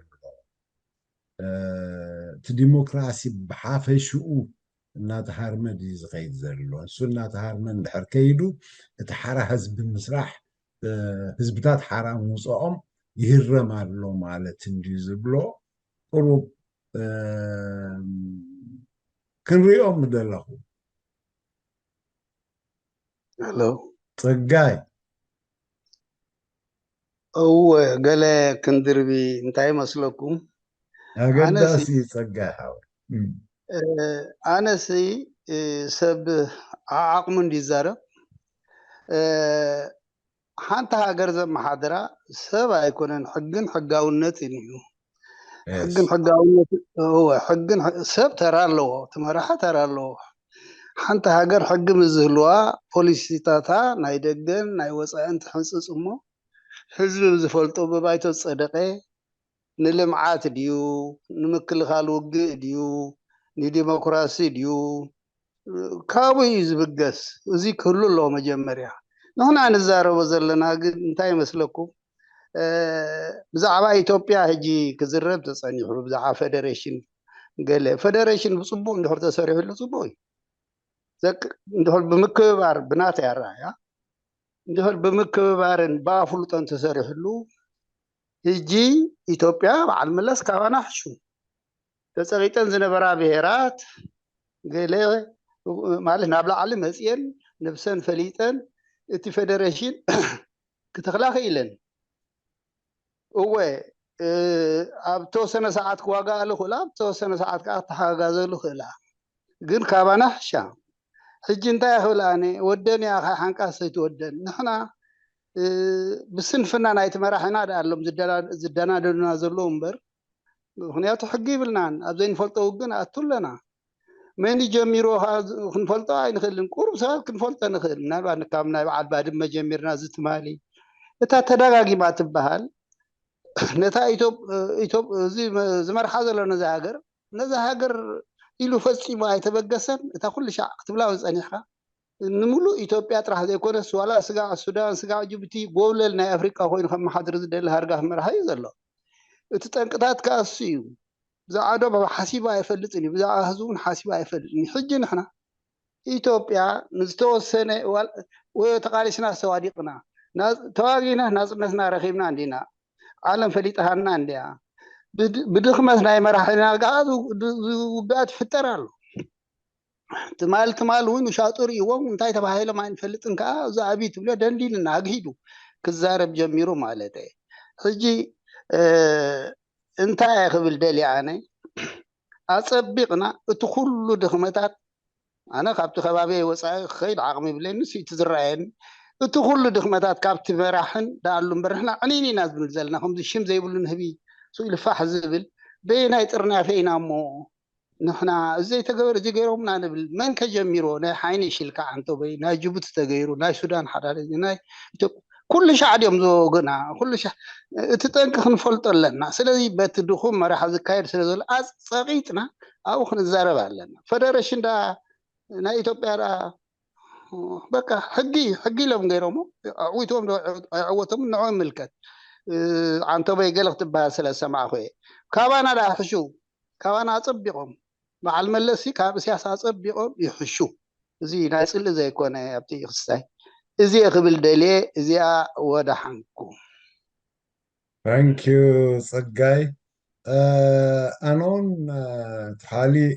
እቲ ዲሞክራሲ ብሓፈሽኡ እናተሃርመ ድዩ ዝኸይድ ዘሎ? እሱ እናተሃርመ እንድሕር ከይዱ እቲ ሓራ ህዝቢ ምስራሕ፣ ህዝብታት ሓራ ምውፅኦም ይህረም ኣሎ ማለት እንድዩ ዝብሎ ቁሩብ ክንሪኦ ምደለኹ። ሄሎ ፀጋይ እወ፣ ገለ ክንድርቢ እንታይ መስለኩም? ኣገዳሲ እዩ ፀጋይ ሓወይ። ኣነሲ ሰብ ዓዓቕሙ እንዲዛረብ ሓንቲ ሃገር ዘመሓድራ ሰብ ኣይኮነን፣ ሕግን ሕጋውነትን እዩ። ሕግን ሕጋውነት እወ፣ ሕግን ሰብ ተራ ኣለዎ፣ ትመራሓ ተራ ኣለዎ። ሓንቲ ሃገር ሕጊ ምስ ዝህልዋ ፖሊሲታታ ናይ ደገን ናይ ወፃእን ትሕንፅፅ እሞ ህዝቢ ብዝፈልጦ ብባይቶ ዝፀደቀ ንልምዓት ድዩ፣ ንምክልኻል ውግእ ድዩ፣ ንዲሞክራሲ ድዩ፣ ካብኡ እዩ ዝብገስ። እዚ ክህሉ ኣለዎ መጀመርያ። ንሕና ንዛረቦ ዘለና ግን እንታይ ይመስለኩም? ብዛዕባ ኢትዮጵያ ሕጂ ክዝረብ ተጸኒሑ፣ ብዛዕባ ፌደሬሽን ገለ። ፌደሬሽን ብጽቡቕ እንድሕር ተሰሪሑሉ ጽቡቕ እዩ። እንድሕር ብምክብባር ብናተይ ኣረኣያ እንድሕር ብምክብባርን ብኣፍልጦን ተሰሪሕሉ ሕጂ ኢትዮጵያ በዓል መለስ ካባና ሕሹ ተጸቂጠን ዝነበራ ብሄራት ገለ ማለት ናብ ላዕሊ መፅየን ነብሰን ፈሊጠን እቲ ፌደሬሽን ክተኽላ ክኢለን። እወ ኣብ ተወሰነ ሰዓት ክዋጋኣሉ ክእላ፣ ኣብ ተወሰነ ሰዓት ከዓ ክተሓጋገዘሉ ክእላ። ግን ካባና ሕሻ። ሕጂ እንታይ ክብል ኣነ ወደን እያ ሓንቃስ ኣይትወደን። ንሕና ብስንፍና ናይቲ መራሒና ደኣ ኣሎም ዝደናደኑና ዘለዉ እምበር፣ ምክንያቱ ሕጊ ይብልናን ኣብ ዘይንፈልጦ ውግእ ንኣቱ ኣለና። መን ጀሚርዎ ከዓ ክንፈልጦ ኣይንኽእልን። ቁሩብ ሰባት ክንፈልጦ ንኽእል። ምናልባት ካብ ናይ በዓል ባድመ ጀሚርና እዚ ትማሊ እታ ተደጋጊማ ትበሃል ነታ ዝመርሓ ዘሎ ነዛ ሃገር ነዛ ሃገር ኢሉ ፈፂሙ ኣይተበገሰን። እታ ኩሉ ሻዕ ክትብላ እውን ፀኒሕካ ንምሉእ ኢትዮጵያ ጥራሕ ዘይኮነስ ዋላ ስጋዕ ሱዳን፣ ስጋዕ ጅቡቲ፣ ጎብለል ናይ ኣፍሪቃ ኮይኑ ከመሓድር ዝደሊ ሃርጋፍ መራሒ እዩ ዘሎ። እቲ ጠንቅታት ከዓ እሱ እዩ። ብዛዕባ ዶብ ሓሲቡ ኣይፈልጥን እዩ። ብዛዕባ ህዝቡ እውን ሓሲቡ ኣይፈልጥን እዩ። ሕጂ ንሕና ኢትዮጵያ ንዝተወሰነ ወይ ተቃሊስና ተዋዲቅና ተዋጊና ናፅነትና ረኪብና እንዲና ዓለም ፈሊጥሃና እንዲያ። ብድክመት ናይ መራሒና ከዓ ዝውግኣት ይፍጠር ኣሎ። ትማል ትማል እውን ውሻጡ ርእዎም እንታይ ተባሂሎም ኣይንፈልጥን ከዓ እዚ ኣብይ ትብሎ ደንዲንና ኣግሂዱ ክዛረብ ጀሚሩ ማለት እየ። ሕጂ እንታይ እየ ክብል ደልየ ኣነ ኣፀቢቕና እቲ ኩሉ ድኽመታት ኣነ ካብቲ ከባቢ ወፃኢ ክኸይድ ዓቕሚ ይብለኒ እቲ ዝረኣየኒ እቲ ኩሉ ድኽመታት ካብቲ መራሕን ደኣሉ እምበር ንሕና ዕኒን ኢና ዝብል ዘለና ከምዚ ሽም ዘይብሉ ንህቢ ስኢሉ ፋሕ ዝብል በየናይ ጥርናፈ ኢና እሞ ንሕና እዚ ዘይተገበረ እዚ ገይሮምና ንብል። መን ከጀሚርዎ? ናይ ሓይኒ ሽልካ ዓንተቦይ ናይ ጅቡቲ ተገይሩ ናይ ሱዳን ሓዳሪ ናይ ኢትዮጵያ ኩሉ ሻዕ ድዮም ዝወጉና ኩሉ ሻዕ እቲ ጠንቂ ክንፈልጦ ኣለና። ስለዚ በቲ ድኹም መራሒ ዝካየድ ስለ ዘሎ ኣፀቂጥና ኣብኡ ክንዛረብ ኣለና። ፈደረሽን ዳ ናይ ኢትዮጵያ ዳ በቃ ሕጊ ሕጊ ኢሎም ገይሮሞ ኣዕዊትዎም ኣይዕወቶም ንዕኦም ይምልከት። ዓንተቦይ ገለ ክትበሃል ስለ ዝሰማዕኩ እየ። ካባና ዳ ሕሹ ካባና ኣፀቢቖም በዓል መለስ ካብ እስያስ ኣፀቢቖም ይሕሹ። እዚ ናይ ፅልኢ ዘይኮነ ኣብቲ ክስታይ እዚ ክብል ደልየ እዚኣ ወደሓንኩ። ታንኪዩ ፀጋይ። ኣነውን እቲ ካሊእ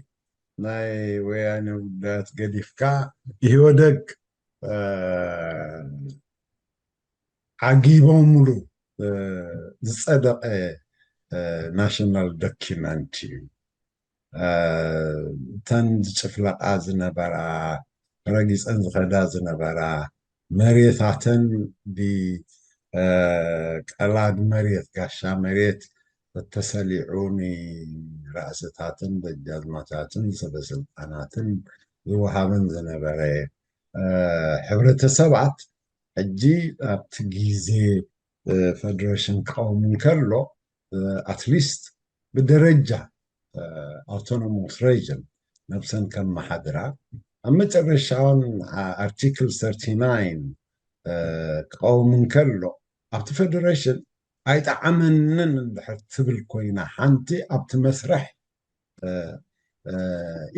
ናይ ወያነ ጉዳያት ገዲፍካ ኢህወደግ ዓጊቦምሉ ዝፀደቐ ናሽናል ዶኪመንት እዩ። እተን ዝጭፍለቓ ዝነበራ ረጊፀን ዝኸዳ ዝነበራ መሬታተን ብቀላድ መሬት ጋሻ መሬት ተሰሊዑ ንራእስታትን ደጃዝማቻትን ሰበስልጣናትን ዝወሃበን ዝነበረ ሕብረተሰባት ሕጂ ኣብቲ ግዜ ፈደሬሽን ክቐውም እንከሎ ኣትሊስት ብደረጃ ኣውቶኖሞስ ሬጅን ነብሰን ከመሓድራ ኣብ መጨረሻውን ኣርቲክል ሰርቲናይን ክቐውም እንከሎ ኣብቲ ፈደሬሽን ኣይጠዓመንን እንድሕር ትብል ኮይና ሓንቲ ኣብቲ መስርሕ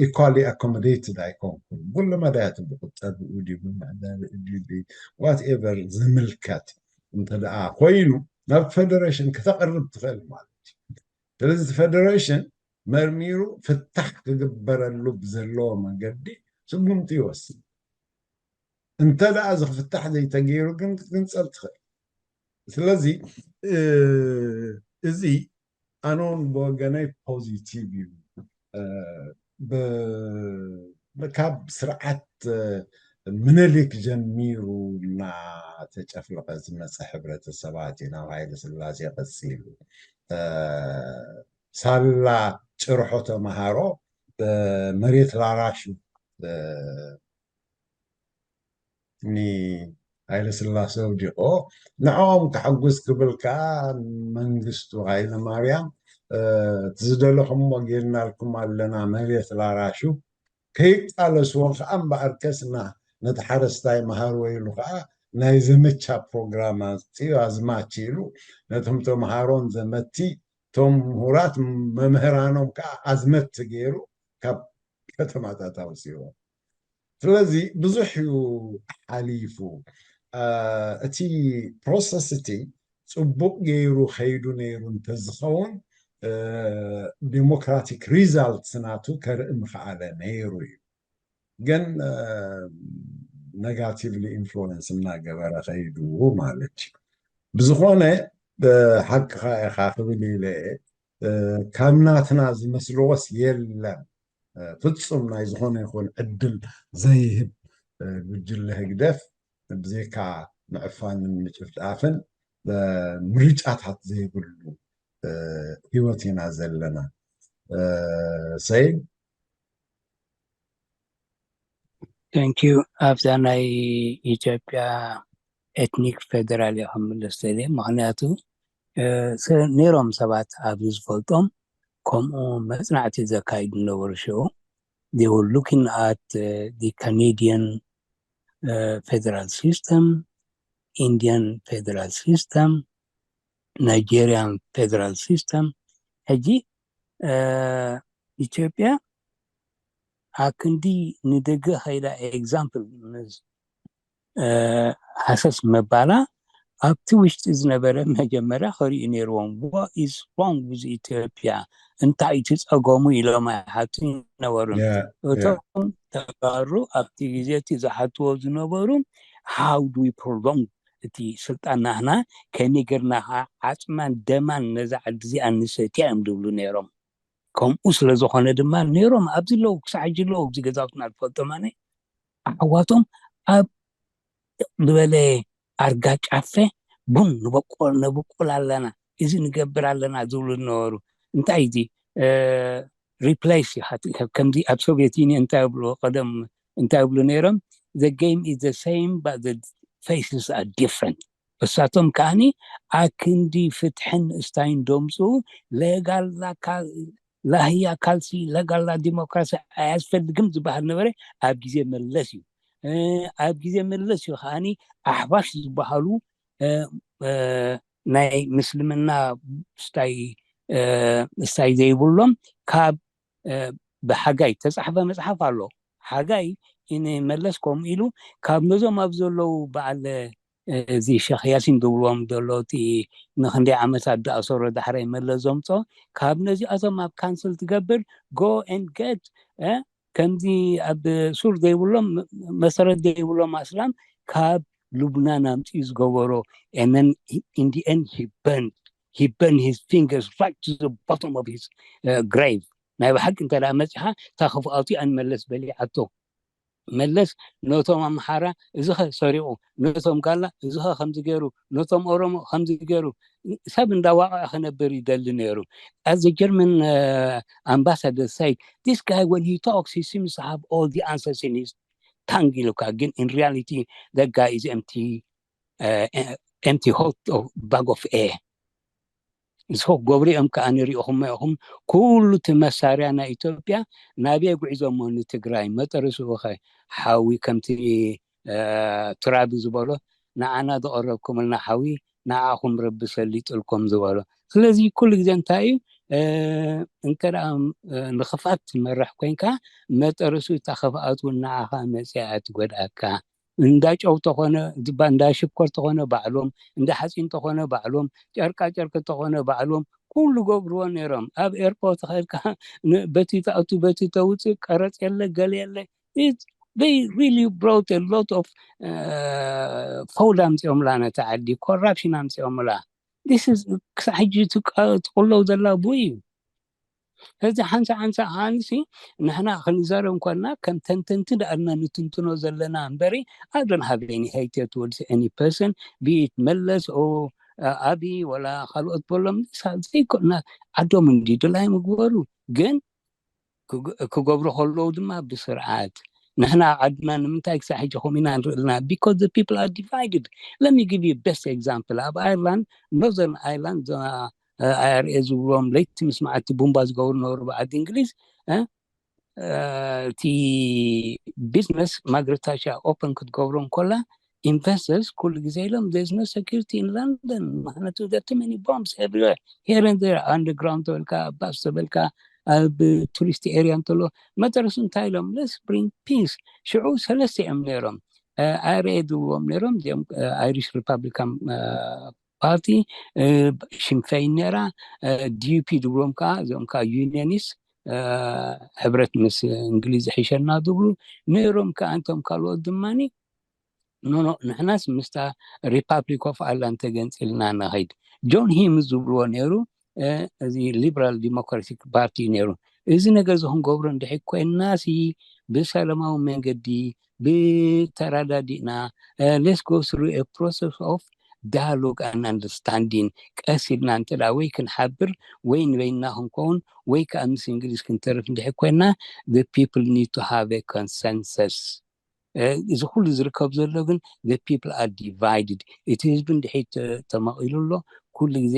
ኢኳሊ ኣኮሞዴትድ ኣይኮንኩን። ኩሉ መዳያት ብቁጠብ ድዩ ብምዕዳል ድዩ ዋትኤቨር ዝምልከት እንተ ደኣ ኮይኑ ናብ ፈደሬሽን ከተቕርብ ትኽእል ማለት እዩ። ስለዚ እቲ ፈደሬሽን መርሚሩ ፍታሕ ክግበረሉ ብዘለዎ መንገዲ ስጉምቲ ይወስድ። እንተ ደኣ እዚ ክፍታሕ ዘይተገይሩ ግን ክትግንጸል ትኽእል። ስለዚ እዚ ኣነውን ብወገነይ ፖዚቲቭ እዩ። ካብ ስርዓት ምኒልክ ጀሚሩ እናተጨፍለቐ ዝመፀ ሕብረተሰባት እዩ ናብ ሃይለ ስላሴ ቀፂሉ። ሳላ ጭርሖ ተምሃሮ መሬት ላራሹ ንሃይለ ስላሴ ኣውዲቆ ንዕኦም ከሐጉስ ክብል ከዓ መንግስቱ ሃይለ ማርያም እቲ ዝደለኹሞ ጌርናልኩም ኣለና መሬት ላራሹ ከይቃለስዎ ከዓ እምበኣርከስ እና ነቲ ሓረስታይ መሃርዎ ኢሉ ከዓ ናይ ዘመቻ ፕሮግራም ኣውፂኡ ኣዝማች ኢሉ ነቶም ተምሃሮን ዘመቲ እቶም ምሁራት መምህራኖም ከዓ ኣዝመቲ ገይሩ ካብ ከተማታት ኣውፅዎ። ስለዚ ብዙሕ እዩ ሓሊፉ። እቲ ፕሮሰስ እቲ ፅቡቅ ገይሩ ከይዱ ነይሩ እንተዝኸውን ዲሞክራቲክ ሪዛልትስ ናቱ ከርኢ ምኽኣለ ነይሩ እዩ። ግን ነጋቲቭሊ ኢንፍሉወንስ እናገበረ ከይዱ ማለት እዩ። ብዝኾነ ሓቅኻ ኢኻ ክብል ኢለ ካብ ናትና ዝመስልዎስ የለን። ፍጹም ናይ ዝኾነ ይኹን ዕድል ዘይህብ ጉጅለ ህግደፍ ብዘይካ ምዕፋንን ምጭፍጫፍን ምርጫታት ዘይብሉ ህይወት ኢና ዘለና። ሰይድ Thank you። ኣብዛ ናይ ኢትዮጵያ ኤትኒክ ፌደራል እየ ክምልስ ደልየ። ምኽንያቱ ነይሮም ሰባት ኣብዚ ዝፈልጦም ከምኡ መፅናዕቲ ዘካይዱ ነበሩ። ሽዑ they were looking at the Canadian federal system, Indian federal system, Nigerian federal system። ሕጂ ኢትዮጵያ ኣብ ክንዲ ንደገ ከይዳ ኤግዛምፕል ሃሰስ ምባላ ኣብቲ ውሽጢ ዝነበረ መጀመርያ ክርእዩ ነይርዎም። What is wrong with ኢትዮጵያ? እንታይ እቲ ጸገሙ ኢሎም ኣይሓቱን ነበሩን። እቶም ተጋሩ ኣብቲ ግዜ እቲ ዝሓትዎ ዝነበሩ how do we prolong እቲ ስልጣን ናህና ከመይ ጌርና ከዓ ዓፅማን ደማን ነዛ ዓዲ እዚኣ ንሰትያ እዮም ዝብሉ ነይሮም። ከምኡ ስለ ዝኾነ ድማ ነይሮም ኣብዚ ኣለዉ፣ ክሳዕ ሕጂ ኣለዉ። ኣብዚ ገዛውትና ዝፈልጦም ኣነ ኣሕዋቶም ኣብ ዝበለ ኣርጋ ጫፈ ቡን ንበቆል ነብቁል ኣለና፣ እዚ ንገብር ኣለና ዝብሉ ዝነበሩ። እንታይ እዚ ሪፕሌስ ከምዚ ኣብ ሶቪየት ዩኒየን እንታይ ይብሉ ቀደም እንታይ ይብሉ ነይሮም? The game is the same but the faces are different። እሳቶም ከዓኒ ኣክንዲ ፍትሕን እስታይን ደምፅኡ ለጋላ ላህያ ካልሲ ለጋላ ዲሞክራሲ ኣያስፈልግም ዝበሃል ነበረ ኣብ ግዜ መለስ እዩ። ኣብ ግዜ መለስ እዩ ከዓኒ ኣሕባሽ ዝበሃሉ ናይ ምስልምና ስታይ ስታይ ዘይብሎም ካብ ብሓጋይ ተፃሕፈ መፅሓፍ ኣሎ። ሓጋይ ንመለስ ከምኡ ኢሉ ካብ ነዞም ኣብ ዘለዉ በዓል እዚ ሸኽ ያሲን ዝብልዎም ዘሎ እቲ ንክንደይ ዓመታት ዝኣሰሮ ዳሕራይ መለስ ዘምፆ ካብ ነዚኣቶም ኣብ ካንስል ትገብር go and get ከምዚ ኣብ ሱር ዘይብሎም መሰረት ዘይብሎም ኣስላም ካብ ሉብናን ኣምፅኡ ዝገበሮ and then in the end he burned he burned his fingers right to the bottom of his grave። ናይ ብሓቂ እንተ ደኣ መፂኻ እታ ክፍኣቱ ኣንመለስ በሊዓቶ። መለስ ነቶም ኣምሓራ እዚ ኸ ሰሪቑ፣ ነቶም ጋላ እዚ ኸ ከምዚ ገይሩ፣ ነቶም ኦሮሞ ከምዚ ገይሩ፣ ሰብ እንዳዋቕዐ ክነብር ይደሊ ነይሩ። As the German ambassador said, this guy when he talks he seems to have all the answers in his tongue ኢሉካ፣ ግን in reality that guy is empty empty hot bag of air። ንስኹ ክገብሩ እዮም ከዓ ንሪኢኹም ኢኹም። ኩሉ እቲ መሳርያ ናይ ኢትዮጵያ ናበይ ጉዒዞሞ? ንትግራይ። መጠረስኡ ኸ ሓዊ ከምቲ ትራቢ ዝበሎ ንዓና ዘቐረብኩምልና ሓዊ ንዓኹም ረቢ ሰሊጥልኩም ዝበሎ። ስለዚ ኩሉ ግዜ እንታይ እዩ? እንተ ንኽፋት ትመራሕ ኮይንካ መጠረሱ እታ ኽፍኣት እውን ንዓኻ መፅያ ትጎድኣካ። እንዳ ጨው ተኾነ፣ እንዳ ሽኮር ተኾነ ባዕሎም፣ እንዳ ሓፂን ተኾነ ባዕሎም፣ ጨርቃ ጨርቂ ተኾነ ባዕሎም ኩሉ ገብርዎ ነይሮም። ኣብ ኤርፖርት ኸድካ በቲ ተኣቱ በቲ ተውፅእ ቀረፅ የለ ገለ የለ። They really brought a lot of ፈውድ ኣምፂኦምላ ነቲ ዓዲ፣ ኮራፕሽን ኣምፂኦምላ። ክሳብ ሕጂ ትቅለው ዘላ ብኡ እዩ። እዚ ሓንሳ ሓንሳ ከዓንሲ ንሕና ክንዛረብ እንኮልና ከም ተንተንቲ ደኣልና ንትንትኖ ዘለና እምበሪ፣ I don't have any hatred towards any person, be it መለስ ኦ ኣቢ ወላ ካልኦት በሎም ዘይኮና ዓዶም እንዲ ድላይ ምግበሩ ግን ክገብሩ ከለዉ ድማ ብስርዓት። ንሕና ዓድና ንምንታይ ክሳብ ሕጂ ከምኡ ኢና ንርኢ ኣለና? Because the people are divided. Let me give you best example. ኣብ Ireland, Northern Ireland, IRA ዝብሎም ለይቲ ምስ መዓልቲ ቡምባ ዝገብሩ ነበሩ ብዓዲ እንግሊዝ። እቲ ቢዝነስ ማግረታሻ ኦፐን ክትገብሮ እንኮላ ኢንቨስተርስ ኩሉ ግዜ ኢሎም there's no security in London፣ ምክንያቱ there too many bombs everywhere, here and there, underground ተበልካ፣ ባስ ተበልካ፣ ኣብ ቱሪስት ኤርያ እንተሎ መጠረሱ እንታይ ኢሎም let's bring peace። ሽዑ ሰለስተ እዮም ነይሮም። IRA ዝብልዎም ነይሮም እዚኦም፣ Irish Republican Party፣ ሽንፈይን ነይራ፣ DUP ዝብሎም ከዓ እዚኦም ከዓ ዩኒየኒስት፣ ሕብረት ምስ እንግሊዝ ዝሕሸና ዝብሉ ነይሮም። ከዓ እንቶም ካልኦት ድማኒ ኖኖ ንሕናስ ምስታ ሪፓብሊክ ኦፍ ኣየርላንድ ተገንፂልና ንኸይድ። ጆን ሂም ዝብልዎ ነይሩ፣ እዚ ሊበራል ዲሞክራቲክ ፓርቲ ነይሩ። እዚ ነገር እዚ ክንገብሮ እንድሕር ኮይንና ሲ ብሰላማዊ መንገዲ ብተራዳዲእና let's go through a process of dialogue and understanding፣ ቀስ ኢልና እንተ ወይ ክንሓብር ወይ ንበይንና ክንከውን ወይ ከዓ ምስ እንግሊዝ ክንተርፍ እንድሕር ኮይንና the people need to have a consensus። እዚ ኩሉ ዝርከብ ዘሎ ግን the people are divided። እቲ ህዝቢ እንድሕር ተማቒሉ ኣሎ ኩሉ ግዜ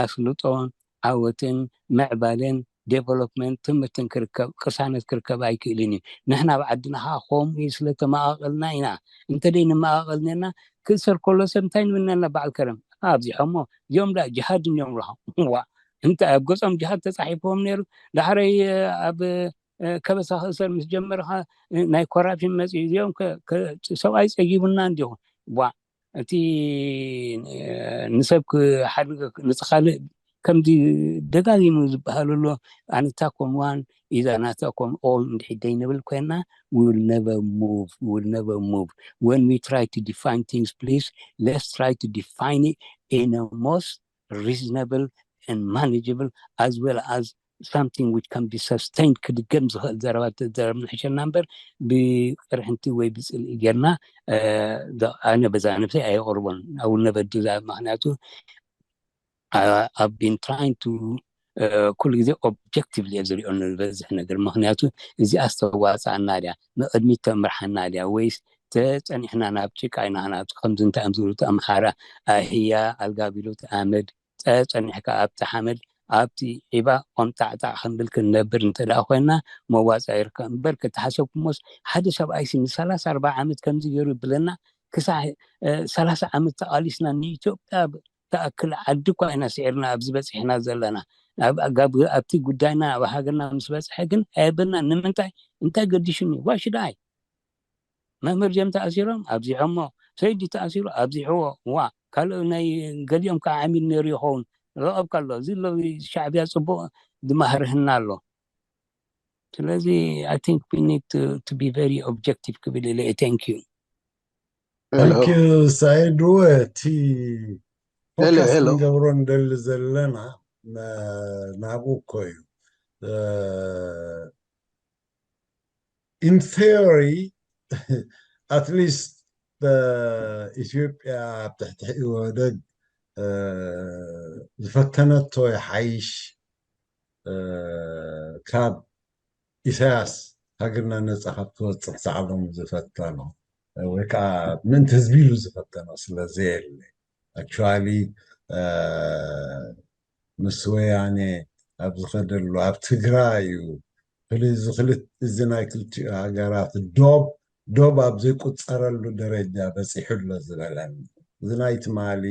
ኣስልጦን ዓወትን ምዕባለን ዴቨሎፕመንት ትምህርትን ክርከብ ቅሳነት ክርከብ ኣይክእልን እዩ። ንሕና ኣብ ዓድና ከዓ ከምኡ እዩ ስለተመቓቐልና ኢና። እንተደይ ንመቓቐል ነና ክእሰር ከሎ ሰብ እንታይ ንብል ነና በዓል ከረም ኣብዚሖሞ እዚኦም ዳ ጅሃድ እዮም ብለኻ ዋ እንታይ ኣብ ገፆም ጅሃድ ተፃሒፍዎም ነይሩ። ዳሕረይ ኣብ ከበሳ ክእሰር ምስ ጀመርካ ናይ ኮራፕሽን መፅኡ እዚኦም ሰብኣይ ፀጊቡና እንዲኹ ዋ እቲ ንሰብ ንፅካልእ ከምዚ ደጋጊሙ ዝበሃል ኣሎ ኣነታ ኮምዋን ኢዛ ናታ ኮም ኦል እንድሕር ደይንብል ኮይና we will never move, we will never move. When we try to define things, please let's try to define it in a most reasonable and manageable as well as something which can be sustained ክድገም ዝኽእል ዘረባ ተዘረብ ንሕሸና እምበር ብቅርሕንቲ ወይ ብፅልኢ ጌርና ኣነ በዛ ነብሰይ ኣየቅርቦን I will never do that ምክንያቱ I've been trying to ኩሉ ግዜ objectively እየ ዝሪኦ ዝበዝሕ ነገር ምክንያቱ እዚኣ ዝተዋፃኣና ድያ ንቅድሚት ተምርሓና ድያ ወይስ ተፀኒሕና ናብ ጭቃ ኢና ናብቲ ከምዚ እንታይ እዮም ዝብሉ ኣምሓራ ኣህያ ኣልጋ ቢሉት ኣመድ ፀኒሕካ ኣብቲ ሓመድ ኣብቲ ዒባ ቆምጣዕጣዕ ክንብል ክንነብር እንተ ደኣ ኮይና መዋፅኣ ይርከብ እምበር ከተሓሰብኩሞስ ሓደ ሰብኣይሲ ንሰላሳ ኣርባዓ ዓመት ከምዚ ገይሩ ይብለና ክሳዕ ሰላሳ ዓመት ተቓሊስና ንኢትዮጵያ ተኣክል ዓዲ እኳ ኢና ስዒርና ኣብዚ በፂሕና ዘለና ኣብቲ ጉዳይና ኣብ ሃገርና ምስ በፅሐ ግን ኣየበልና ንምንታይ እንታይ ገዲሹኒ ዋሽዳይ መምህር ጀም ተኣሲሮም ኣብዚሖሞ ሰይዲ ተኣሲሩ ኣብዚሕዎ ዋ ካልእ ናይ ገሊኦም ከዓ ዓሚል ነይሩ ይኸውን ረቐብ ከሎ እዚ ሎ ሻዕብያ ፅቡቕ ዝማህርህና ኣሎ ስለዚ I think we need to, to be very objective ክብል ኢለ thank you Thank you ሳይድ እቲ ፎከስ ክንገብሮ እንደሊ ዘለና ናብኡ እኮ እዩ in theory at least ኢትዮጵያ ኣብ ትሕቲ ኢህወደግ ዝፈተነቶ ይሓይሽ ካብ ኢሳያስ ሃገርና ነፃ ካብ ትወፅእ ሰዓሎም ዝፈተኖ ወይ ከዓ ምእንቲ ህዝቢ ኢሉ ዝፈተኖ ስለ ዘየለ፣ actually ምስ ወያኔ ኣብ ዝኸደሉ ኣብ ትግራይ እዩ። እዚ ናይ ክልቲኡ ሃገራት ዶብ ዶብ ኣብ ዘይቁፀረሉ ደረጃ በፂሑ ኣሎ ዝበለን፣ እዚ ናይ ትማሊ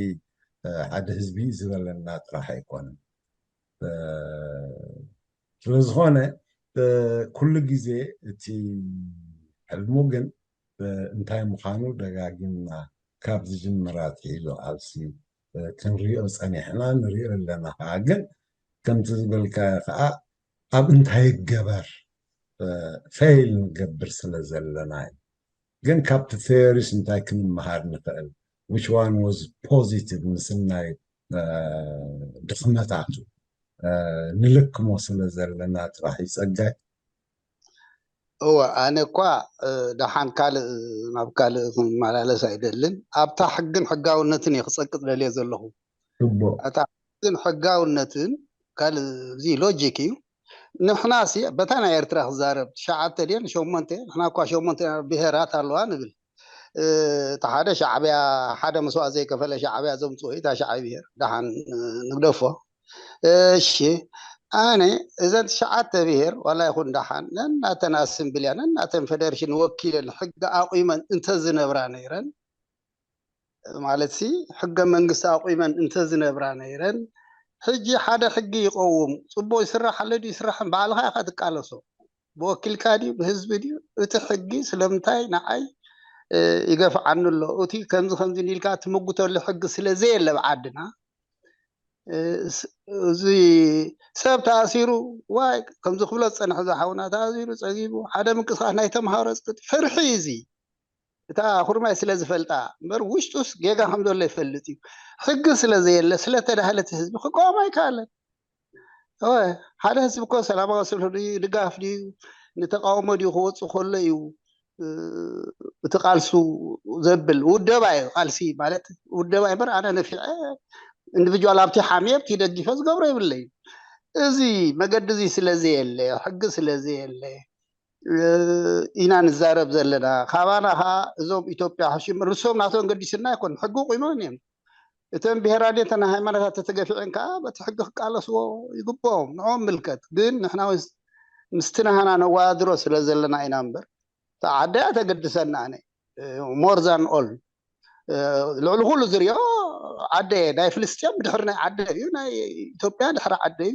ሓደ ህዝቢ ዝበለና ጥራሕ ኣይኮነን። ስለዝኾነ ኩሉ ግዜ እቲ ሕልሙ ግን እንታይ ምዃኑ ደጋጊምና ካብ ዝጅምር ኣትሒዙ ኣብዚ ክንሪኦ ፀኒሕና፣ ንሪኦ ኣለና ከዓ። ግን ከምቲ ዝበልካዮ ከዓ ኣብ እንታይ ይገበር ፌይል ንገብር ስለ ዘለና እዩ። ግን ካብቲ ቴዎሪስ እንታይ ክንመሃር ንኽእል? Which one was positive? ምስናይ ድኽመታቱ ንልክሞ ስለ ዘለና ጥራሕ እዩ። ጸጋይ? እወ፣ ኣነ እኳ ደሓን ካልእ ናብ ካልእ ክመላለስ ኣይደልን። ኣብታ ሕግን ሕጋውነትን እየ ክጸቅጥ ደልየ ዘለኹ። እታ ሕግን ሕጋውነትን ካልእ እዚ ሎጂክ እዩ። ንሕና ሲ በታ ናይ ኤርትራ ክዛረብ ትሽዓተ ድየን ሸሞንተ፣ ንሕና እኳ ሸሞንተ ብሄራት ኣለዋ ንብል። እቲ ሓደ ሻዕብያ፣ ሓደ መስዋእቲ ዘይከፈለ ሻዕብያ ዘምፅኦ እዩ። እታ ሻዕብያ ብሄር ደሓን ንግደፎ። እሺ፣ ኣነ እዘን ትሽዓተ ብሄር ዋላ ይኹን ደሓን ነናተን ኣስምብልያ ነናተን ፌደሬሽን ወኪለን ሕጊ ኣቑመን እንተዝነብራ ነይረን፣ ማለት ሲ ሕገ መንግስቲ ኣቑመን እንተዝነብራ ነይረን፣ ሕጂ ሓደ ሕጊ ይቐውም፣ ፅቡቕ ይስራሕ ኣሎ ድዩ ይስራሕን ባዕልኻ ኢኻ ትቃለሶ። ብወኪልካ ድዩ ብህዝቢ ድዩ? እቲ ሕጊ ስለምንታይ ንዓይ ይገፍዓኒ ኣሎ? እቲ ከምዚ ከምዚ ኢልካ ትምጉተሉ ሕጊ ስለ ዘየለ ኣብ ዓድና እዚ ሰብ ተኣሲሩ ዋይ ከምዚ ክብሎ ዝፀንሐ ዝሓውና ተኣሲሩ ፀጊቡ ሓደ ምንቅስቃስ ናይ ተምሃሮ ፍርሒ እዚ እታ ኩርማይ ስለ ዝፈልጣ እምበር ውሽጡስ ጌጋ ከም ዘሎ ይፈልጥ እዩ። ሕጊ ስለ ዘየለ ስለተዳህለት ህዝቢ ክቃወም ኣይከኣለን። እወ ሓደ ህዝቢ እኮ ሰላማዊ ስልሒ ድዩ ድጋፍ ድዩ ንተቃውሞ ድዩ ክወፁ ከሎ እዩ እቲ ቃልሱ ዘብል ውደባ እዩ። ቃልሲ ማለት ውደባ እምበር ኣነ ነፊዐ ኢንዲቪጁዋል ኣብቲ ሓምየ ኣብቲ ደጊፈ ዝገብሮ የብለይ። እዚ መገዲ እዚ ስለ ዘየለ ሕጊ ስለ ዘየለ ኢና ንዛረብ ዘለና። ካባና ከዓ እዞም ኢትዮጵያ ሕሽም ርሶም ናቶም ገዲስና ኣይኮን ሕጊ ቁይሞን እዮም። እተን ብሄራት እተን ሃይማኖታት ተተገፊዐን ከዓ በቲ ሕጊ ክቃለስዎ ይግብኦም ንኦም ምልከት። ግን ንሕና ምስቲ ናህና ነዋድሮ ስለ ዘለና ኢና እምበር ዓደያ ተገድሰና ኣነ more than all ልዕሊ ኩሉ ዝሪኦ ዓደ ናይ ፍልስጤም ድሕሪ ናይ ዓደ እዩ ናይ ኢትዮጵያ ድሕሪ ዓደ እዩ።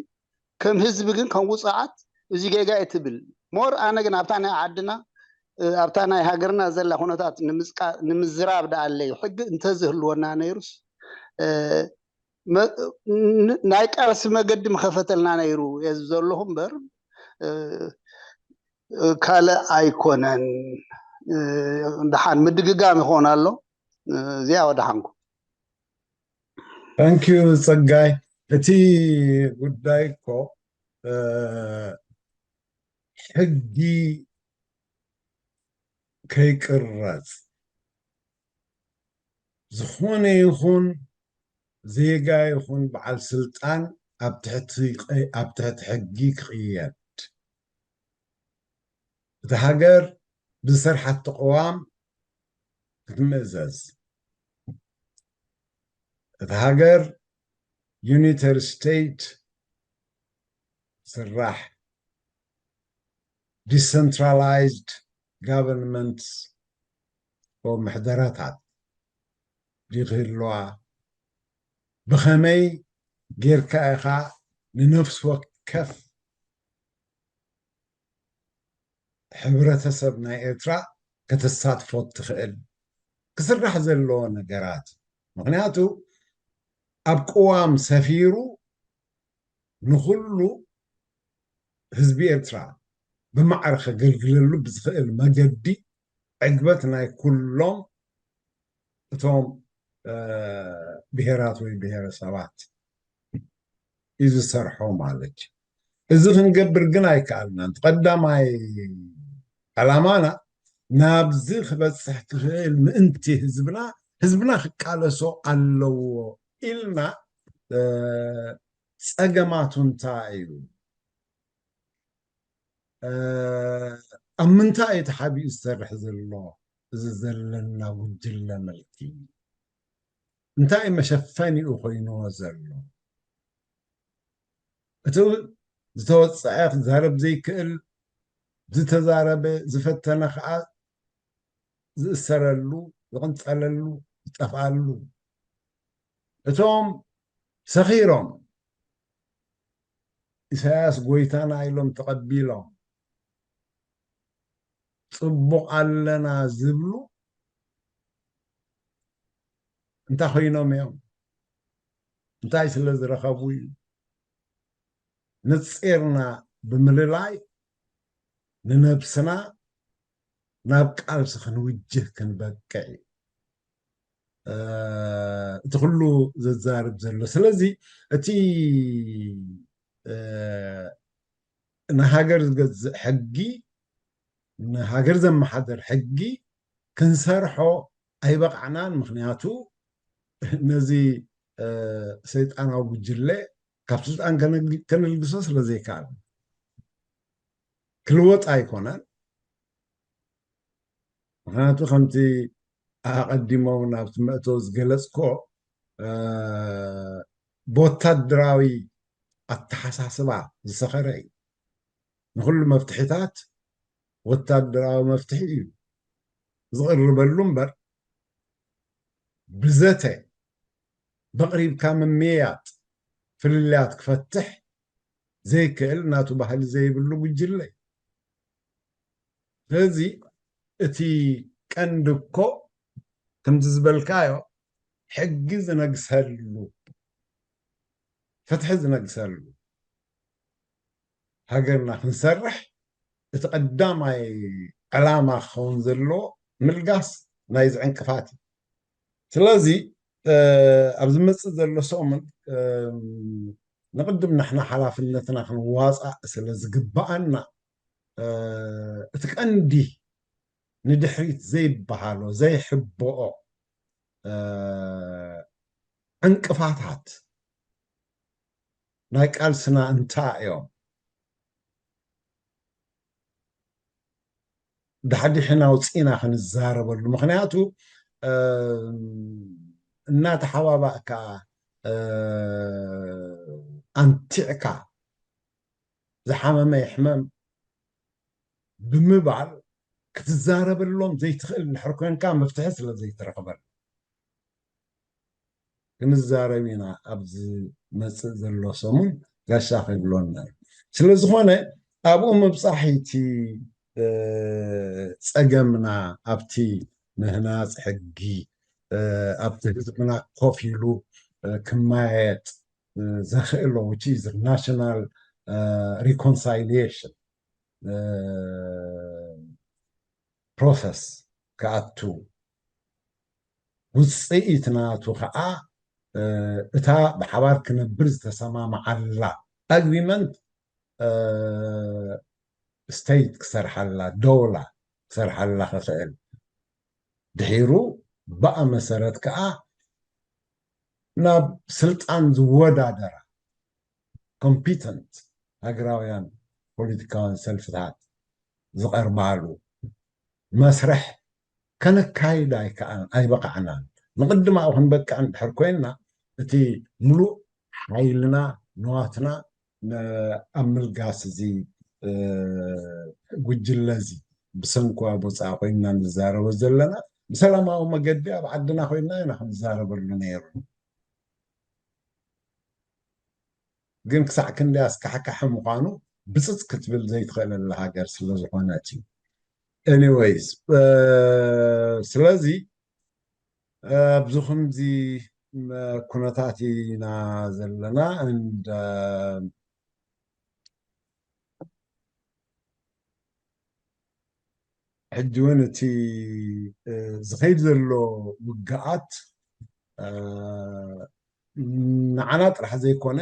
ከም ህዝቢ ግን ከም ውፅዓት እዚ ጌጋ እዩ ትብል ሞር ኣነ ግን ኣብታ ናይ ዓድና ኣብታ ናይ ሃገርና ዘላ ኩነታት ንምዝራብ ደኣለይ ሕጊ እንተዝህልወና ነይሩስ ናይ ቃልሲ መገዲ ምኸፈተልና ነይሩ እየ ዘለኹ እምበር ካልእ ኣይኮነን። ደሓን ምድግጋም ይኸውን ኣሎ። እዚኣ ወደሓንኩ። Thank you ጸጋይ። እቲ ጉዳይ እኮ ሕጊ ከይቅረጽ ዝኾነ ይኹን ዜጋ ይኹን በዓል ስልጣን ኣብ ትሕቲ ሕጊ ክቕየድ እታ ሃገር ብዝሰርሓቶ ቅዋም ክትምእዘዝ፣ እታ ሃገር ዩኒተሪ ስቴት ስራሕ፣ ዲሰንትራላይዝድ ጋቨርንመንት ምሕደራታት ድዩ ክህልዋ፣ ብኸመይ ጌርካ ኢኻ ንነፍሲ ወከፍ ሕብረተሰብ ናይ ኤርትራ ከተሳትፎ ትኽእል ክስራሕ ዘለዎ ነገራት። ምኽንያቱ ኣብ ቅዋም ሰፊሩ ንኹሉ ህዝቢ ኤርትራ ብማዕረ ከገልግለሉ ብዝኽእል መገዲ ዕግበት ናይ ኩሎም እቶም ብሄራት ወይ ብሄረሰባት እዩ ዝሰርሖ ማለት እዩ። እዚ ክንገብር ግን ኣይከኣልናን። ቀዳማይ ዕላማና ናብዚ ክበፅሕ ክኽእል ምእንቲ ህዝብና ህዝብና ክቃለሶ ኣለዎ ኢልና ፀገማቱ እንታይ እዩ? ኣብ ምንታይ እዩ ተሓቢኡ ዝሰርሕ ዘሎ? እዚ ዘለና ጉጅለ ምልኪ? እንታይ መሸፈኒኡ ኮይንዎ ዘሎ? እቲ ዝተወፀዐ ክዛረብ ዘይክእል፣ ዝተዛረበ ዝፈተነ ከዓ ዝእሰረሉ፣ ዝቕንፀለሉ፣ ዝጠፍኣሉ። እቶም ሰኺሮም ኢሳያስ ጎይታና ኢሎም ተቐቢሎም ፅቡቕ ኣለና ዝብሉ እንታይ ኮይኖም እዮም? እንታይ ስለ ዝረኸቡ እዩ? ነፂርና ብምልላይ ንነብስና ናብ ቃልሲ ክንውጅህ ክንበቅዕ እዩ። እቲ ኩሉ ዘዛርብ ዘሎ። ስለዚ እቲ ንሃገር ዝገዝእ ሕጊ፣ ንሃገር ዘመሓደር ሕጊ ክንሰርሖ ኣይበቕዕናን። ምኽንያቱ ነዚ ሰይጣናዊ ጉጅለ ካብ ስልጣን ከነልግሶ ስለ ዘይከኣል ክልወጥ ኣይኮነን። ምኽንያቱ ከምቲ ኣቐዲሞም ናብቲ መእተዊ ዝገለጽኮ ብወታደራዊ ኣተሓሳስባ ዝሰኸረ እዩ። ንኹሉ መፍትሒታት ወታደራዊ መፍትሒ እዩ ዝቕርበሉ እምበር ብዘተ በቕሪብካ ምምያጥ ፍልልያት ክፈትሕ ዘይክእል ናቱ ባህሊ ዘይብሉ ጉጅለ እዩ። ስለዚ እቲ ቀንዲ እኮ ከምቲ ዝበልካዮ ሕጊ ዝነግሰሉ፣ ፍትሒ ዝነግሰሉ ሃገርና ክንሰርሕ እቲ ቀዳማይ ዕላማ ክኸውን ዘለዎ ምልጋስ ናይዚ ዕንቅፋት እዩ። ስለዚ ኣብ ዝመፅእ ዘሎ ሰሙን ንቕድም ንሕና ሓላፍነትና ክንዋፃእ ስለ ዝግብኣና እቲ ቀንዲ ንድሕሪት ዘይበሃሎ ዘይሕብኦ ዕንቅፋታት ናይ ቃልስና እንታይ እዮም? ዳሕዲሕና ኣውፂእና ክንዛረበሉ። ምኽንያቱ እናተሓባባእካ ኣንቲዕካ ዝሓመመ ይሕመም ብምባል ክትዛረበሎም ዘይትኽእል እንድሕር ኮንካ መፍትሒ ስለ ዘይትረኽበሉ ክንዛረብ ኢና። ኣብ ዝመፅእ ዘሎ ሰሙን ጋሻ ከይብሎና እዩ። ስለ ዝኾነ ኣብኡ ምብፃሕ እቲ ፀገምና ኣብቲ ምህናፅ ሕጊ ኣብቲ ህዝብና ኮፍ ኢሉ ክማየጥ ዘኽእሎ which is national reconciliation process ክኣቱ ውፅኢት ናቱ ከዓ እታ ብሓባር ክነብር ዝተሰማምዓላ agreement state ክሰርሓላ፣ ደውላ ክሰርሓላ ክኽእል ድሒሩ ብኣ መሰረት ከዓ ናብ ስልጣን ዝወዳደራ competent ሃገራውያን ፖለቲካውያን ሰልፍታት ዝቐርባሉ መስርሕ ከነካይድ ኣይከኣልን፣ ኣይበቃዕናን። ንቕድም ኣብኡ ክንበቅዕ እንድሕር ኮይንና እቲ ምሉእ ሓይልና ንዋትና ኣብ ምልጋስ እዚ ጉጅለ እዚ ብሰንኩ ኣብ ወፃኢ ኮይንና ንዛረቦ ዘለና ብሰላማዊ መገዲ ኣብ ዓድና ኮይንና ኢና ክንዛረበሉ ነይሩ። ግን ክሳዕ ክንደይ ኣስካሕካሒ ምዃኑ ብፅፅ ክትብል ዘይትኽእለላ ሃገር ስለ ዝኾነት እዩ። Anyways ስለዚ ኣብዚ ከምዚ ኩነታት ኢና ዘለና and ሕጂ እውን እቲ ዝኸይድ ዘሎ ውግኣት ንዓና ጥራሕ ዘይኮነ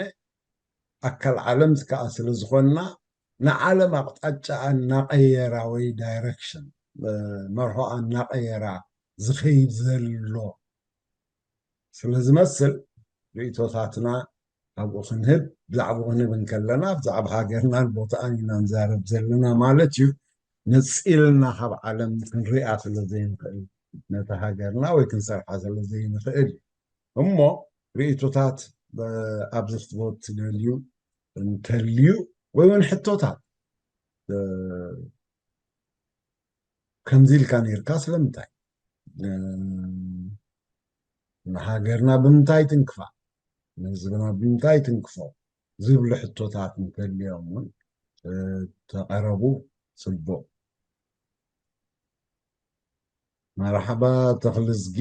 ኣካል ዓለም ከዓ ስለ ዝኾንና ንዓለም ኣቕጣጫኣ እናቐየራ ወይ direction መርሖኣ እናቐየራ ዝኸይድ ዘሎ ስለ ዝመስል ርእቶታትና ኣብኡ ክንህብ ብዛዕባኡ ክንህብ እንከለና ብዛዕባ ሃገርናን ቦታኣን ኢና ንዛረብ ዘለና ማለት እዩ። ነፂልና ካብ ዓለም ክንሪኣ ስለ ዘይንኽእል፣ ነታ ሃገርና ወይ ክንሰርሓ ስለ ዘይንኽእል፣ እሞ ርእይቶታት ኣብዚ ክትቦት ትደልዩ እንተልዩ፣ ወይ እውን ሕቶታት ከምዚ ኢልካ ነይርካ ስለምንታይ፣ ንሃገርና ብምንታይ ትንክፋ፣ ንህዝብና ብምንታይ ትንክፎ ዝብሉ ሕቶታት እንተልዮም እውን ተቐረቡ። ጽቡቕ። መርሓባ ተኽልዝጊ።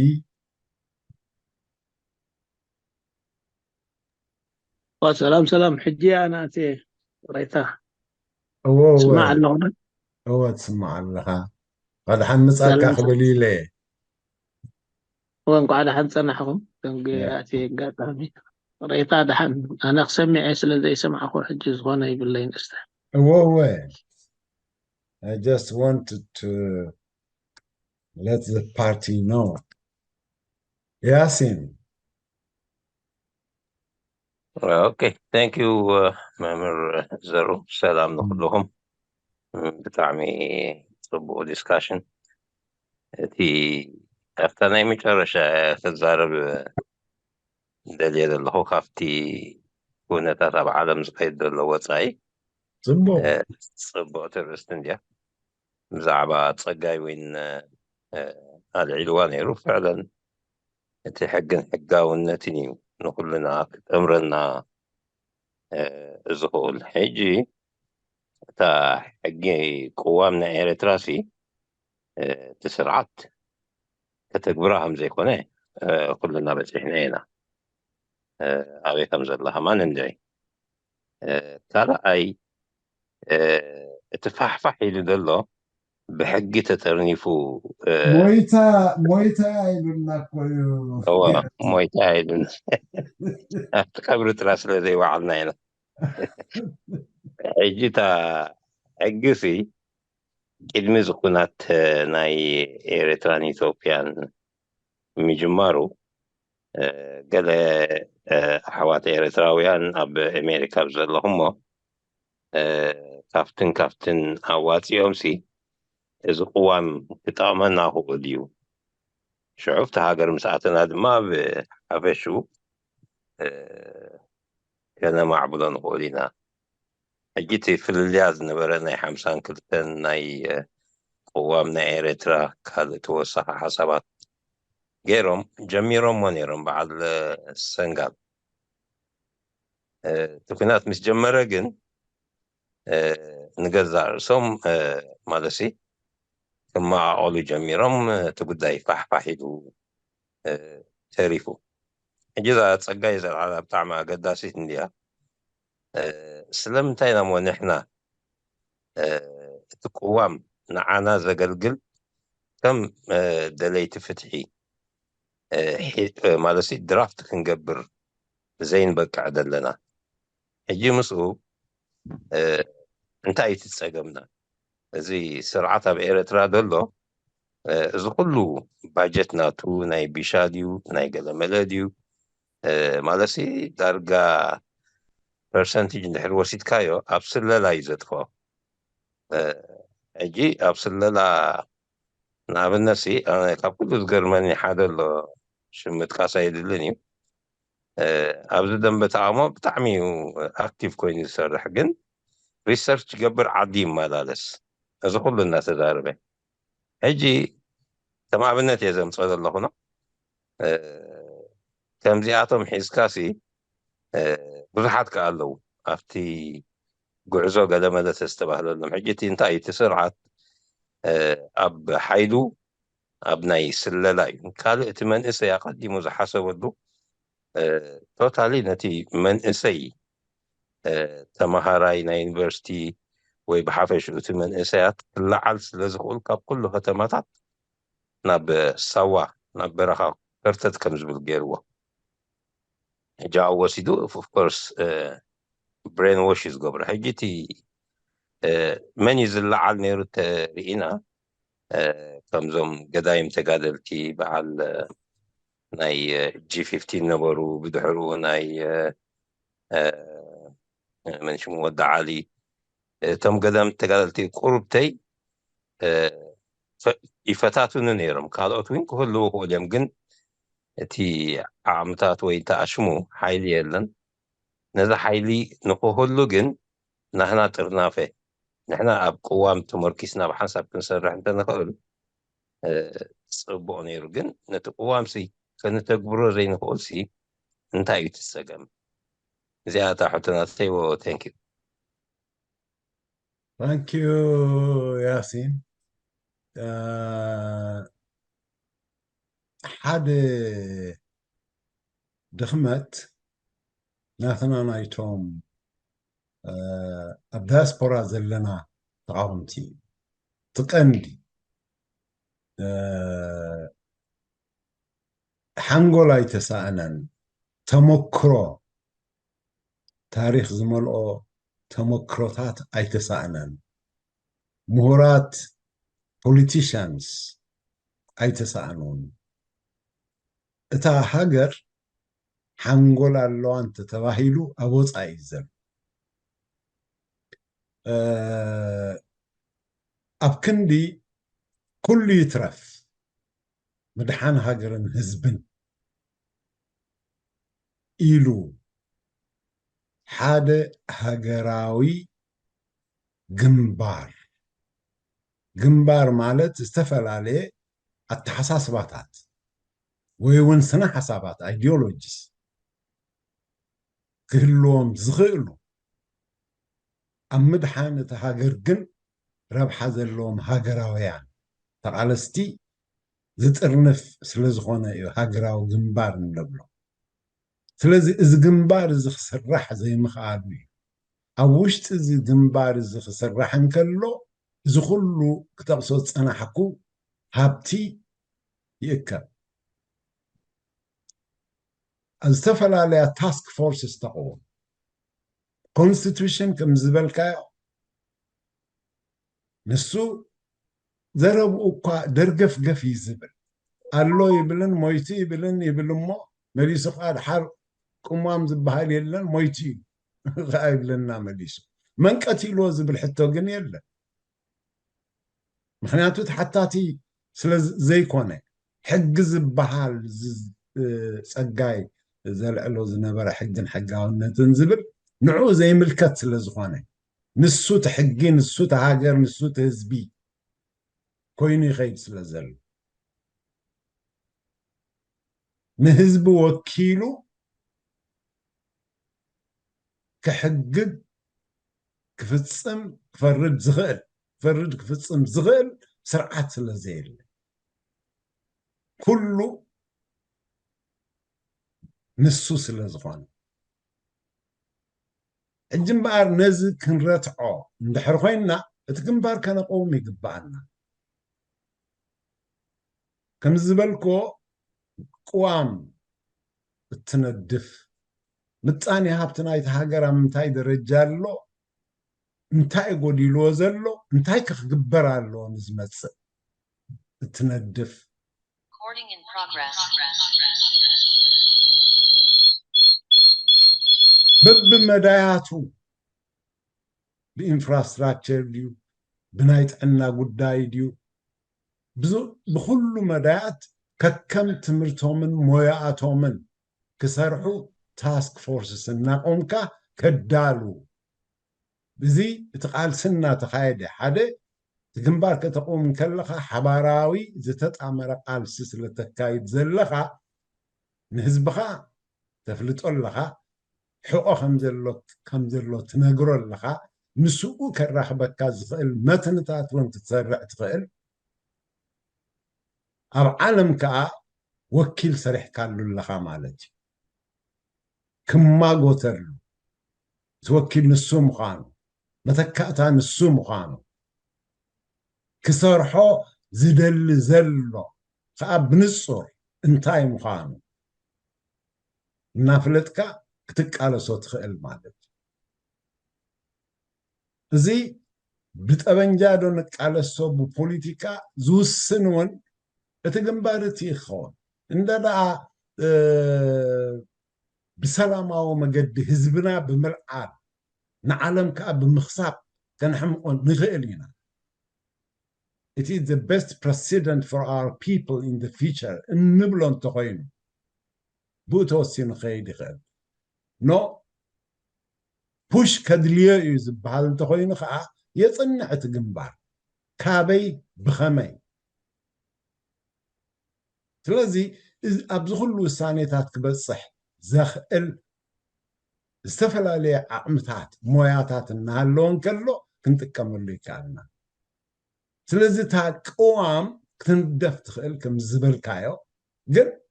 ሰላም ሰላም። ሕጂ ኣናእቴ ሬታ እዎ ስማዕ ኣለኹ። እዎ ትስማዕ ኣለኻ። ቐድሓን ምጻካ ክብል ኢለ። እወ እንኳዕ ደሓን ጸናሕኹም። ከምገ ኣቲ ኣጋጣሚ ሬታ ደሓን ኣነ ክሰሚዐ ስለ ዘይሰማዕኹ ሕጂ ዝኾነ ይብለይ ንስተ እዎ እወ I just wanted to let the party know. ያሲን ኦኬ thank you መምህር ዘሩ ሰላም ንኩልኹም። ብጣዕሚ ጽቡቅ ዲስካሽን። እቲ ኣብታ ናይ መጨረሻ ክዛረብ ደልየ ዘለኹ ካብቲ ኩነታት ኣብ ዓለም ዝኸይድ ዘሎ ወፃኢ ጽቡቅ ጽቡቅ ትርእስቲ እንድያ። ብዛዕባ ፀጋይ ወይን ኣልዒልዋ ነይሩ። ፍዕለን እቲ ሕግን ሕጋውነትን እዩ ንኩልና ክጠምረና ዝኽእል። ሕጂ እታ ሕጊ ቅዋም ናይ ኤርትራ ሲ እቲ ስርዓት ከተግብራ ከም ዘይኮነ ኩልና በፂሕና ኢና። ኣበይ ከም ዘላ ከማን እንድዒ ካልኣይ እቲ ፋሕፋሕ ኢሉ ዘሎ ብሕጊ ተጠርኒፉ ሞይታ ሞይታ ኢሉና እኮ እዩ። እዋ ሞይታ ኢሉና ኣብቲ ቀብሪ ጥራ ስለ ዘይወዓልና ኢና። ሕጂ እታ ሕጊ ሲ ቅድሚ ዝኩናት ናይ ኤርትራን ኢትዮጵያን ምጅማሩ ገለ ኣሕዋት ኤርትራውያን ኣብ ኣሜሪካ ዘለኹሞ ካብትን ካብትን ኣዋፂኦም ሲ እዚ ቅዋም ክጠቕመና ክእል እዩ። ሽዑ ኣብቲ ሃገር ምስ ኣተና ድማ ብሓፈሽኡ ከነማዕብሎ ንኽእል ኢና። ሕጂ እቲ ፍልልያ ዝነበረ ናይ ሓምሳን ክልተን ናይ ቅዋም ናይ ኤርትራ ካልእ ተወሳኺ ሓሳባት ገይሮም ጀሚሮሞ ነይሮም በዓል ሰንጋል እቲ ኩናት ምስ ጀመረ ግን ንገዛእ ርእሶም ማለሲ ክመቓቐሉ ጀሚሮም እቲ ጉዳይ ፋሕፋሕ ኢሉ ተሪፉ። ሕጂ እዛ ፀጋይ ዘልዓላ ብጣዕሚ ኣገዳሲት እንድያ። ስለምንታይ ኢና እሞ ንሕና እቲ ቅዋም ንዓና ዘገልግል ከም ደለይቲ ፍትሒ ማለት ድራፍት ክንገብር ዘይንበቅዕ ዘለና? ሕጂ ምስኡ እንታይ እዩ እቲ ፀገምና? እዚ ስርዓት ኣብ ኤርትራ ዘሎ እዚ ኩሉ ባጀት ናቱ ናይ ቢሻ ድዩ ናይ ገለመለ ድዩ ማለትሲ ዳርጋ ፐርሰንቴጅ እንድሕር ወሲድካዮ ኣብ ስለላ እዩ ዘጥፍኦ። ሕጂ ኣብ ስለላ ንኣብነት ሲ ካብ ኩሉ ዝገርመኒ ሓደ ኣሎ ሽም ምጥቃስ ኣይድልን እዩ። ኣብዚ ደንበ ተቓውሞ ብጣዕሚ እዩ ኣክቲቭ ኮይኑ ዝሰርሕ ግን ሪሰርች ገብር ዓዲ ይመላለስ እዚ ኩሉ እናተዛረበ ሕጂ ከም ኣብነት እየ ዘምፀ ዘለኹ ነው ከምዚኣቶም ሒዝካ ሲ ብዙሓት ከ ኣለዉ ኣብቲ ጉዕዞ ገለመለ ተስተባህለሎም ሕጂ እቲ እንታይ እቲ ስርዓት ኣብ ሓይሉ ኣብ ናይ ስለላ እዩ ካልእ እቲ መንእሰይ ኣቐዲሙ ዝሓሰበሉ ቶታሊ ነቲ መንእሰይ ተመሃራይ ናይ ዩኒቨርሲቲ ወይ ብሓፈሽኡ እቲ መንእሰያት ክለዓል ስለ ዝኽእል ካብ ኩሉ ከተማታት ናብ ሳዋ ናብ በረኻ ከርተት ከም ዝብል ገይርዎ ሕጂ ኣብ ወሲዱ ኦፍኮርስ ብሬን ዎሽ እዩ ዝገብሮ ሕጂ እቲ መን እዩ ዝለዓል ነይሩ ተርኢና ከምዞም ገዳይም ተጋደልቲ በዓል ናይ ጂ ፊፍቲን ነበሩ ብድሕሩ ናይ መን ሽሙ ወዲ ዓሊ እቶም ገዳም ተጋደልቲ ቁሩብተይ እ፣ ፈ-፣ ይፈታትኑ ነይሮም። ካልኦት እውን ክህልዉ ይኽእሉ እዮም፣ ግን እቲ ዓቕምታት ወይ እቲ ኣሽሙ ሓይሊ የለን። ነዚ ሓይሊ ንኽህሉ ግን ናህና ጥርናፈ፣ ንሕና ኣብ ቅዋም ተመርኪስና ብሓንሳብ ክንሰርሕ እንተንኽእል፣ እ፣ ጽቡቕ ነይሩ። ግን ነቲ ቅዋምሲ ከነተግብሮ ዘይንኽእልሲ እንታይ እዩ እቲ ጸገም? እዚኣ እታ ሕቶ ናተይ። ዎ፣ thank you። Thank you ያሲን። እ፣ ሓደ ድኽመት ናትና ናይቶም፣ እ፣ ኣብ ዳያስፖራ ዘለና ተቓወምቲ እዩ። እቲ ቀንዲ፣ እ፣ ሓንጎል ኣይተሳእነን፣ ተመክሮ፣ ታሪኽ ዝመልኦ ተመክሮታት ኣይተሳእነን፣ ምሁራት፣ politicians ኣይተሳእኑን። እታ ሃገር ሓንጎል ኣለዋ እንተተባሂሉ ኣብ ወጻኢ እዩ ዘሎ። እ፣ ኣብ ክንዲ ኩሉ ይትረፍ ምድሓን ሃገርን ህዝብን ኢሉ ሓደ ሃገራዊ ግንባር፣ ግንባር ማለት ዝተፈላለየ ኣተሓሳስባታት ወይ እውን ስነ ሓሳባት፣ ideologies፣ ክህልዎም ዝኽእሉ፣ ኣብ ምድሓን እቲ ሃገር ግን ረብሓ ዘለዎም ሃገራውያን ተቓለስቲ ዝጥርንፍ ስለ ዝኾነ እዩ ሃገራዊ ግንባር እንብሎ። ስለዚ እዚ ግንባር እዚ ክስራሕ ዘይምኽኣሉ እዩ። ኣብ ውሽጢ እዚ ግንባር እዚ ክስራሕ እንከሎ፣ እዚ ኩሉ ክጠቕሶ ዝጸናሕኩ ሃብቲ ይእከብ። ኣብ ዝተፈላለያ ታስክ ፎርስስ ተቐውም። ኮንስቲቱሽን ከም ዝበልካዮ፣ ንሱ ዘረብኡ እኳ ደርገፍገፍ እዩ ዝብል። ኣሎ ይብልን ሞይቱ ይብልን ይብል እሞ፣ መሊሱ ከዓ ድሓር ቅሟም ዝበሃል የለን፣ ሞይቱ እዩ ከዓ ይብለና መሊሱ። መን ቀቲልዎ ዝብል ሕቶ ግን የለን። ምኽንያቱ ተሓታቲ ስለ ዝ-፣ ዘይኮነ፣ ሕጊ ዝበሃል ዝ-፣ እ፣ ጸጋይ ዘልዕሎ ዝነበረ ሕግን ሕጋውነትን ዝብል ንዕኡ ዘይምልከት ስለ ዝኾነ፣ ንሱ እቲ ሕጊ፣ ንሱ እቲ ሃገር፣ ንሱ እቲ ህዝቢ ኮይኑ ይኸይድ ስለ ዘሎ፣ ንህዝቢ ወኪሉ ክሕግግ፣ ክፍጽም፣ ክፈርድ ዝኽእል፣ ክፈርድ ክፍጽም ዝኽእል ስርዓት ስለ ዘየለ፣ ኩሉ ንሱ ስለ ዝኾነ። ሕጂ እምበኣር ነዚ ክንረትዖ እንድሕር ኮይንና፣ እቲ ግንባር ከነቐውም ይግብኣና። ከም ዝበልክዎ፣ ቅዋም እትነድፍ፣ ምጣኔ ሃብቲ ናይቲ ሃገር ኣብ ምንታይ ደረጃ ኣሎ፣ እንታይ ጎዲልዎ ዘሎ፣ እንታይ ከ ክግበር ኣለዎ ንዝመጽእ እትነድፍ፣ Recording in progress. በብመዳያቱ፣ ብኢንፍራስትራክቸር ድዩ፣ ብናይ ጥዕና ጉዳይ ድዩ፣ ብዙ-፣ ብኹሉ መዳያት ከከም ትምህርቶምን ሞያኣቶምን ክሰርሑ ታስክ ፎርስስ እናቆምካ ከዳሉ። እዚ እቲ ቃልሲ እናተኻየደ፣ ሓደ እቲ ግንባር ከተቆም ከለኻ ሓባራዊ ዝተጣመረ ቃልሲ ስለ ተካይድ ዘለኻ፣ ንህዝብኻ ተፍልጦ ኣለኻ፣ ሕቆ ከም ዘሎ፣ ከም ዘሎ ትነግሮ ኣለኻ፣ ምስኡ ከራኽበካ ዝኽእል መትንታት እውን ክትሰርዕ ትኽእል። ኣብ ዓለም ከኣ ወኪል ሰሪሕካሉ ኣለኻ ማለት እዩ። ክማጎተሉ፣ እቲ ወኪል ንሱ ምዃኑ፣ መተካእታ ንሱ ምዃኑ፣ ክሰርሖ ዝደሊ ዘሎ ከኣ ብንጹር እንታይ ምዃኑ እናፍለጥካ ክትቃለሶ ትኽእል ማለት እዩ። እዚ ብጠበንጃ ዶ ንቃለሶ ብፖለቲካ ዝውስን እውን እቲ ግንባር እቲ ይኸውን። እንደ ደኣ፣ እ፣ ብሰላማዊ መገዲ ህዝብና ብምልዓል፣ ንዓለም ከኣ ብምኽሳብ ከነሕምቆ ንኽእል ኢና። it is the best precedent for our people in the future እንብሎ እንተኾይኑ ብኡ ተወሲኑ ክኸይድ ይኽእል። ኖ ፑሽ ከድልዮ እዩ ዝበሃል እንተኾይኑ ከዓ የፅንዕ እቲ ግንባር ካበይ ብኸመይ። ስለዚ ኣብዚ ኩሉ ውሳኔታት ክበፅሕ ዘኽእል ዝተፈላለየ ዓቕምታት ሞያታት እናሃለወ እንከሎ ክንጥቀመሉ ይከኣልና። ስለዚ እታ ቅዋም ክትንደፍ ትኽእል ከም ዝበልካዮ ግን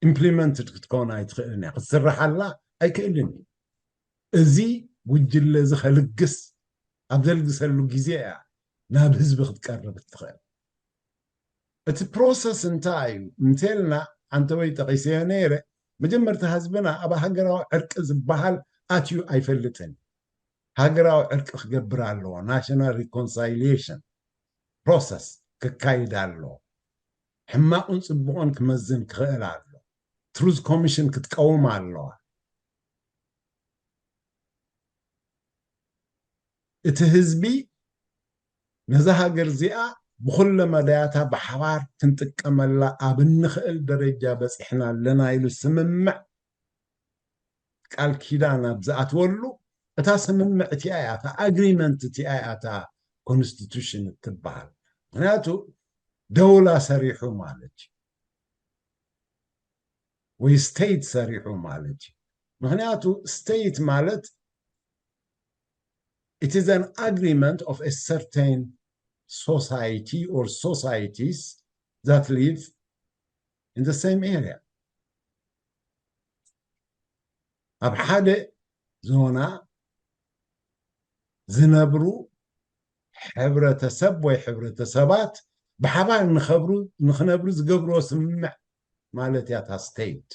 ኢምፕሊመንትድ ክትከውን ኣይትኽእልን እያ ክትስርሓላ ኣይክእልን እዩ። እዚ ጉጅለ እዚ ከልግስ ኣብ ዘልግሰሉ ግዜ እያ ናብ ህዝቢ ክትቀርብ እትኽእል። እቲ ፕሮሰስ እንታይ እዩ እንተልና ኣንተ ወይ ጠቒሰዮ ነይረ። መጀመርታ ህዝብና ኣብ ሃገራዊ ዕርቂ ዝበሃል ኣትዩ ኣይፈልጥን። ሃገራዊ ዕርቂ ክገብር ኣለዎ። ናሽናል ሪኮንሳይሊሽን ፕሮሰስ ክካይድ ኣለዎ። ሕማቑን ፅቡቑን ክመዝን ክኽእል ኣሎ። ትሩዝ ኮሚሽን ክትቀውም ኣለዋ። እቲ ህዝቢ ነዛ ሃገር እዚኣ ብኩለ መዳያታ ብሓባር ክንጥቀመላ ኣብ እንኽእል ደረጃ በፂሕና ኣለና ኢሉ ስምምዕ ቃል ኪዳን ኣብ ዝኣትወሉ እታ ስምምዕ እቲኣ እያ እታ ኣግሪመንት እቲኣ እያ እታ ኮንስቲቱሽን እትበሃል። ምክንያቱ ደውላ ሰሪሑ ማለት እዩ ወይ ስቴት ሰሪሑ ማለት እዩ። ምክንያቱ ስቴት ማለት it is an agreement of a certain society or societies that live in the same area. ኣብ ሓደ ዞና ዝነብሩ ሕብረተሰብ ወይ ሕብረተሰባት ብሓባር ንኸብሩ ንኽነብሩ ዝገብርዎ ስምምዕ ማለት እያ እታ ስቴት።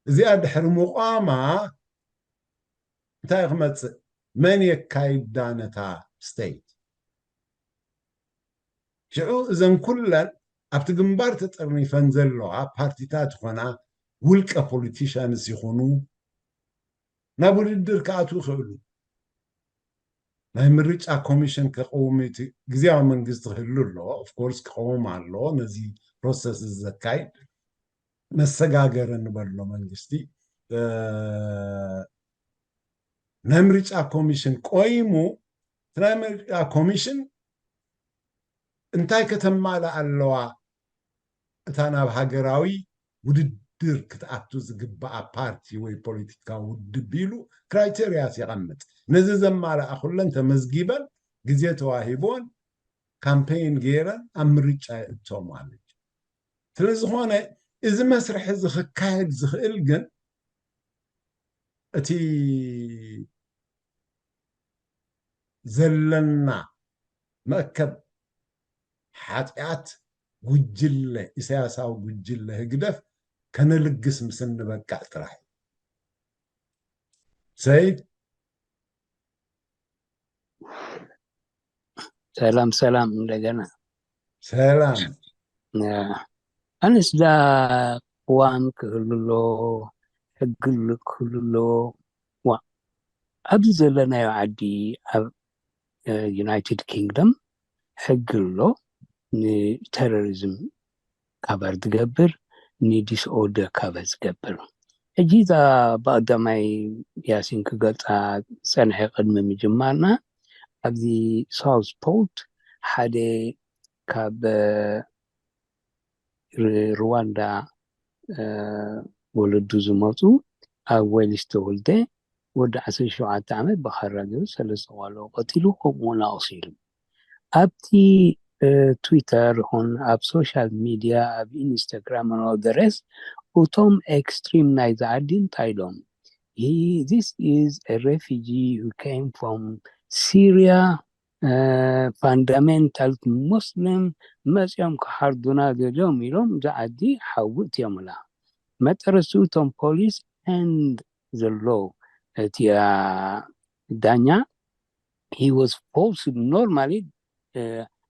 እዚኣ ድሕሪ ምቋማ እንታይ ክመፅእ? መን የካይዳ ነታ ስቴት? ሽዑ እዘን ኩለን ኣብቲ ግንባር ተጠርኒፈን ዘለዋ ፓርቲታት ይኾና ውልቀ ፖለቲሻንስ ይኹኑ ናብ ውድድር ክኣትዉ ይኽእሉ። ናይ ምርጫ ኮሚሽን ከቐውም እቲ ግዜያዊ መንግስቲ ክህሉ ኣለዎ። ኦፍኮርስ ክቐውም ኣለዎ። ነዚ ፕሮሰስ እዚ ዘካይድ መሰጋገሪ ንበሎ መንግስቲ ናይ ምርጫ ኮሚሽን ቆይሙ እቲ ናይ ምርጫ ኮሚሽን እንታይ ከተማልእ ኣለዋ እታ ናብ ሃገራዊ ውድድር ክትኣቱ ዝግባኣ ፓርቲ ወይ ፖለቲካዊ ውድብ ኢሉ ክራይቴሪያስ የቐምጥ። ነዚ ዘማልኣ ኩለን ተመዝጊበን ግዜ ተዋሂቦን ካምፔይን ገይረን ኣብ ምርጫ ይእቶ ማለት እዩ። ስለዝኾነ እዚ መስርሕ እዚ ክካየድ ዝኽእል ግን እቲ ዘለና መእከብ ሓጢኣት ጉጅለ ኢሳያሳዊ ጉጅለ ህግደፍ ከነልግስ ምስ እንበቅዕ ጥራሕ እዩ። ሰይድ ሰላም ሰላም እንደገና ሰላም ኣነስ ዳ ቅዋም ክህሉ ኣሎ ሕጊ ክህሉ ኣሎ ዋ ኣብዚ ዘለናዮ ዓዲ ኣብ ዩናይትድ ኪንግደም ሕጊ ኣሎ ንቴሮሪዝም ካቨር ዝገብር ንዲስኦርደር ካቨር ዝገብር ሕጂ እዛ ብቀዳማይ ያሲን ክገልፃ ዝፀንሐ ቅድሚ ምጅማርና ኣብዚ ሳውስፖርት ሓደ ካብ ሩዋንዳ ወለዱ ዝመፁ ኣብ ዌልስ ተወልደ ወዲ ዓሰርተ ሸውዓተ ዓመት ብኻራ ገይሩ ሰለስተ ቆልዑ ቀቲሉ ከምኡ እውን ኣቑሲሉ ኣብቲ ትዊተር ይኹን ኣብ ሶሻል ሚድያ ኣብ ኢንስታግራም ኦደረስ እቶም ኤክስትሪም ናይዚ ዓዲ እንታይ ኢሎም this is a refugee who came from Syria fundamental Muslim መፅኦም ክሓርዱና ደልዮም ኢሎም እዚ ዓዲ ሓዊ እትዮምላ መጠረሱ እቶም ፖሊስ and ዘሎ እቲ ዳኛ he was forced normally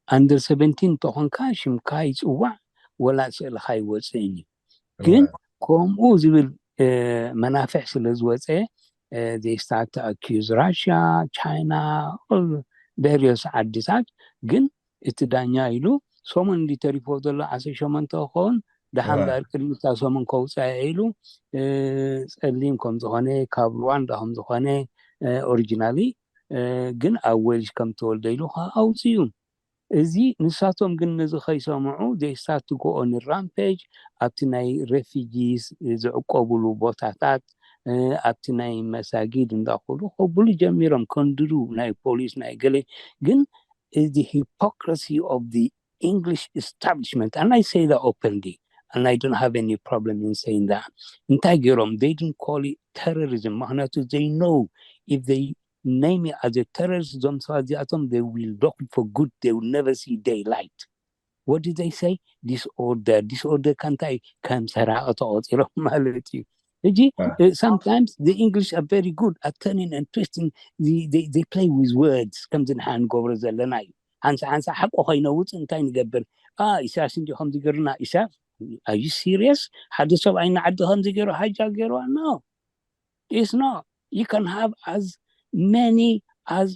under seventeen እንተኾንካ ሽምካ ይፅዋዕ ወላ ስእልኻ ይወፅእን እዩ ግን ከምኡ ዝብል መናፍሕ ስለ ዝወፀ they start to accuse Russia China various ዓድታት ግን እቲ ዳኛ ኢሉ ሰሙን እንዲ ተሪፎ ዘሎ ዓሰርተ ሸሞንተ ክኸውን ደሓን Right. በር ቅድሚ እታ ሰሙን ከውፅኣ ኢሉ እ፣ ጸሊም ከም ዝኾነ ካብ ሩዋንዳ ከም ዝኾነ ኦሪጂናሊ ግን ኣብ ዌልሽ ከም ተወልደ ኢሉ ከዓ ኣውፅኡ። እዚ ንሳቶም ግን ነዚ ከይሰምዑ they start to go on rampage ኣብቲ ናይ refugees ዝዕቆብሉ ቦታታት እ፣ ኣብቲ ናይ መሳጊድ እንዳኹሉ ከብሉ ጀሚሮም ከንድዱ ናይ ፖሊስ ናይ ገለ ግን the hypocrisy of the English establishment and I say that openly and I don't have any problem in saying that እንታይ ገይሮም they didn't call it terrorism ምክንያቱ they know if they name it as a terrorist እዞም ሰባት እዚኣቶም they will lock for good they will never see daylight what did they say disorder disorder ከ እንታይ ከም ሰራቂ ተቆፂሮም ማለት እዩ ሕጂ Ah. uh, sometimes the English are very good at turning and twisting the, they, they play with words ከምዚ ንሓ ንገብሮ ዘለና እዩ ሓንሳ ሓንሳ ሓቆ ከይነውፅ እንታይ ንገብር አ ኢሳያስ እንዲ ከምዚ ገርና ኢሳያስ are you serious ሓደ ሰብኣይ ንዓዲ ከምዚ ገይሩ ሃጃ ገይርዋ no it's not you can have as many as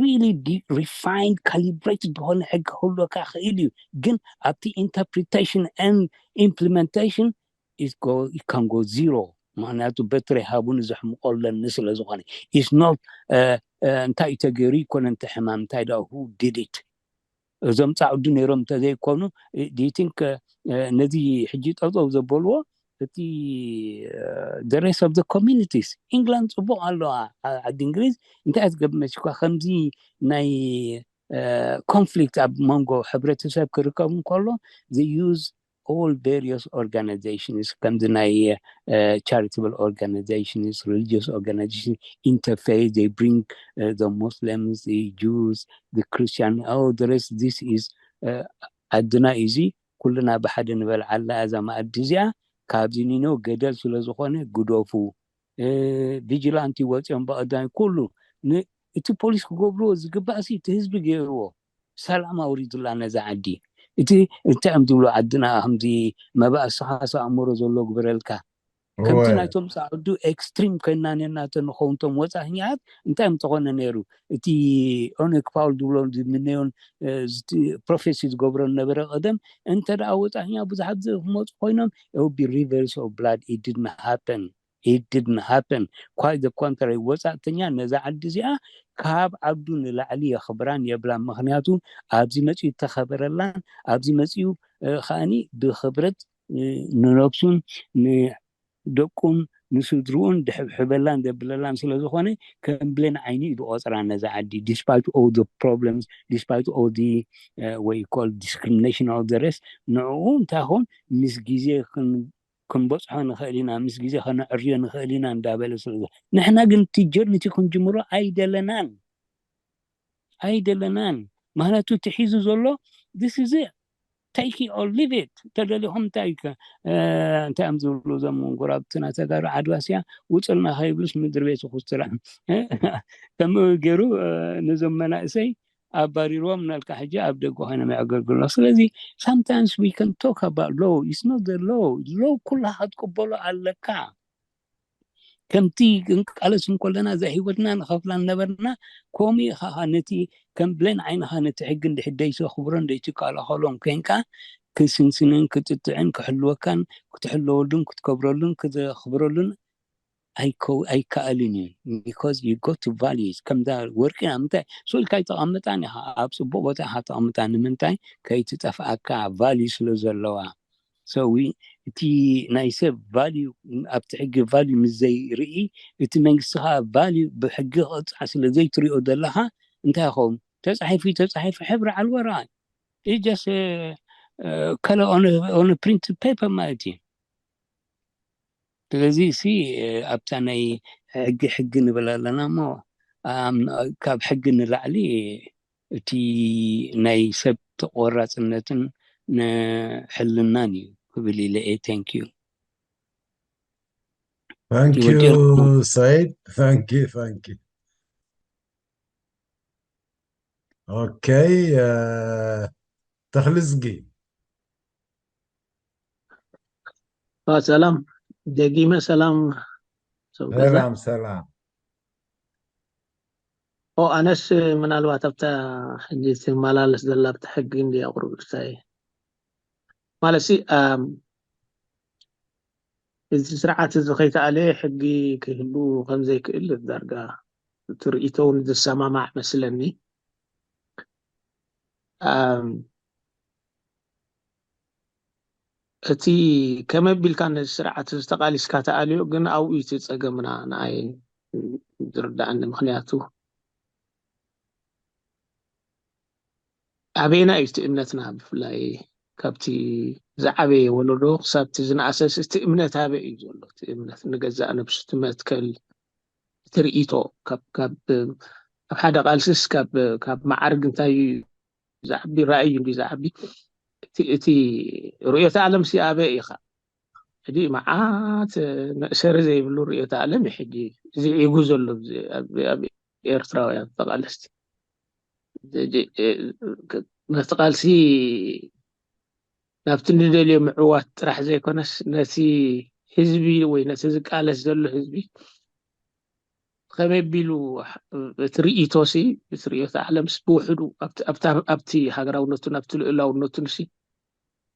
really deep, refined calibrated ዝኾነ ሕጊ ክህልወካ ክእል እዩ ግን ኣብቲ interpretation and implementation it go it can go zero ምክንያቱ በትሪ ሃቡን ዘሕምቆለኒ ስለ ዝኾነ it's not uh, uh, እንታይ እዩ ተገይሩ ይኮነ እንተ ሕማም እንታይ ዳ who did it እዞም ፃዕዱ ነይሮም እንተዘይኮኑ do you think uh, ነዚ ሕጂ ጠጠው ዘበልዎ እቲ the rest of the communities ኢንግላንድ ፅቡቅ ኣለዋ ዓዲ እንግሊዝ እንታይ ዝገብ መሲኳ ከምዚ ናይ ኮንፍሊክት ኣብ መንጎ ሕብረተሰብ ክርከብ እንከሎ they use all various organizations ከምዚ ናይ charitable organizations religious organizations interfaith they bring the Muslims the Jews the Christian oh the rest this is ዓድና እዚ ኩልና ብሓደ ንበልዓላ እዛ መኣዲ እዚኣ ካብዚ ኒኖ ገደል ስለ ዝኾነ ግደፉ ቪጂላንቲ ወፂኦም ብቐዳሚ ኩሉ እቲ ፖሊስ ክገብርዎ ዝግባእ ሲ እቲ ህዝቢ ገይርዎ ሰላም ኣውሪዱላ ነዛ ዓዲ እቲ እንታይ እዮም ዝብሉ ዓድና ከምዚ መባእስኻ ኣእምሮ ዘሎ ግበረልካ ከምቲ ናይቶም ፃዕዱ ኤክስትሪም ኮይና ነናተ ንኸውን ቶም ወፃኛት እንታይ ምተኾነ ነይሩ እቲ ኦነግ ፓውል ዝብሎ ዝምነዮን ፕሮፌሲ ዝገብሮ ነበረ ቀደም እንተ ደኣ ወፃኛ ብዙሓት ዝመፁ ኮይኖም ቢ reverse of blood it didn't happen it didn't happen quite the contrary ወፃእተኛ ነዛ ዓዲ እዚኣ ካብ ዓዱ ንላዕሊ የኽብራን የብላን ምክንያቱ ኣብዚ መፅኡ ተኸበረላን ኣብዚ መፅኡ ከዓኒ ብኽብረት ንነብሱን ንደቁን ንስድርኡን ድሕብሕበላን ዘብለላን ስለ ዝኾነ ከም ብሌን ዓይኒ እዩ ዝቆፅራ ነዛ ዓዲ despite all the problems despite all the uh, what you call discrimination all the rest ንዕኡ እንታይ ኾን ምስ ግዜ ክንበፅሖ ንኽእል ኢና ምስ ግዜ ከነዕርዮ ንኽእል ኢና እንዳበለ ስለ ንሕና ግን እቲ ጀርኒቲ ክንጅምሮ ኣይደለናን ኣይደለናን ምክንያቱ እቲ ሒዙ ዘሎ this is it take it or leave it ተደሊኹም እንታይ እንታይ እዮም ዝብሉ እዞም ጎራብትና ተጋሩ ዓድዋስያ ውፅልና ከይብሉስ ምድሪ ቤት ኩስትላ ከምኡ ገይሩ ነዞም መናእሰይ ኣባሪርዎም ናልካ ሕጂ ኣብ ደገ ኮይኖም የዕገርግሎ ስለዚ sometimes we can talk about law it's not the law law ኩላ ክትቅበሎ ኣለካ ከምቲ ክንቃለስ እንከለና እዛ ህይወትና ንኸፍላ ነበርና ከምኡ ከዓ ነቲ ከም ብሌን ዓይንኻ ነቲ ሕጊ እንድሕደይ ዘኽብሮን ዘይትከላኸሎን ኮይንካ ክስንስንን ክጥጥዕን ክሕልወካን ክትሕለወሉን ክትከብረሉን ክተኽብረሉን ኣይከኣልን እዩ because you go to values ከምዛ ወርቂ ምንታይ ስኢልካ ይተቐምጣን ኢኻ ኣብ ፅቡቅ ቦታ ኢኻ ተቐምጣ ንምንታይ ከይትጠፍኣካ value ስለ ዘለዋ ሰዊ እቲ ናይ ሰብ value ኣብቲ ሕጊ value ምስ ዘይርኢ እቲ መንግስቲ ከዓ value ብሕጊ ክቕፃዕ ስለ ዘይትሪኦ ዘለኻ እንታይ ይኸውን ተፃሒፉ ተፃሒፉ ሕብሪ ዓልወራ just color on a printed paper ማለት እዩ ስለዚ ሲ ኣብታ ናይ ሕጊ ሕጊ ንብል ኣለና እሞ ካብ ሕጊ ንላዕሊ እቲ ናይ ሰብ ተቆራፅነትን ንሕልናን እዩ ክብል ኢለ እየ thank you Thank you, Said. Thank you, thank you. Okay, uh, ተኽልዝጊ ሰላም ደጊመ ሰላም ሰላም ሰላም ኣነስ ምናልባት ኣብታ ሕጂ ትመላለስ ዘላ ኣብታ ሕጊ እንዲ ኣቕርብ እሳይ ማለት ሲ ኣም፣ እዚ ስርዓት እዚ ከይተኣለየ ሕጊ ክህሉ ከም ዘይክእል ዳርጋ እቲ ርእይቶ እውን ዝሰማማዕ መስለኒ። ኣም፣ እቲ ከመይ ኣቢልካ ነዚ ስርዓት እዚ ተቓሊስካ ተኣልዮ ግን ኣብኡ እዩ እቲ ጸገምና ንኣይ ዝርዳእኒ። ምኽንያቱ ኣበየና እዩ እቲ እምነትና? ብፍላይ ካብቲ ዝዓበየ ወለዶ ክሳብ እቲ ዝነኣሰስ እቲ እምነት ኣበይ እዩ ዘሎ? እቲ እምነት ንገዛእ ነብሱ፣ እቲ መትከል፣ እቲ ርእይቶ ካብ ካብ ኣብ ሓደ ቃልስስ ካብ ካብ መዓርግ እንታይ እዩ ዝዓቢ? ራእይ እንዲ ዝዓቢ እቲ እቲ ርእዮተ ዓለም ሲ ኣበይ ኢኻ? ሕጂ መዓት መእሰሪ ዘይብሉ ርእዮተ ዓለም እዩ ሕጂ ዝዒጉ ዘሎ ኣብዚ- ኣብ ኣብ ኤርትራውያን ተቓለስቲ። ሕጂ፣ እ፣ ክ- ነቲ ቃልሲ ናብቲ ንደልዮ ምዕዋት ጥራሕ ዘይኮነስ ነቲ ህዝቢ ወይ ነቲ ዝቃለስ ዘሎ ህዝቢ ከመይ ኣቢሉ እቲ ርእይቶ ሲ እቲ ርእዮተ ዓለም ሲ ብውሕዱ ኣብቲ ኣብታ- ኣብቲ ሃገራውነቱን ኣብቲ ልኡላውነቱን ሲ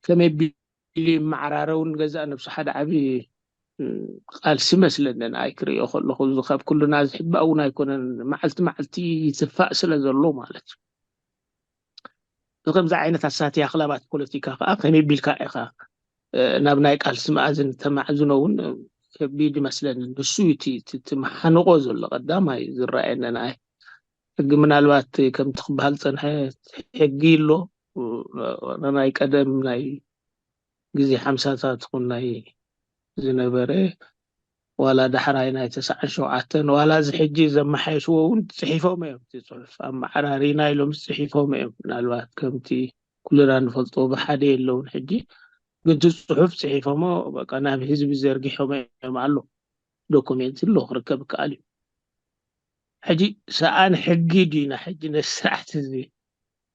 ከመይ ኣቢሉ ይመዓራረውን ገዛእ ነብሱ ሓደ ዓቢ እ፣ ቃልሲ መስለኒ ንኣይ ክርእዮ ከለኹ። እዚ ካብ ኩልና ዝሕባእ እውን ኣይኮነን። መዓልቲ መዓልቲ ይትፋእ ስለ ዘሎ ማለት እዩ። ከምዚ ዓይነት ኣሳትያ ክላባት ፖለቲካ ከዓ ከመይ ቢልካ ኢኻ ናብ ናይ ቃልሲ መኣዝን ተማዕዝኖ እውን ከቢድ ይመስለኒ። ንሱ እዩ እቲ- እቲ- እቲ መሓንቆ ዘሎ ቀዳማይ ዝረኣየኒ ንኣይ። ሕጊ ምናልባት ከምቲ ክበሃል ዝጸንሐ ሕጊ ኣሎ፣ ናይ ቀደም ናይ ግዜ ሓምሳታት ኹን ናይ ዝነበረ ዋላ ዳሕራይ ናይ ተስዓን ሸውዓተን ዋላ እዚ ሕጂ ዘመሓየሽዎ እውን ጽሒፎም እዮም። እቲ ጽሑፍ ኣመዓራሪና ኢሎም ጽሒፎም እዮም። ምናልባት ከምቲ ኩልና ንፈልጦ ብሓደ የለውን ሕጂ፣ ግን እቲ ጽሑፍ ጽሒፎሞ በቃ ናብ ህዝቢ ዘርጊሖም እዮም ኣሎ። ዶኩሜንት ኣሎ ክርከብ ይከኣል እዩ። ሕጂ ሰኣን ሕጊ ድዩና ሕጂ ነዚ ስርዓት እዚ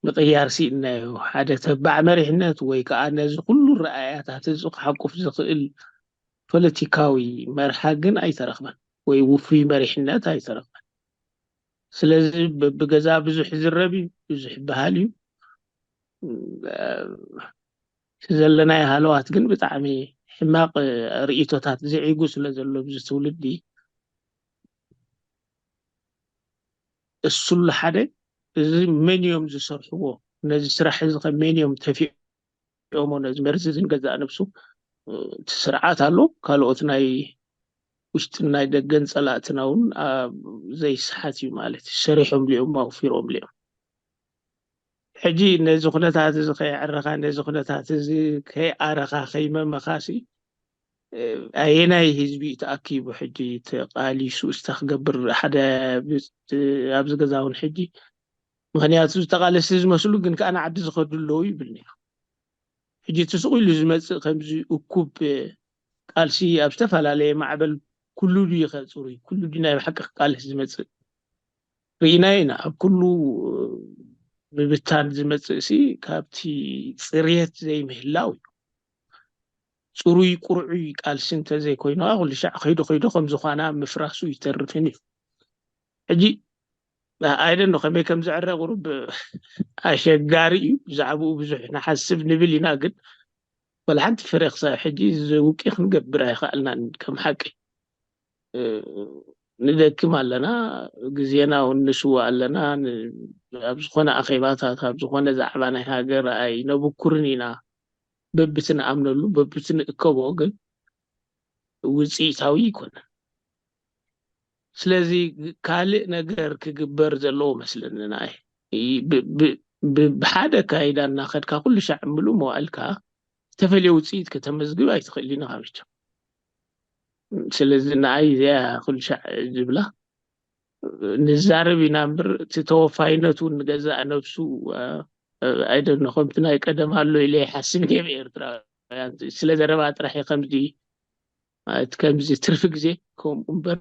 ምቕያር ስኢልናዮ? ሓደ ተባዕ መሪሕነት ወይ ከዓ ነዚ ኩሉ ረኣያታት እዚ ክሓቁፍ ዝኽእል ፖለቲካዊ መርሃ ግን ኣይተረኽበን ወይ ውፉይ መሪሕነት ኣይተረኽበን። ስለዚ በብገዛ ብዙሕ ይዝረብ እዩ፣ ብዙሕ ይበሃል እዩ። እቲ ዘለናዮ ሃለዋት ግን ብጣዕሚ ሕማቕ ርእይቶታት ዝዒጉ ስለ ዘሎ ኣብዚ ትውልዲ እሱሉ ሓደ እዚ መን እዮም ዝሰርሕዎ ነዚ ስራሕ እዚ ከ መን እዮም ተፊኦሞ ነዚ መርዚ እዚ ንገዛእ ነብሱ እቲ ስርዓት ኣሎ ካልኦት ናይ ውሽጥን ናይ ደገን ጸላእትና እውን ዘይስሓት እዩ ማለት እዩ ሰሪሖም ሊኦም ኣውፊሮም ሊኦም ሕጂ ነዚ ኩነታት እዚ ከየዕረኻ ነዚ ኩነታት እዚ ከይኣረኻ ከይመመኻሲ ኣየናይ ህዝቢ እዩ ተኣኪቡ ሕጂ ተቃሊሱ እስታ ክገብር ሓደ ኣብዚ ገዛ እውን ሕጂ ምክንያቱ ዝተቃለሲ ዝመስሉ ግን ከዓ ንዓዲ ዝኸዱ ኣለዉ ይብል ነይሩ ሕጂ እቲ ስቕ ኢሉ ዝመፅእ ከምዚ እኩብ ቃልሲ ኣብ ዝተፈላለየ ማዕበል ኩሉ ድዩ ከፅሩይ ኩሉ ድዩ ናይ ብሓቂ ክቃለስ ዝመፅእ ርኢና ኢና ኣብ ኩሉ ምብታን ዝመፅእ ሲ ካብቲ ፅርየት ዘይምህላው እዩ ፅሩይ ቁርዑይ ቃልሲ እንተዘይኮይኑ ኩሉ ሻዕ ከይዶ ከይዶ ከም ዝኾና ምፍራሱ ይተርፍን እዩ ሕጂ ኣይደኖ ከመይ ከም ዝዕረ ቁሩብ ኣሸጋሪ እዩ ብዛዕባኡ ብዙሕ ንሓስብ ንብል ኢና ግን ወላ ሓንቲ ፍረ ክሳብ ሕጂ ዝውቂ ክንገብር ኣይኸኣልናን ከም ሓቂ ንደክም ኣለና ግዜና እውን ንስዋ ኣለና ኣብ ዝኾነ ኣኼባታት ኣብ ዝኾነ ዛዕባ ናይ ሃገር ኣይነብኩርን ኢና በብቲ ንኣምነሉ በብቲ ንእከቦ ግን ውፅኢታዊ ይኮነን ስለዚ ካልእ ነገር ክግበር ዘለዎ መስለኒ ንኣይ ብሓደ ኣካይዳ እናኸድካ ኩሉ ሻዕ ምሉእ መዋእልካ ዝተፈለየ ውፅኢት ከተመዝግብ ኣይትኽእል ኢና ካብ ሕጂ ስለዚ ንኣይ እዚኣ ኩሉ ሻዕ ዝብላ ንዛረብ ኢና እምበር እቲ ተወፋይነት እውን ንገዛእ ነብሱ ኣይደኖ ከምቲ ናይ ቀደም ኣሎ ኢለ ይሓስብ ነብ ኤርትራውያን ስለ ዘረባ ጥራሕ ከምዚ ማለት ከምዚ ትርፊ ግዜ ከምኡ እምበር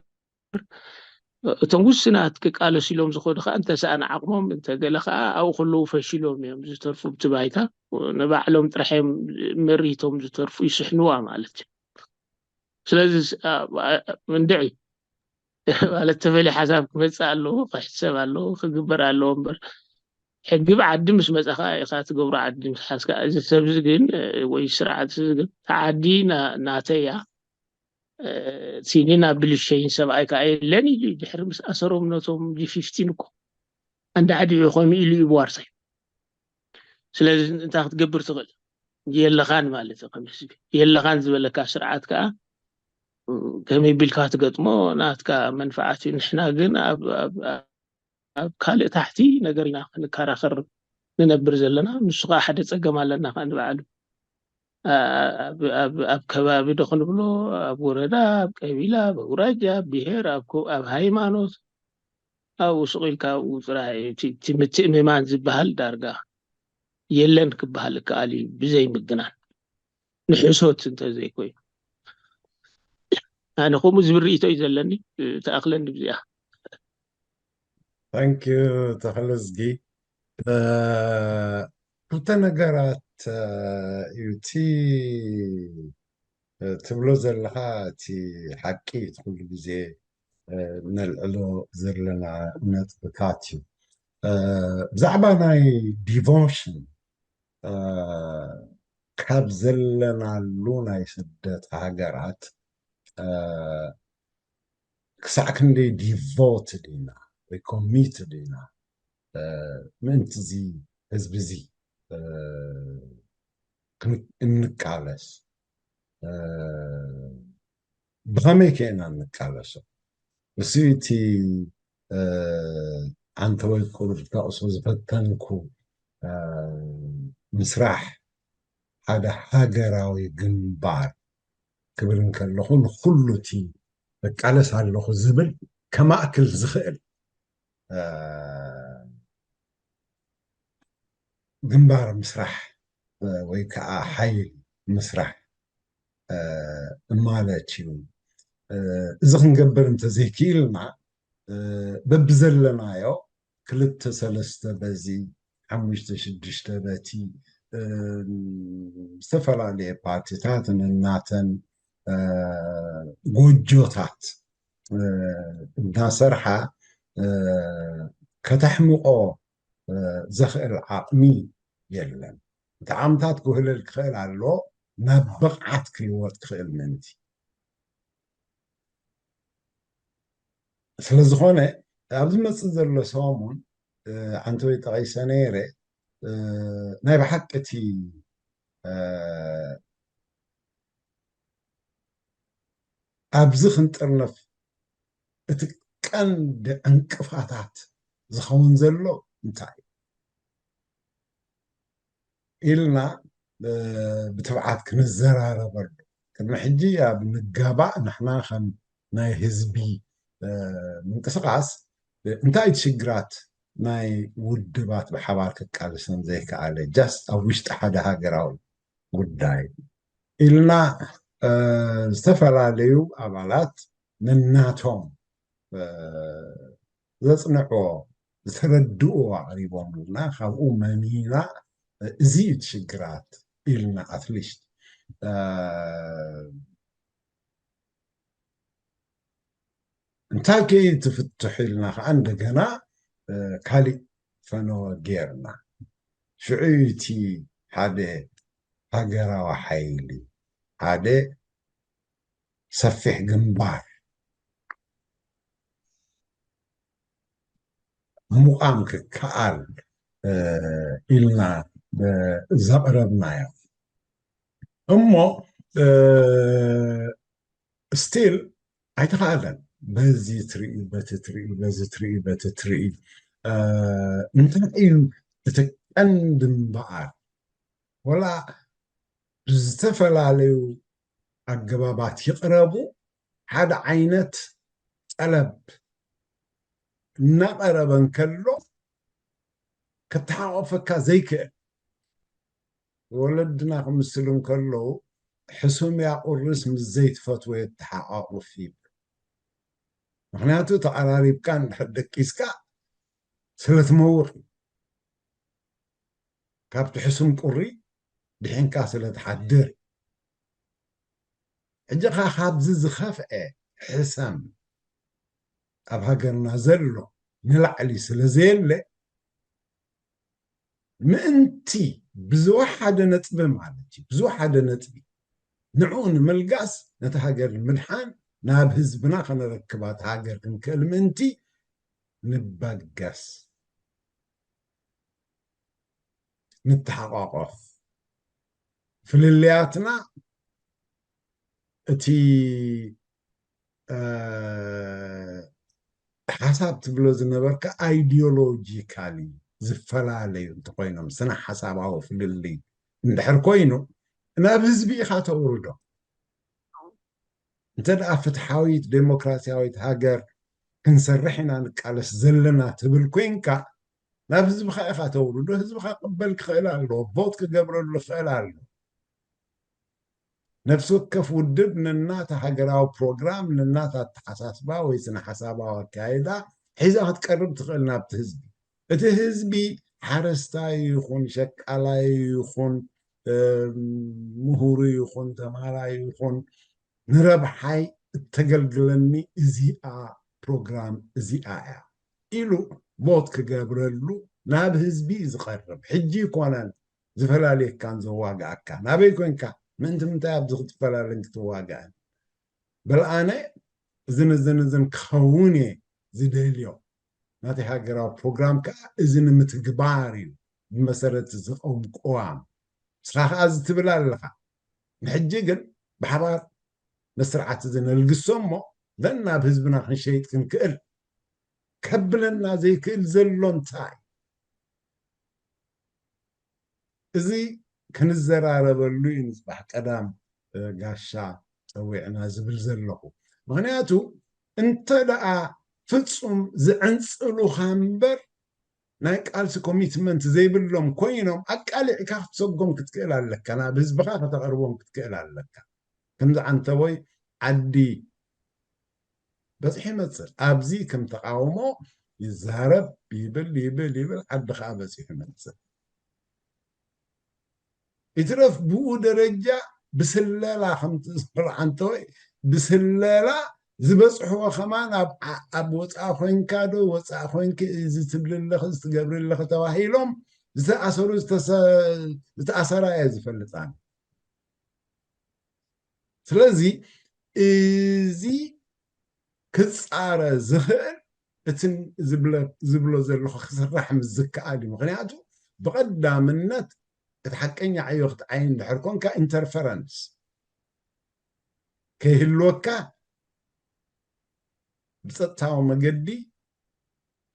እቶም ውስናት ክቃለሱ ኢሎም ዝኸዱ ከዓ እንተሰኣን ዓቕሞም እንተገለ ከዓ ኣብኡ ከለዉ ፈሽሎም እዮም ዝተርፉ ብቲ ባይታ ንባዕሎም ጥራሕ እዮም መሪቶም ዝተርፉ ይስሕንዋ ማለት እዩ ስለዚ እንድዒ ማለት ተፈልየ ሓሳብ ክመፅእ ኣለዎ፣ ክሕሰብ ኣለዎ፣ ክግበር ኣለዎ እምበር ሕጊ ብዓዲ ምስ መፃኻ ኢኻ ትገብሮ። ዓዲ ምስ ሓዝካ፣ እዚ ሰብ እዚ ግን ወይ ስርዓት እዚ ግን፣ "እታ ዓዲ ናተይ እያ፣ ሲኒ ናብ ብልሸይን ሰብኣይ ከዓ የለን" ኢሉ ድሕሪ ምስ ኣሰሮም ነቶም ጂ ፊፍቲን እኮ ኣንዳ ዓዲዑ ከም ኢሉ እዩ ብዋርሳይ። ስለዚ እንታይ ክትገብር ትኽእል? የለኻን ማለት እዩ። ከም ህዝቢ የለኻን ዝበለካ ስርዓት ከዓ ከመይ ቢልካ ትገጥሞ? ናትካ መንፍዓት እዩ። ንሕና ግን ኣብ ካልእ ታሕቲ ነገር ኢና ክንከራኸር ንነብር ዘለና። ንሱ ከዓ ሓደ ፀገም ኣለና ከዓ ንባዕሉ ኣብ ከባቢ ዶ ክንብሎ፣ ኣብ ወረዳ፣ ኣብ ቀቢላ፣ ኣብ ኣውራጃ፣ ኣብ ብሄር፣ ኣብ ሃይማኖት፣ ኣብኡ ስቕ ኢልካ ኣብኡ ጥራይ እዩ። እቲ ምትእምማን ዝበሃል ዳርጋ የለን ክበሃል ይከኣል እዩ፣ ብዘይ ምግናን፣ ንሕሶት እንተዘይኮይኑ። ኣነ ከምኡ ዝብል ርእይቶ እዩ ዘለኒ። ተኣኽለኒ ብዚኣ። ታንኪዩ ተኽለዝጊ። ክልተ ነገራት እዩ። እቲ ትብሎ ዘለኻ እቲ ሓቂ እቲ ኩሉ ግዜ ነልዕሎ ዘለና ነጥብታት እዩ። ብዛዕባ ናይ ዲቮሽን ካብ ዘለናሉ ናይ ስደት ሃገራት ክሳዕ ክንደይ ዲቮትድ ኢና ወይ ኮሚትድ ኢና ምእንቲ እዚ ህዝቢ እዚ እንቃለስ፣ ብኸመይ ከ ኢና እንቃለሶ? እሱ እቲ ዓንተ ወይ ቁሩብ ክጠቕሶ ዝፈተንኩ ምስራሕ ሓደ ሃገራዊ ግንባር ክብል እንከለኹ ንኩሉ እቲ እቃለስ ኣለኹ ዝብል ከማእክል ዝኽእል ግንባር ምስራሕ ወይ ከዓ ሓይል ምስራሕ ማለት እዩ። እዚ ክንገብር እንተዘይክኢልና በብዘለናዮ ክልተ ሰለስተ በዚ ሓሙሽተ ሽዱሽተ በቲ ዝተፈላለየ ፓርቲታት ነናተን ጎጆታት እናሰርሓ ከተሕምቆ ዘኽእል ዓቕሚ የለን። እቲ ዓምታት ክውህለል ክኽእል ኣሎ ናብ ብቕዓት ክልወጥ ክኽእል ምእንቲ። ስለዝኾነ ኣብዚ መፅእ ዘሎ ሰሙን ዓንተወይ ጠቒሰ ነይረ ናይ ብሓቂ እቲ ኣብዚ ክንጥርነፍ እቲ ቀንዲ ዕንቅፋታት ዝኸውን ዘሎ እንታይ እዩ ኢልና ብትብዓት ክንዘራረበሉ ቅድሚ ሕጂ ኣብ ንጋባእ ንሕና ከም ናይ ህዝቢ ምንቅስቃስ እንታይ ሽግራት ናይ ውድባት ብሓባር ክቃለሰን ዘይከኣለ just ኣብ ውሽጢ ሓደ ሃገራዊ ጉዳይ ኢልና ዝተፈላለዩ ኣባላት ነናቶም ዘፅንዕዎ ዝተረድእዎ ኣቕሪቦምልና ካብኡ መሚና እዚ እዩ እቲ ሽግራት ኢልና ኣትሊስት እንታይ ከይትፍትሑ ኢልና ከዓ እንደገና ካሊእ ፈነወ ጌርና ሽዑ እቲ ሓደ ሃገራዊ ሓይሊ ሓደ ሰፊሕ ግንባር ምቋም ክከኣል ኢልና ዘቕረብናዮ እሞ ስቲል ኣይተኸኣለን። በዚ ትርኢ በቲ ትርኢ በዚ ትርኢ በቲ ትርኢ እንታይ እዩ እቲ ቀንዲ እምበኣር ወላ ብዝተፈላለዩ ኣገባባት ይቕረቡ ሓደ ዓይነት ጠለብ እናቐረበ እንከሎ ከተሓቆፈካ ዘይክእል ወለድና ክምስሉ እንከለዉ ሕሱም ያቁርስ ምስ ዘይትፈትዎ የተሓቃቁፍ ይብል። ምክንያቱ ተቀራሪብካ እንድሕር ደቂስካ ስለ ትመውር እዩ። ካብቲ ሕሱም ቁሪ ድሒንካ ስለ ትሓድር እዩ። ሕጂ ኸዓ ካብዚ ዝኸፍአ ሕሰም ኣብ ሃገርና ዘሎ ንላዕሊ ስለ ዘየለ ምእንቲ ብዝወሓደ ነጥቢ ማለት እዩ፣ ብዝወሓደ ነጥቢ ንዕኡ ንምልጋስ፣ ነቲ ሃገር ንምድሓን፣ ናብ ህዝብና ከነረክባ እቲ ሃገር ክንክእል ምእንቲ ንበገስ፣ ንተሓቋቆፍ። ፍልልያትና እቲ ሓሳብ ትብሎ ዝነበርካ ኣይዲዮሎጂካሊ ዝፈላለዩ እንተኮይኖም፣ ስነ ሓሳባዊ ፍልልይ እንድሕር ኮይኑ ናብ ህዝቢ ኢካ ተውርዶ። እንተ ደኣ ፍትሓዊት ዴሞክራሲያዊት ሃገር ክንሰርሕ ኢና ንቃለስ ዘለና ትብል ኮይንካ፣ ናብ ህዝብኻ ኢኻ ተውርዶ። ህዝብኻ ክቕበል ክኽእል ኣለዎ፣ ቮት ክገብረሉ ክኽእል ኣለዎ። ነፍሲ ወከፍ ውድብ ነናታ ሃገራዊ ፕሮግራም፣ ነናታ ኣተሓሳስባ ወይ ስነ ሓሳባዊ ኣካይዳ ሒዛ ክትቀርብ ትኽእል ናብቲ ህዝቢ። እቲ ህዝቢ ሓረስታይ ይኹን፣ ሸቃላይ ይኹን፣ ምሁሩ ይኹን፣ ተማሃራይ ይኹን፣ ንረብሓይ እተገልግለኒ እዚኣ ፕሮግራም እዚኣ እያ ኢሉ ቮት ክገብረሉ ናብ ህዝቢ እዩ ዝቐርብ። ሕጂ ይኮነን ዝፈላልየካን ዘዋግኣካ። ናበይ ኮንካ ምእንቲ ምንታይ ኣብዚ ክትፈላለን ክትዋጋእን? በል ኣነ እዝን እዝን እዝን ክኸውን እየ ዝደልዮ። ናተይ ሃገራዊ ፕሮግራም ከዓ እዚ ንምትግባር እዩ፣ ብመሰረት እዚ ቀውም ቅዋም። ንስኻ ከዓ እዚ ትብል ኣለኻ። ንሕጂ ግን ብሓባር ነስርዓት እዚ ነልግሶ እሞ፣ ዘን ናብ ህዝብና ክንሸይጥ ክንክእል ከብለና ዘይክእል ዘሎ እንታይ? እዚ ክንዘራረበሉ እዩ ንፅባሕ ቀዳም ጋሻ ፀዊዕና ዝብል ዘለኹ። ምክንያቱ እንተ ደኣ ፍፁም ዝዕንፅሉኻ እምበር ናይ ቃልሲ ኮሚትመንት ዘይብሎም ኮይኖም ኣቃሊዕካ ክትሰጎም ክትክእል ኣለካ፣ ናብ ህዝብኻ ከተቐርቦም ክትክእል ኣለካ። ከምዚ ዓንተቦይ ዓዲ በፂሑ ይመፅእ። ኣብዚ ከም ተቃውሞ ይዛረብ፣ ይብል ይብል ይብል፣ ዓዲ ከዓ በፂሑ ይመፅእ። ይትረፍ ብኡ ደረጃ ብስለላ ከምቲ ዝበሎ ዓንተቦይ ብስለላ ዝበፅሕዎ ከማን ኣብ ዓ- ኣብ ወፃኢ ኮይንካ ዶ ወፃኢ ኮይንኪ እዚ ትብሊ ኣለኺ እዚ ትገብሪ ኣለኺ ተባሂሎም ዝተኣሰሩ ዝተሰ- ዝተኣሰራ እየ ዝፈልጥ ኣነ። ስለዚ እዚ ክፃረ ዝኽእል እቲ ዝብለ- ዝብሎ ዘለኹ ክስራሕ ምስ ዝከኣል እዩ። ምክንያቱ ብቐዳምነት እቲ ሓቀኛ ዕዮ ክትዓይን እንድሕር ኮንካ ኢንተርፈረንስ ከይህልወካ ብፀጥታዊ መገዲ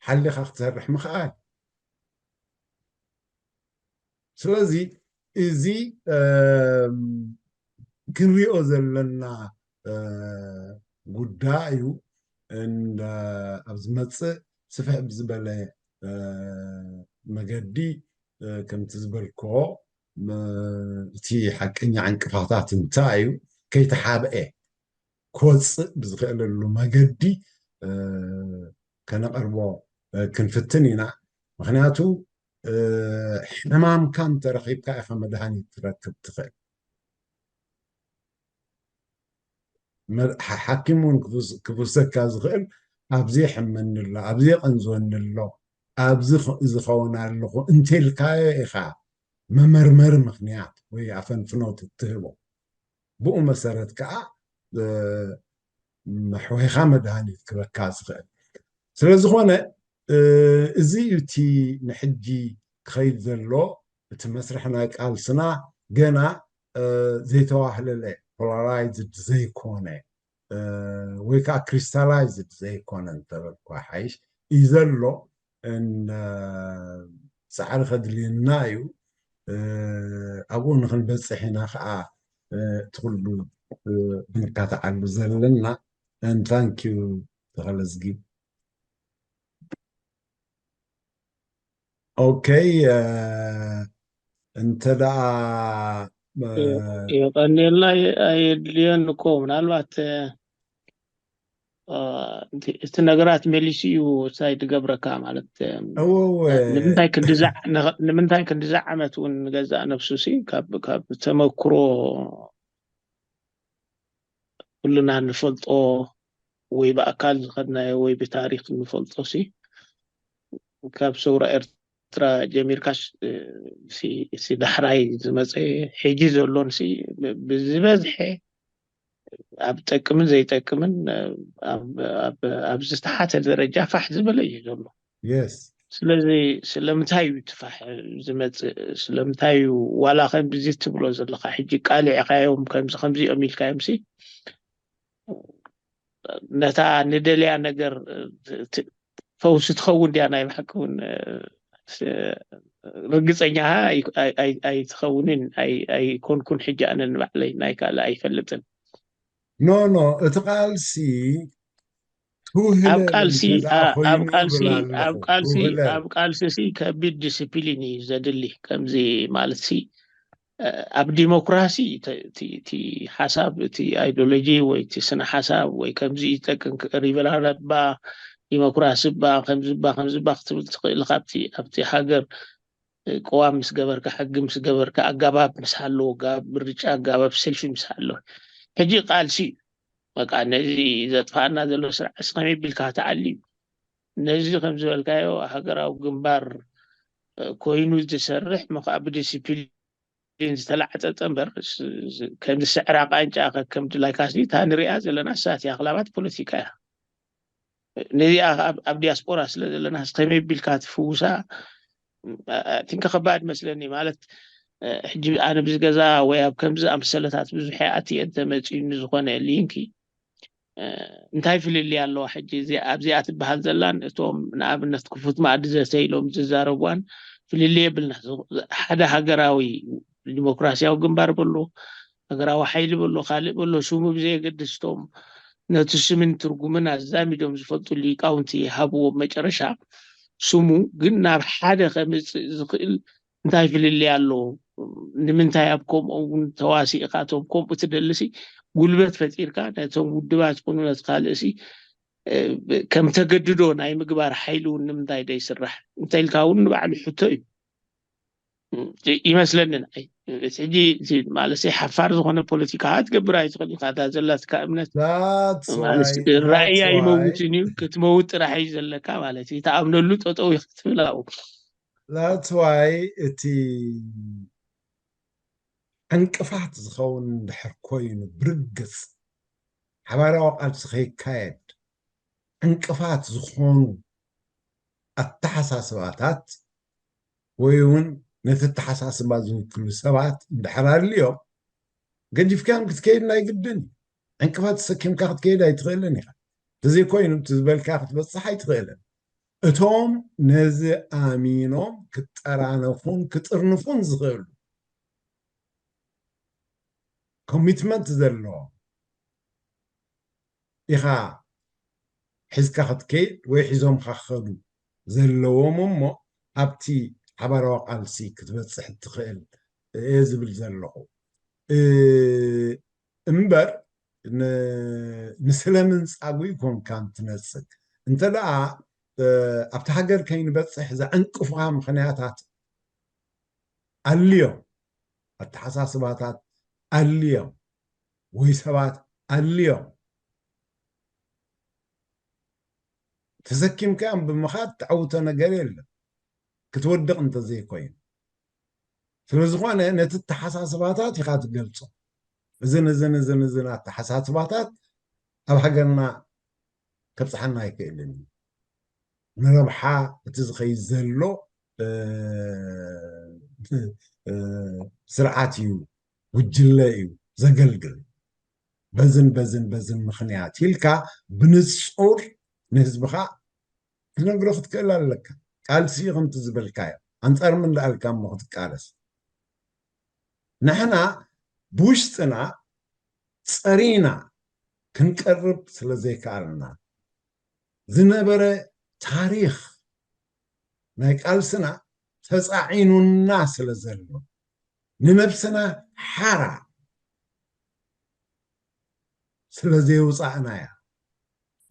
ሓሊኻ ክትሰርሕ ምኽኣል። ስለዚ እዚ ክንሪኦ ዘለና ጉዳይ እዩ። ኣብ ዝመፅእ ስፍሕ ብዝበለ መገዲ ከምቲ ዝበልክዎ እቲ ሓቀኛ ዕንቅፋታት እንታይ እዩ ከይተሓብአ ክወፅእ ብዝኽእለሉ መገዲ ከነቐርቦ ክንፍትን ኢና። ምክንያቱ ሕማምካ እንተረኺብካ ኢኻ መድሃኒት ትረክብ ትኽእል። ሓኪም እውን ክፍውሰካ ዝኽእል ኣብዚ የሕመኒ ኣሎ፣ ኣብዚ የቐንዝወኒ ኣሎ፣ ኣብዚ ዝኸውን ኣለኹ እንተልካዮ ኢኻ መመርመሪ ምክንያት ወይ ኣፈንፍኖት እትህቦ። ብኡ መሰረት ከዓ መሕወይኻ መድሃኒት ክበካ ዝኽእል። ስለዝኾነ እዚ እዩ እቲ ንሕጂ ክኸይድ ዘሎ እቲ መስርሕ ናይ ቃልስና ገና ዘይተዋህለለ፣ ፖላራይዝድ ዘይኮነ ወይ ከዓ ክሪስታላይዝድ ዘይኮነ እንተበልኩ ሓይሽ እዩ ዘሎ። ፃዕሪ ከድልየና እዩ። ኣብኡ ንክንበፅሕ ኢና ከዓ እቲ ኩሉ ክንካትዓሉ ዘለና። ታንኪዩ ተኸለዝጊ። ኦኬ፣ እንተ ደኣ የቐንየልና። ኣየድልዮን እኮ ምናልባት እቲ ነገራት መሊሱ እዩ ሳይ ትገብረካ ማለት ንምንታይ ክንድዚ ዓመት እውን ንገዛእ ነብሱ ሲ ካብ ተመክሮ ኩልና ንፈልጦ ወይ ብኣካል ዝኸድናዮ ወይ ብታሪክ እንፈልጦ ሲ ካብ ሰውራ ኤርትራ ጀሚርካ ሲ ዳሕራይ ዝመፀ ሕጂ ዘሎን ሲ ብዝበዝሐ ኣብ ጠቅምን ዘይጠቅምን ኣብ ዝተሓተ ደረጃ ፋሕ ዝበለ እዩ ዘሎ። የስ ስለዚ ስለምንታይ እዩ ትፋሕ ዝመፅእ? ስለምንታይ እዩ ዋላ ከምዚ ትብሎ ዘለካ ሕጂ ቃሊዕካዮም ከምዚ ከምዚኦም ኢልካዮም ሲ ነታ ንደልያ ነገር ፈውሲ ትኸውን ድያ? ናይ ብሓቂ እውን ርግፀኛ ኣይትኸውንን። ኣይኮንኩን ሕጂ ኣነ ንባዕለይ ናይ ካልእ ኣይፈልጥን። ኖ ኖ እቲ ቃልሲ ኣብ ቃልሲ ኣብ ቃልሲ ኣብ ቃልሲ ኣብ ቃልሲ ሲ ከቢድ ዲስፕሊን እዩ ዘድሊ። ከምዚ ማለት ሲ ኣብ ዲሞክራሲ እቲ ሓሳብ እቲ ኣይዲዮሎጂ ወይ እቲ ስነ ሓሳብ ወይ ከምዚ ይጠቅም ሪቨራል ባ ዲሞክራሲ ባ ከምዚ ባ ከምዚ ባ ክትብል ትኽእል ካብቲ ኣብቲ ሃገር ቅዋም ምስ ገበርካ ሕጊ ምስ ገበርካ ኣጋባብ ምስ ሃለዎ ኣጋባብ ምርጫ ኣጋባብ ሰልፊ ምስ ሃለዎ ሕጂ ቃልሲ እዩ። በቃ ነዚ ዘጥፋና ዘሎ ስርዓት ከመይ ቢልካ ተዓልዩ ነዚ ከም ዝበልካዮ ሃገራዊ ግንባር ኮይኑ ዝሰርሕ ምኸዓ ብዲስፕሊን ዝተላዕጠጠ እምበር ከምዚ ስዕራ ቃንጫ ከም ድላይካ እታ ንሪኣ ዘለና እሳት እያ ክላባት ፖለቲካ እያ። ነዚኣ ኣብ ዲያስፖራ ስለ ዘለና ከመይ ቢልካ ትፍውሳ ቲንከ ከባድ መስለኒ ማለት ሕጂ ኣነ ብዚ ገዛ ወይ ኣብ ከምዚ ኣምሰለታት ብዙሕ ኣትየ እንተመፅዩኒ ዝኾነ ሊንኪ እንታይ ፍልልይ ኣለዋ ሕጂ ኣብዚኣ ትበሃል ዘላን እቶም ንኣብነት ክፉት መኣዲ ዘተ ኢሎም ዝዛረብዋን ፍልልይ የብልና። ሓደ ሃገራዊ ዲሞክራሲያዊ ግንባር በሎ ሃገራዊ ሓይሊ በሎ ካልእ በሎ ሽሙ ብዘየገድስቶም ነቲ ስምን ትርጉምን ኣዛሚዶም ዝፈልጡ ሊቃውንቲ ይሃብዎም መጨረሻ ስሙ ግን ናብ ሓደ ከምፅእ ዝኽእል እንታይ ፍልልይ ኣሎ? ንምንታይ ኣብ ከምኦም እውን ተዋሲእካ እቶም ከምኡ ትደልሲ ጉልበት ፈጢርካ ነቶም ውድባት ይኹኑ ነቲ ካልእሲ ከም ተገድዶ ናይ ምግባር ሓይሊ እውን ንምንታይ ዶ ይስራሕ እንተኢልካ እውን ንባዕሉ ሕቶ እዩ ይመስለኒ። ንዓይ ሕጂ ማለት ሓፋር ዝኾነ ፖለቲካ ክትገብር ኣይትኽእል ኢኻ። እታ ዘላትካ እምነት ራእያ ይመውትን እዩ ክትመውት ጥራሕ እዩ ዘለካ ማለት እዩ። ተኣምነሉ ጠጠው ክትብል ኣብኡ That's why እቲ ዕንቅፋት ዝኸውን እንድሕር ኮይኑ ብርግፅ ሓባራዊ ቃልሲ ከይካየድ ዕንቅፋት ዝኾኑ ኣተሓሳስባታት ወይ እውን ነቲ ኣተሓሳስባ ዝውክሉ ሰባት እንድሕር ኣልዮም ገዲፍካዮም ክትከይድ ናይ ግድን እዩ። ዕንቅፋት ተሰኪምካ ክትከይድ ኣይትኽእልን ኢኻ። እንተዘይኮይኑ እቲ ዝበልካ ክትበፅሕ ኣይትኽእልን። እቶም ነዚ ኣሚኖም ክጠራነፉን ክጥርንፉን ዝኽእሉ ኮሚትመንት ዘለዎም ኢኻ ሒዝካ ክትከይድ ወይ ሒዞምካ ክኸዱ ዘለዎም እሞ ኣብቲ ሓባራዊ ቃልሲ ክትበፅሕ እትኽእል እየ ዝብል ዘለኹ እምበር ንስለ ምንፃጉ ይኮንካን ትነፅግ እንተ ደኣ ኣብቲ ሃገር ከይንበፅሕ ዘዕንቅፉኻ ምኽንያታት ኣልዮም ኣተሓሳስባታት ኣልዮም ወይ ሰባት ኣልዮም ተሰኪምካዮም ብምኻድ ተዓውቶ ነገር የለን ክትወድቕ እንተዘይኮይኑ ስለዝኾነ ነቲ ተሓሳስባታት ኢኻ ትገልጾ እዝን እዝን እዝን እዝን ኣተሓሳስባታት ኣብ ሃገርና ከብፅሓና ኣይክእልን እዩ ንረብሓ እቲ ዝኸይድ ዘሎ ስርዓት እዩ ጉጅለ እዩ ዘገልግል በዝን በዝን በዝን ምኽንያት ኢልካ ብንፁር ንህዝብኻ ክትነግሮ ክትክእል ኣለካ ቃልሲ ከምቲ ዝበልካዮ ኣንፃር ምን ዳኣልካ እሞ ክትቃለስ ንሕና ብውሽጥና ፀሪና ክንቀርብ ስለ ዘይከኣልና ዝነበረ ታሪኽ ናይ ቃልስና ተፃዒኑና ስለ ዘሎ ንነብስና ሓራ ስለ ዘየውፃእና እያ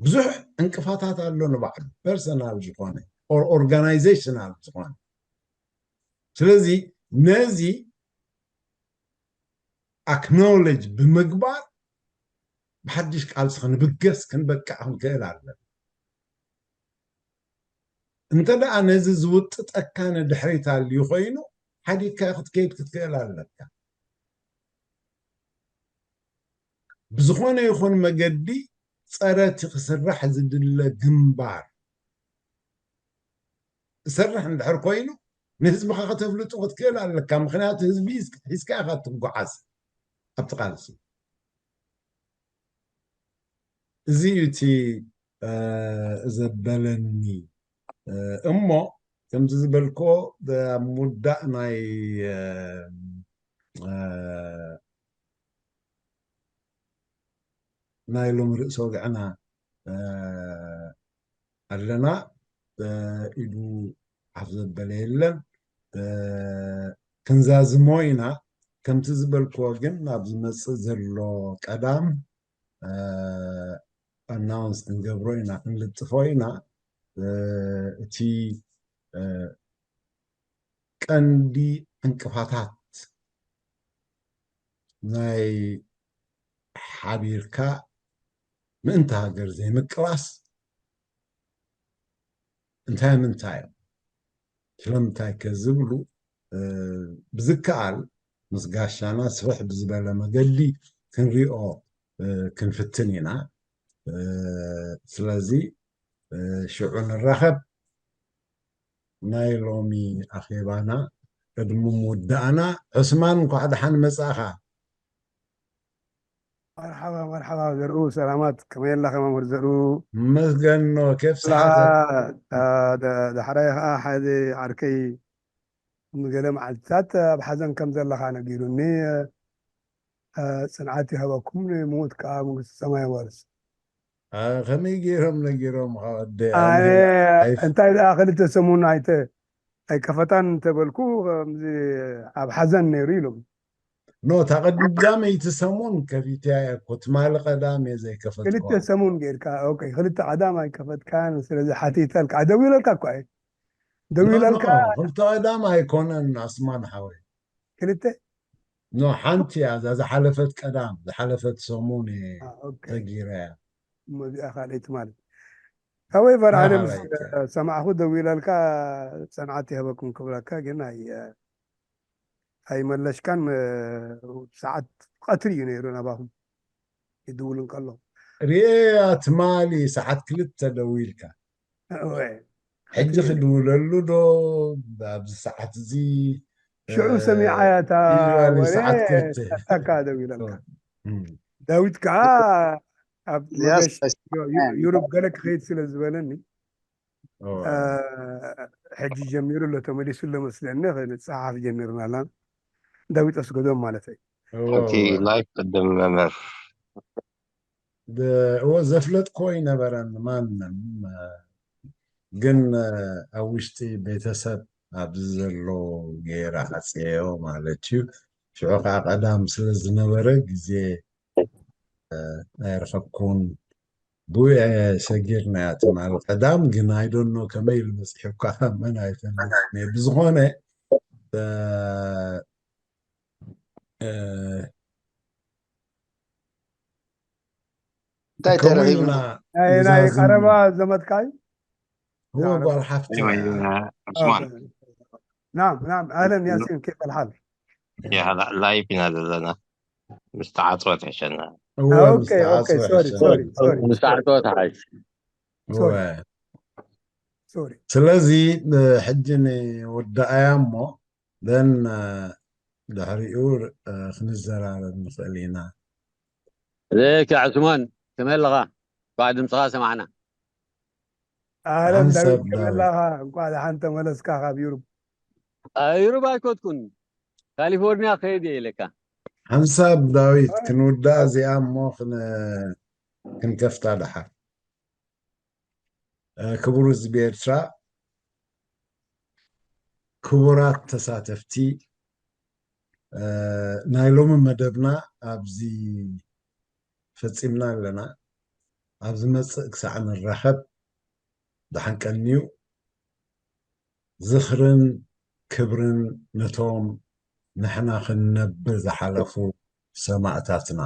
ብዙሕ ዕንቅፋታት ኣሎ ንባዕሉ ፐርሰናል ዝኾነ ኦርጋናይዜሽናል ዝኾነ ስለዚ ነዚ ኣክኖሌጅ ብምግባር ብሓድሽ ቃልሲ ክንብገስ ክንበቅዕ ክንክእል ኣለና። እንተ ደኣ ነዚ ዝውጥጠካ ንድሕሪት ኣልዩ ኮይኑ፣ ሓዲግካ ክትከይድ ክትክእል ኣለካ። ብዝኾነ ይኹን መገዲ ጸረ እቲ ክስራሕ ዝድለ ግንባር ዝሰርሕ እንድሕር ኮይኑ፣ ንህዝብኻ ከተፍልጡ ክትክእል ኣለካ። ምኽንያቱ ህዝቢ ሒዝካ ኢኻ ትጓዓዝ ኣብቲ ቃልሲ። እዚ እዩ እቲ፣ እ፣ ዘበለኒ። እ፣ እሞ ከምዚ ዝበልክዎ፣ እ፣ ኣብ ምውዳእ ናይ፣ እ፣ እ፣ ናይ ሎሚ ርእሰ ወግዕና፣ እ፣ ኣለና። እ፣ ኢዱ ሓፍ ዘበለ የለን። እ፣ ክንዛዝሞ ኢና። ከምቲ ዝበልክዎ ግን ኣብ ዝመጽእ ዘሎ ቀዳም፣ እ፣ ኣናውንስ ክንገብሮ ኢና፣ ክንልጥፎ ኢና። እ፣ እቲ፣ እ፣ ቀንዲ ዕንቅፋታት ናይ ሓቢርካ ምእንቲ ሃገር ዘይምቅላስ እንታይ ምንታይ እዮም? ስለምንታይ ከ ዝብሉ፣ እ፣ ብዝከኣል ምስ ጋሻና ስፍሕ ብዝበለ መገዲ ክንሪኦ፣ እ፣ ክንፍትን ኢና። እ፣ ስለዚ፣ እ፣ ሽዑ ንራኸብ። ናይ ሎሚ ኣኼባና ቅድሚ ምውዳእና፣ ዑስማን፣ እንኳዕ ደሓን መጻእኻ። መርሓባ፣ መርሓባ ዘርኡ፣ ሰላማት፣ ከመይ ኣለኻ መምህር ዘርኡ? መስገኖ፣ ኬፍ ኣለኻ፣ ሰሓተት? ዳ-፣ ዳ-፣ ዳሕራይ ኸዓ ሓደ ዓርከይ ንገለ መዓልትታት ኣብ ሓዘን ከም ዘለኻ ነጊሩኒ። እ፣ ጽንዓት ይሃበኩም፣ ንሙት ከኣ መንግስቲ ሰማይ የዋርስ። አ፣ ከመይ ገይሮም ነጊሮምኻ ወደይ? ኣነ ኣነ ኣይፍ- እንታይ ደኣ ክልተ ሰሙን ኣይተ-፣ ኣይከፈታን እንተበልኩ፣ ከምዚ ኣብ ሓዘን ነይሩ ኢሎም። ኖ፣ እታ ቀዳመይቲ ሰሙን ከፊተያ እኮ፣ ትማሊ ቀዳም እየ ዘይከፈትኳ። ክልተ ሰሙን ጌርካ፣ ኦኬ፣ ክልተ ቀዳም ኣይከፈትካን፣ ስለዚ ሓቲተልካ፣ ደዊለልካ እኮ እየ። ኖ፣ ኖ፣ ደዊለልካ። ክልተ ቀዳም ኣይኮነን፣ ኣስማን ሓወይ። ክልተ? ኖ፣ ሓንቲ እያ፣ እዛ ዝሓለፈት ቀዳም፣ ዝሓለፈት ሰሙን እየ አ፣ ኦኬ። ተጊረያ። እሞ እዚኣ ካልኣይቲ ማለት። However፣ ኣነ ምስ መርሓባ ይከ- ሰማዕኹ ደዊለልካ፣ ጽንዓት ይሃበኩም ክብለካ፣ ግን ኣይ-፣ ኣይመለሽካን። እ፣ ሰዓት ቀትሪ እዩ ነይሩ ናባኹም ይድውል እንከሎ። ርኤያ ትማሊ ሰዓት ክልተ ደዊልካ። እወ። ሕጂ ክድውለሉ ዶ ኣብዚ ሰዓት እዚ? ሽዑ እ፣ ሰሚዓያ እታ ኢሉ ኣለ ወሬ ሰዓት ክልተ። ቀጥታ ደዊለልካ። እም። ዳዊት ከዓ ኣብ ያስ መገሽ ዩ-፣ ዩ-፣ ዩሮፕ ገለ ክኸይድ ስለ ዝበለኒ፣ እወ። እ፣ ሕጂ ጀሚሩ ኣሎ፣ ተመሊሱ ኣሎ መስለኒ፣ ክንጸሓፍ ጀሚርና ኣላ። ዳዊት ኣስገዶም ማለተይ። እወ፣ እቲ እወ። ላይፍ ቅድም መምህር። ደ-፣ እወ፣ ዘፍለጥኮ ኣይነበረን ማንም። ግን፣ እ፣ ኣብ ውሽጢ ቤተሰብ ኣብዚ ዘሎ ገይረ ዓጽየዮ ማለት እዩ። ሽዑ ከዓ ቀዳም ስለ ዝነበረ ግዜ፣ እ፣ ኣይረኸብኩን። ብኡ እየ ሰጊርናያ ትማሊ ቀዳም፣ ግን I don't know ከመይ ኢሉ በፂሑኳ መን ኣይፈልጥን እየ። ብዝኾነ፣ እ፣ እ፣ እንታይ ከምኡ ተረኺቡ? ኢልና ናይ፣ ናይ ንዛዝም። ቀረባ ዘመድካ እዩ? እዎ፣ ዛዕባ ጓል ሓፍትና እያ። ዑስማን። ኦኬ። ናም፣ ናም፣ ኣህለን ያሲን፣ ኬፍ ኣልሓል? ያ፣ ላ-፣ ላይቭ ኢና ዘለና። ምስ ተዓጽወ ትሕሸና። እዎ፣ ኦኬ፣ ምስ ተዓጽወ ኦኬ፣ ሶሪ፣ ትሕሸና። ሶሪ፣ ሶሪ። ምስ ተዓጽወ ትሓሽ። እወ። ሶሪ። ሶሪ። ስለዚ፣ እ፣ ሕጂ ንወዳእያ እሞ፣ ደን፣ እ፣ ድሕሪኡ፣ እ፣ ክንዘራረብ ንኽእል ኢና። እዚከ ዑስማን፣ ከመይ ኣለኻ? እንኳዕ ድምፅኻ ሰማዕና። ኣህለን ሓንሳብ ዳዊት፣ ከመይ ዳዊት። ኣለኻ? እንኳዕ ደሓን ተመለስካ ካብ ዩሩብ። ኣብ ዩሩብ ኣይኮትኩን፣ ካሊፎርኒያ ከይድ እየ ኢለካ። ሓንሳብ ዳዊት፣ ክንውዳእ እዚኣ እሞ ክን-፣ ክንከፍታ ደሓር። እ፣ ክቡር ህዝቢ ኤርትራ፣ ክቡራት ተሳተፍቲ፣ እ፣ ናይ ሎሚ መደብና ኣብዚ ፈጺምና ኣለና። ኣብ ዝመጽእ ክሳዕ ንራኸብ፣ ደሓን ቀንዩ። ዝኽርን ክብርን ነቶም ንሕና ክንነብር ዝሓለፉ ሰማእታትና።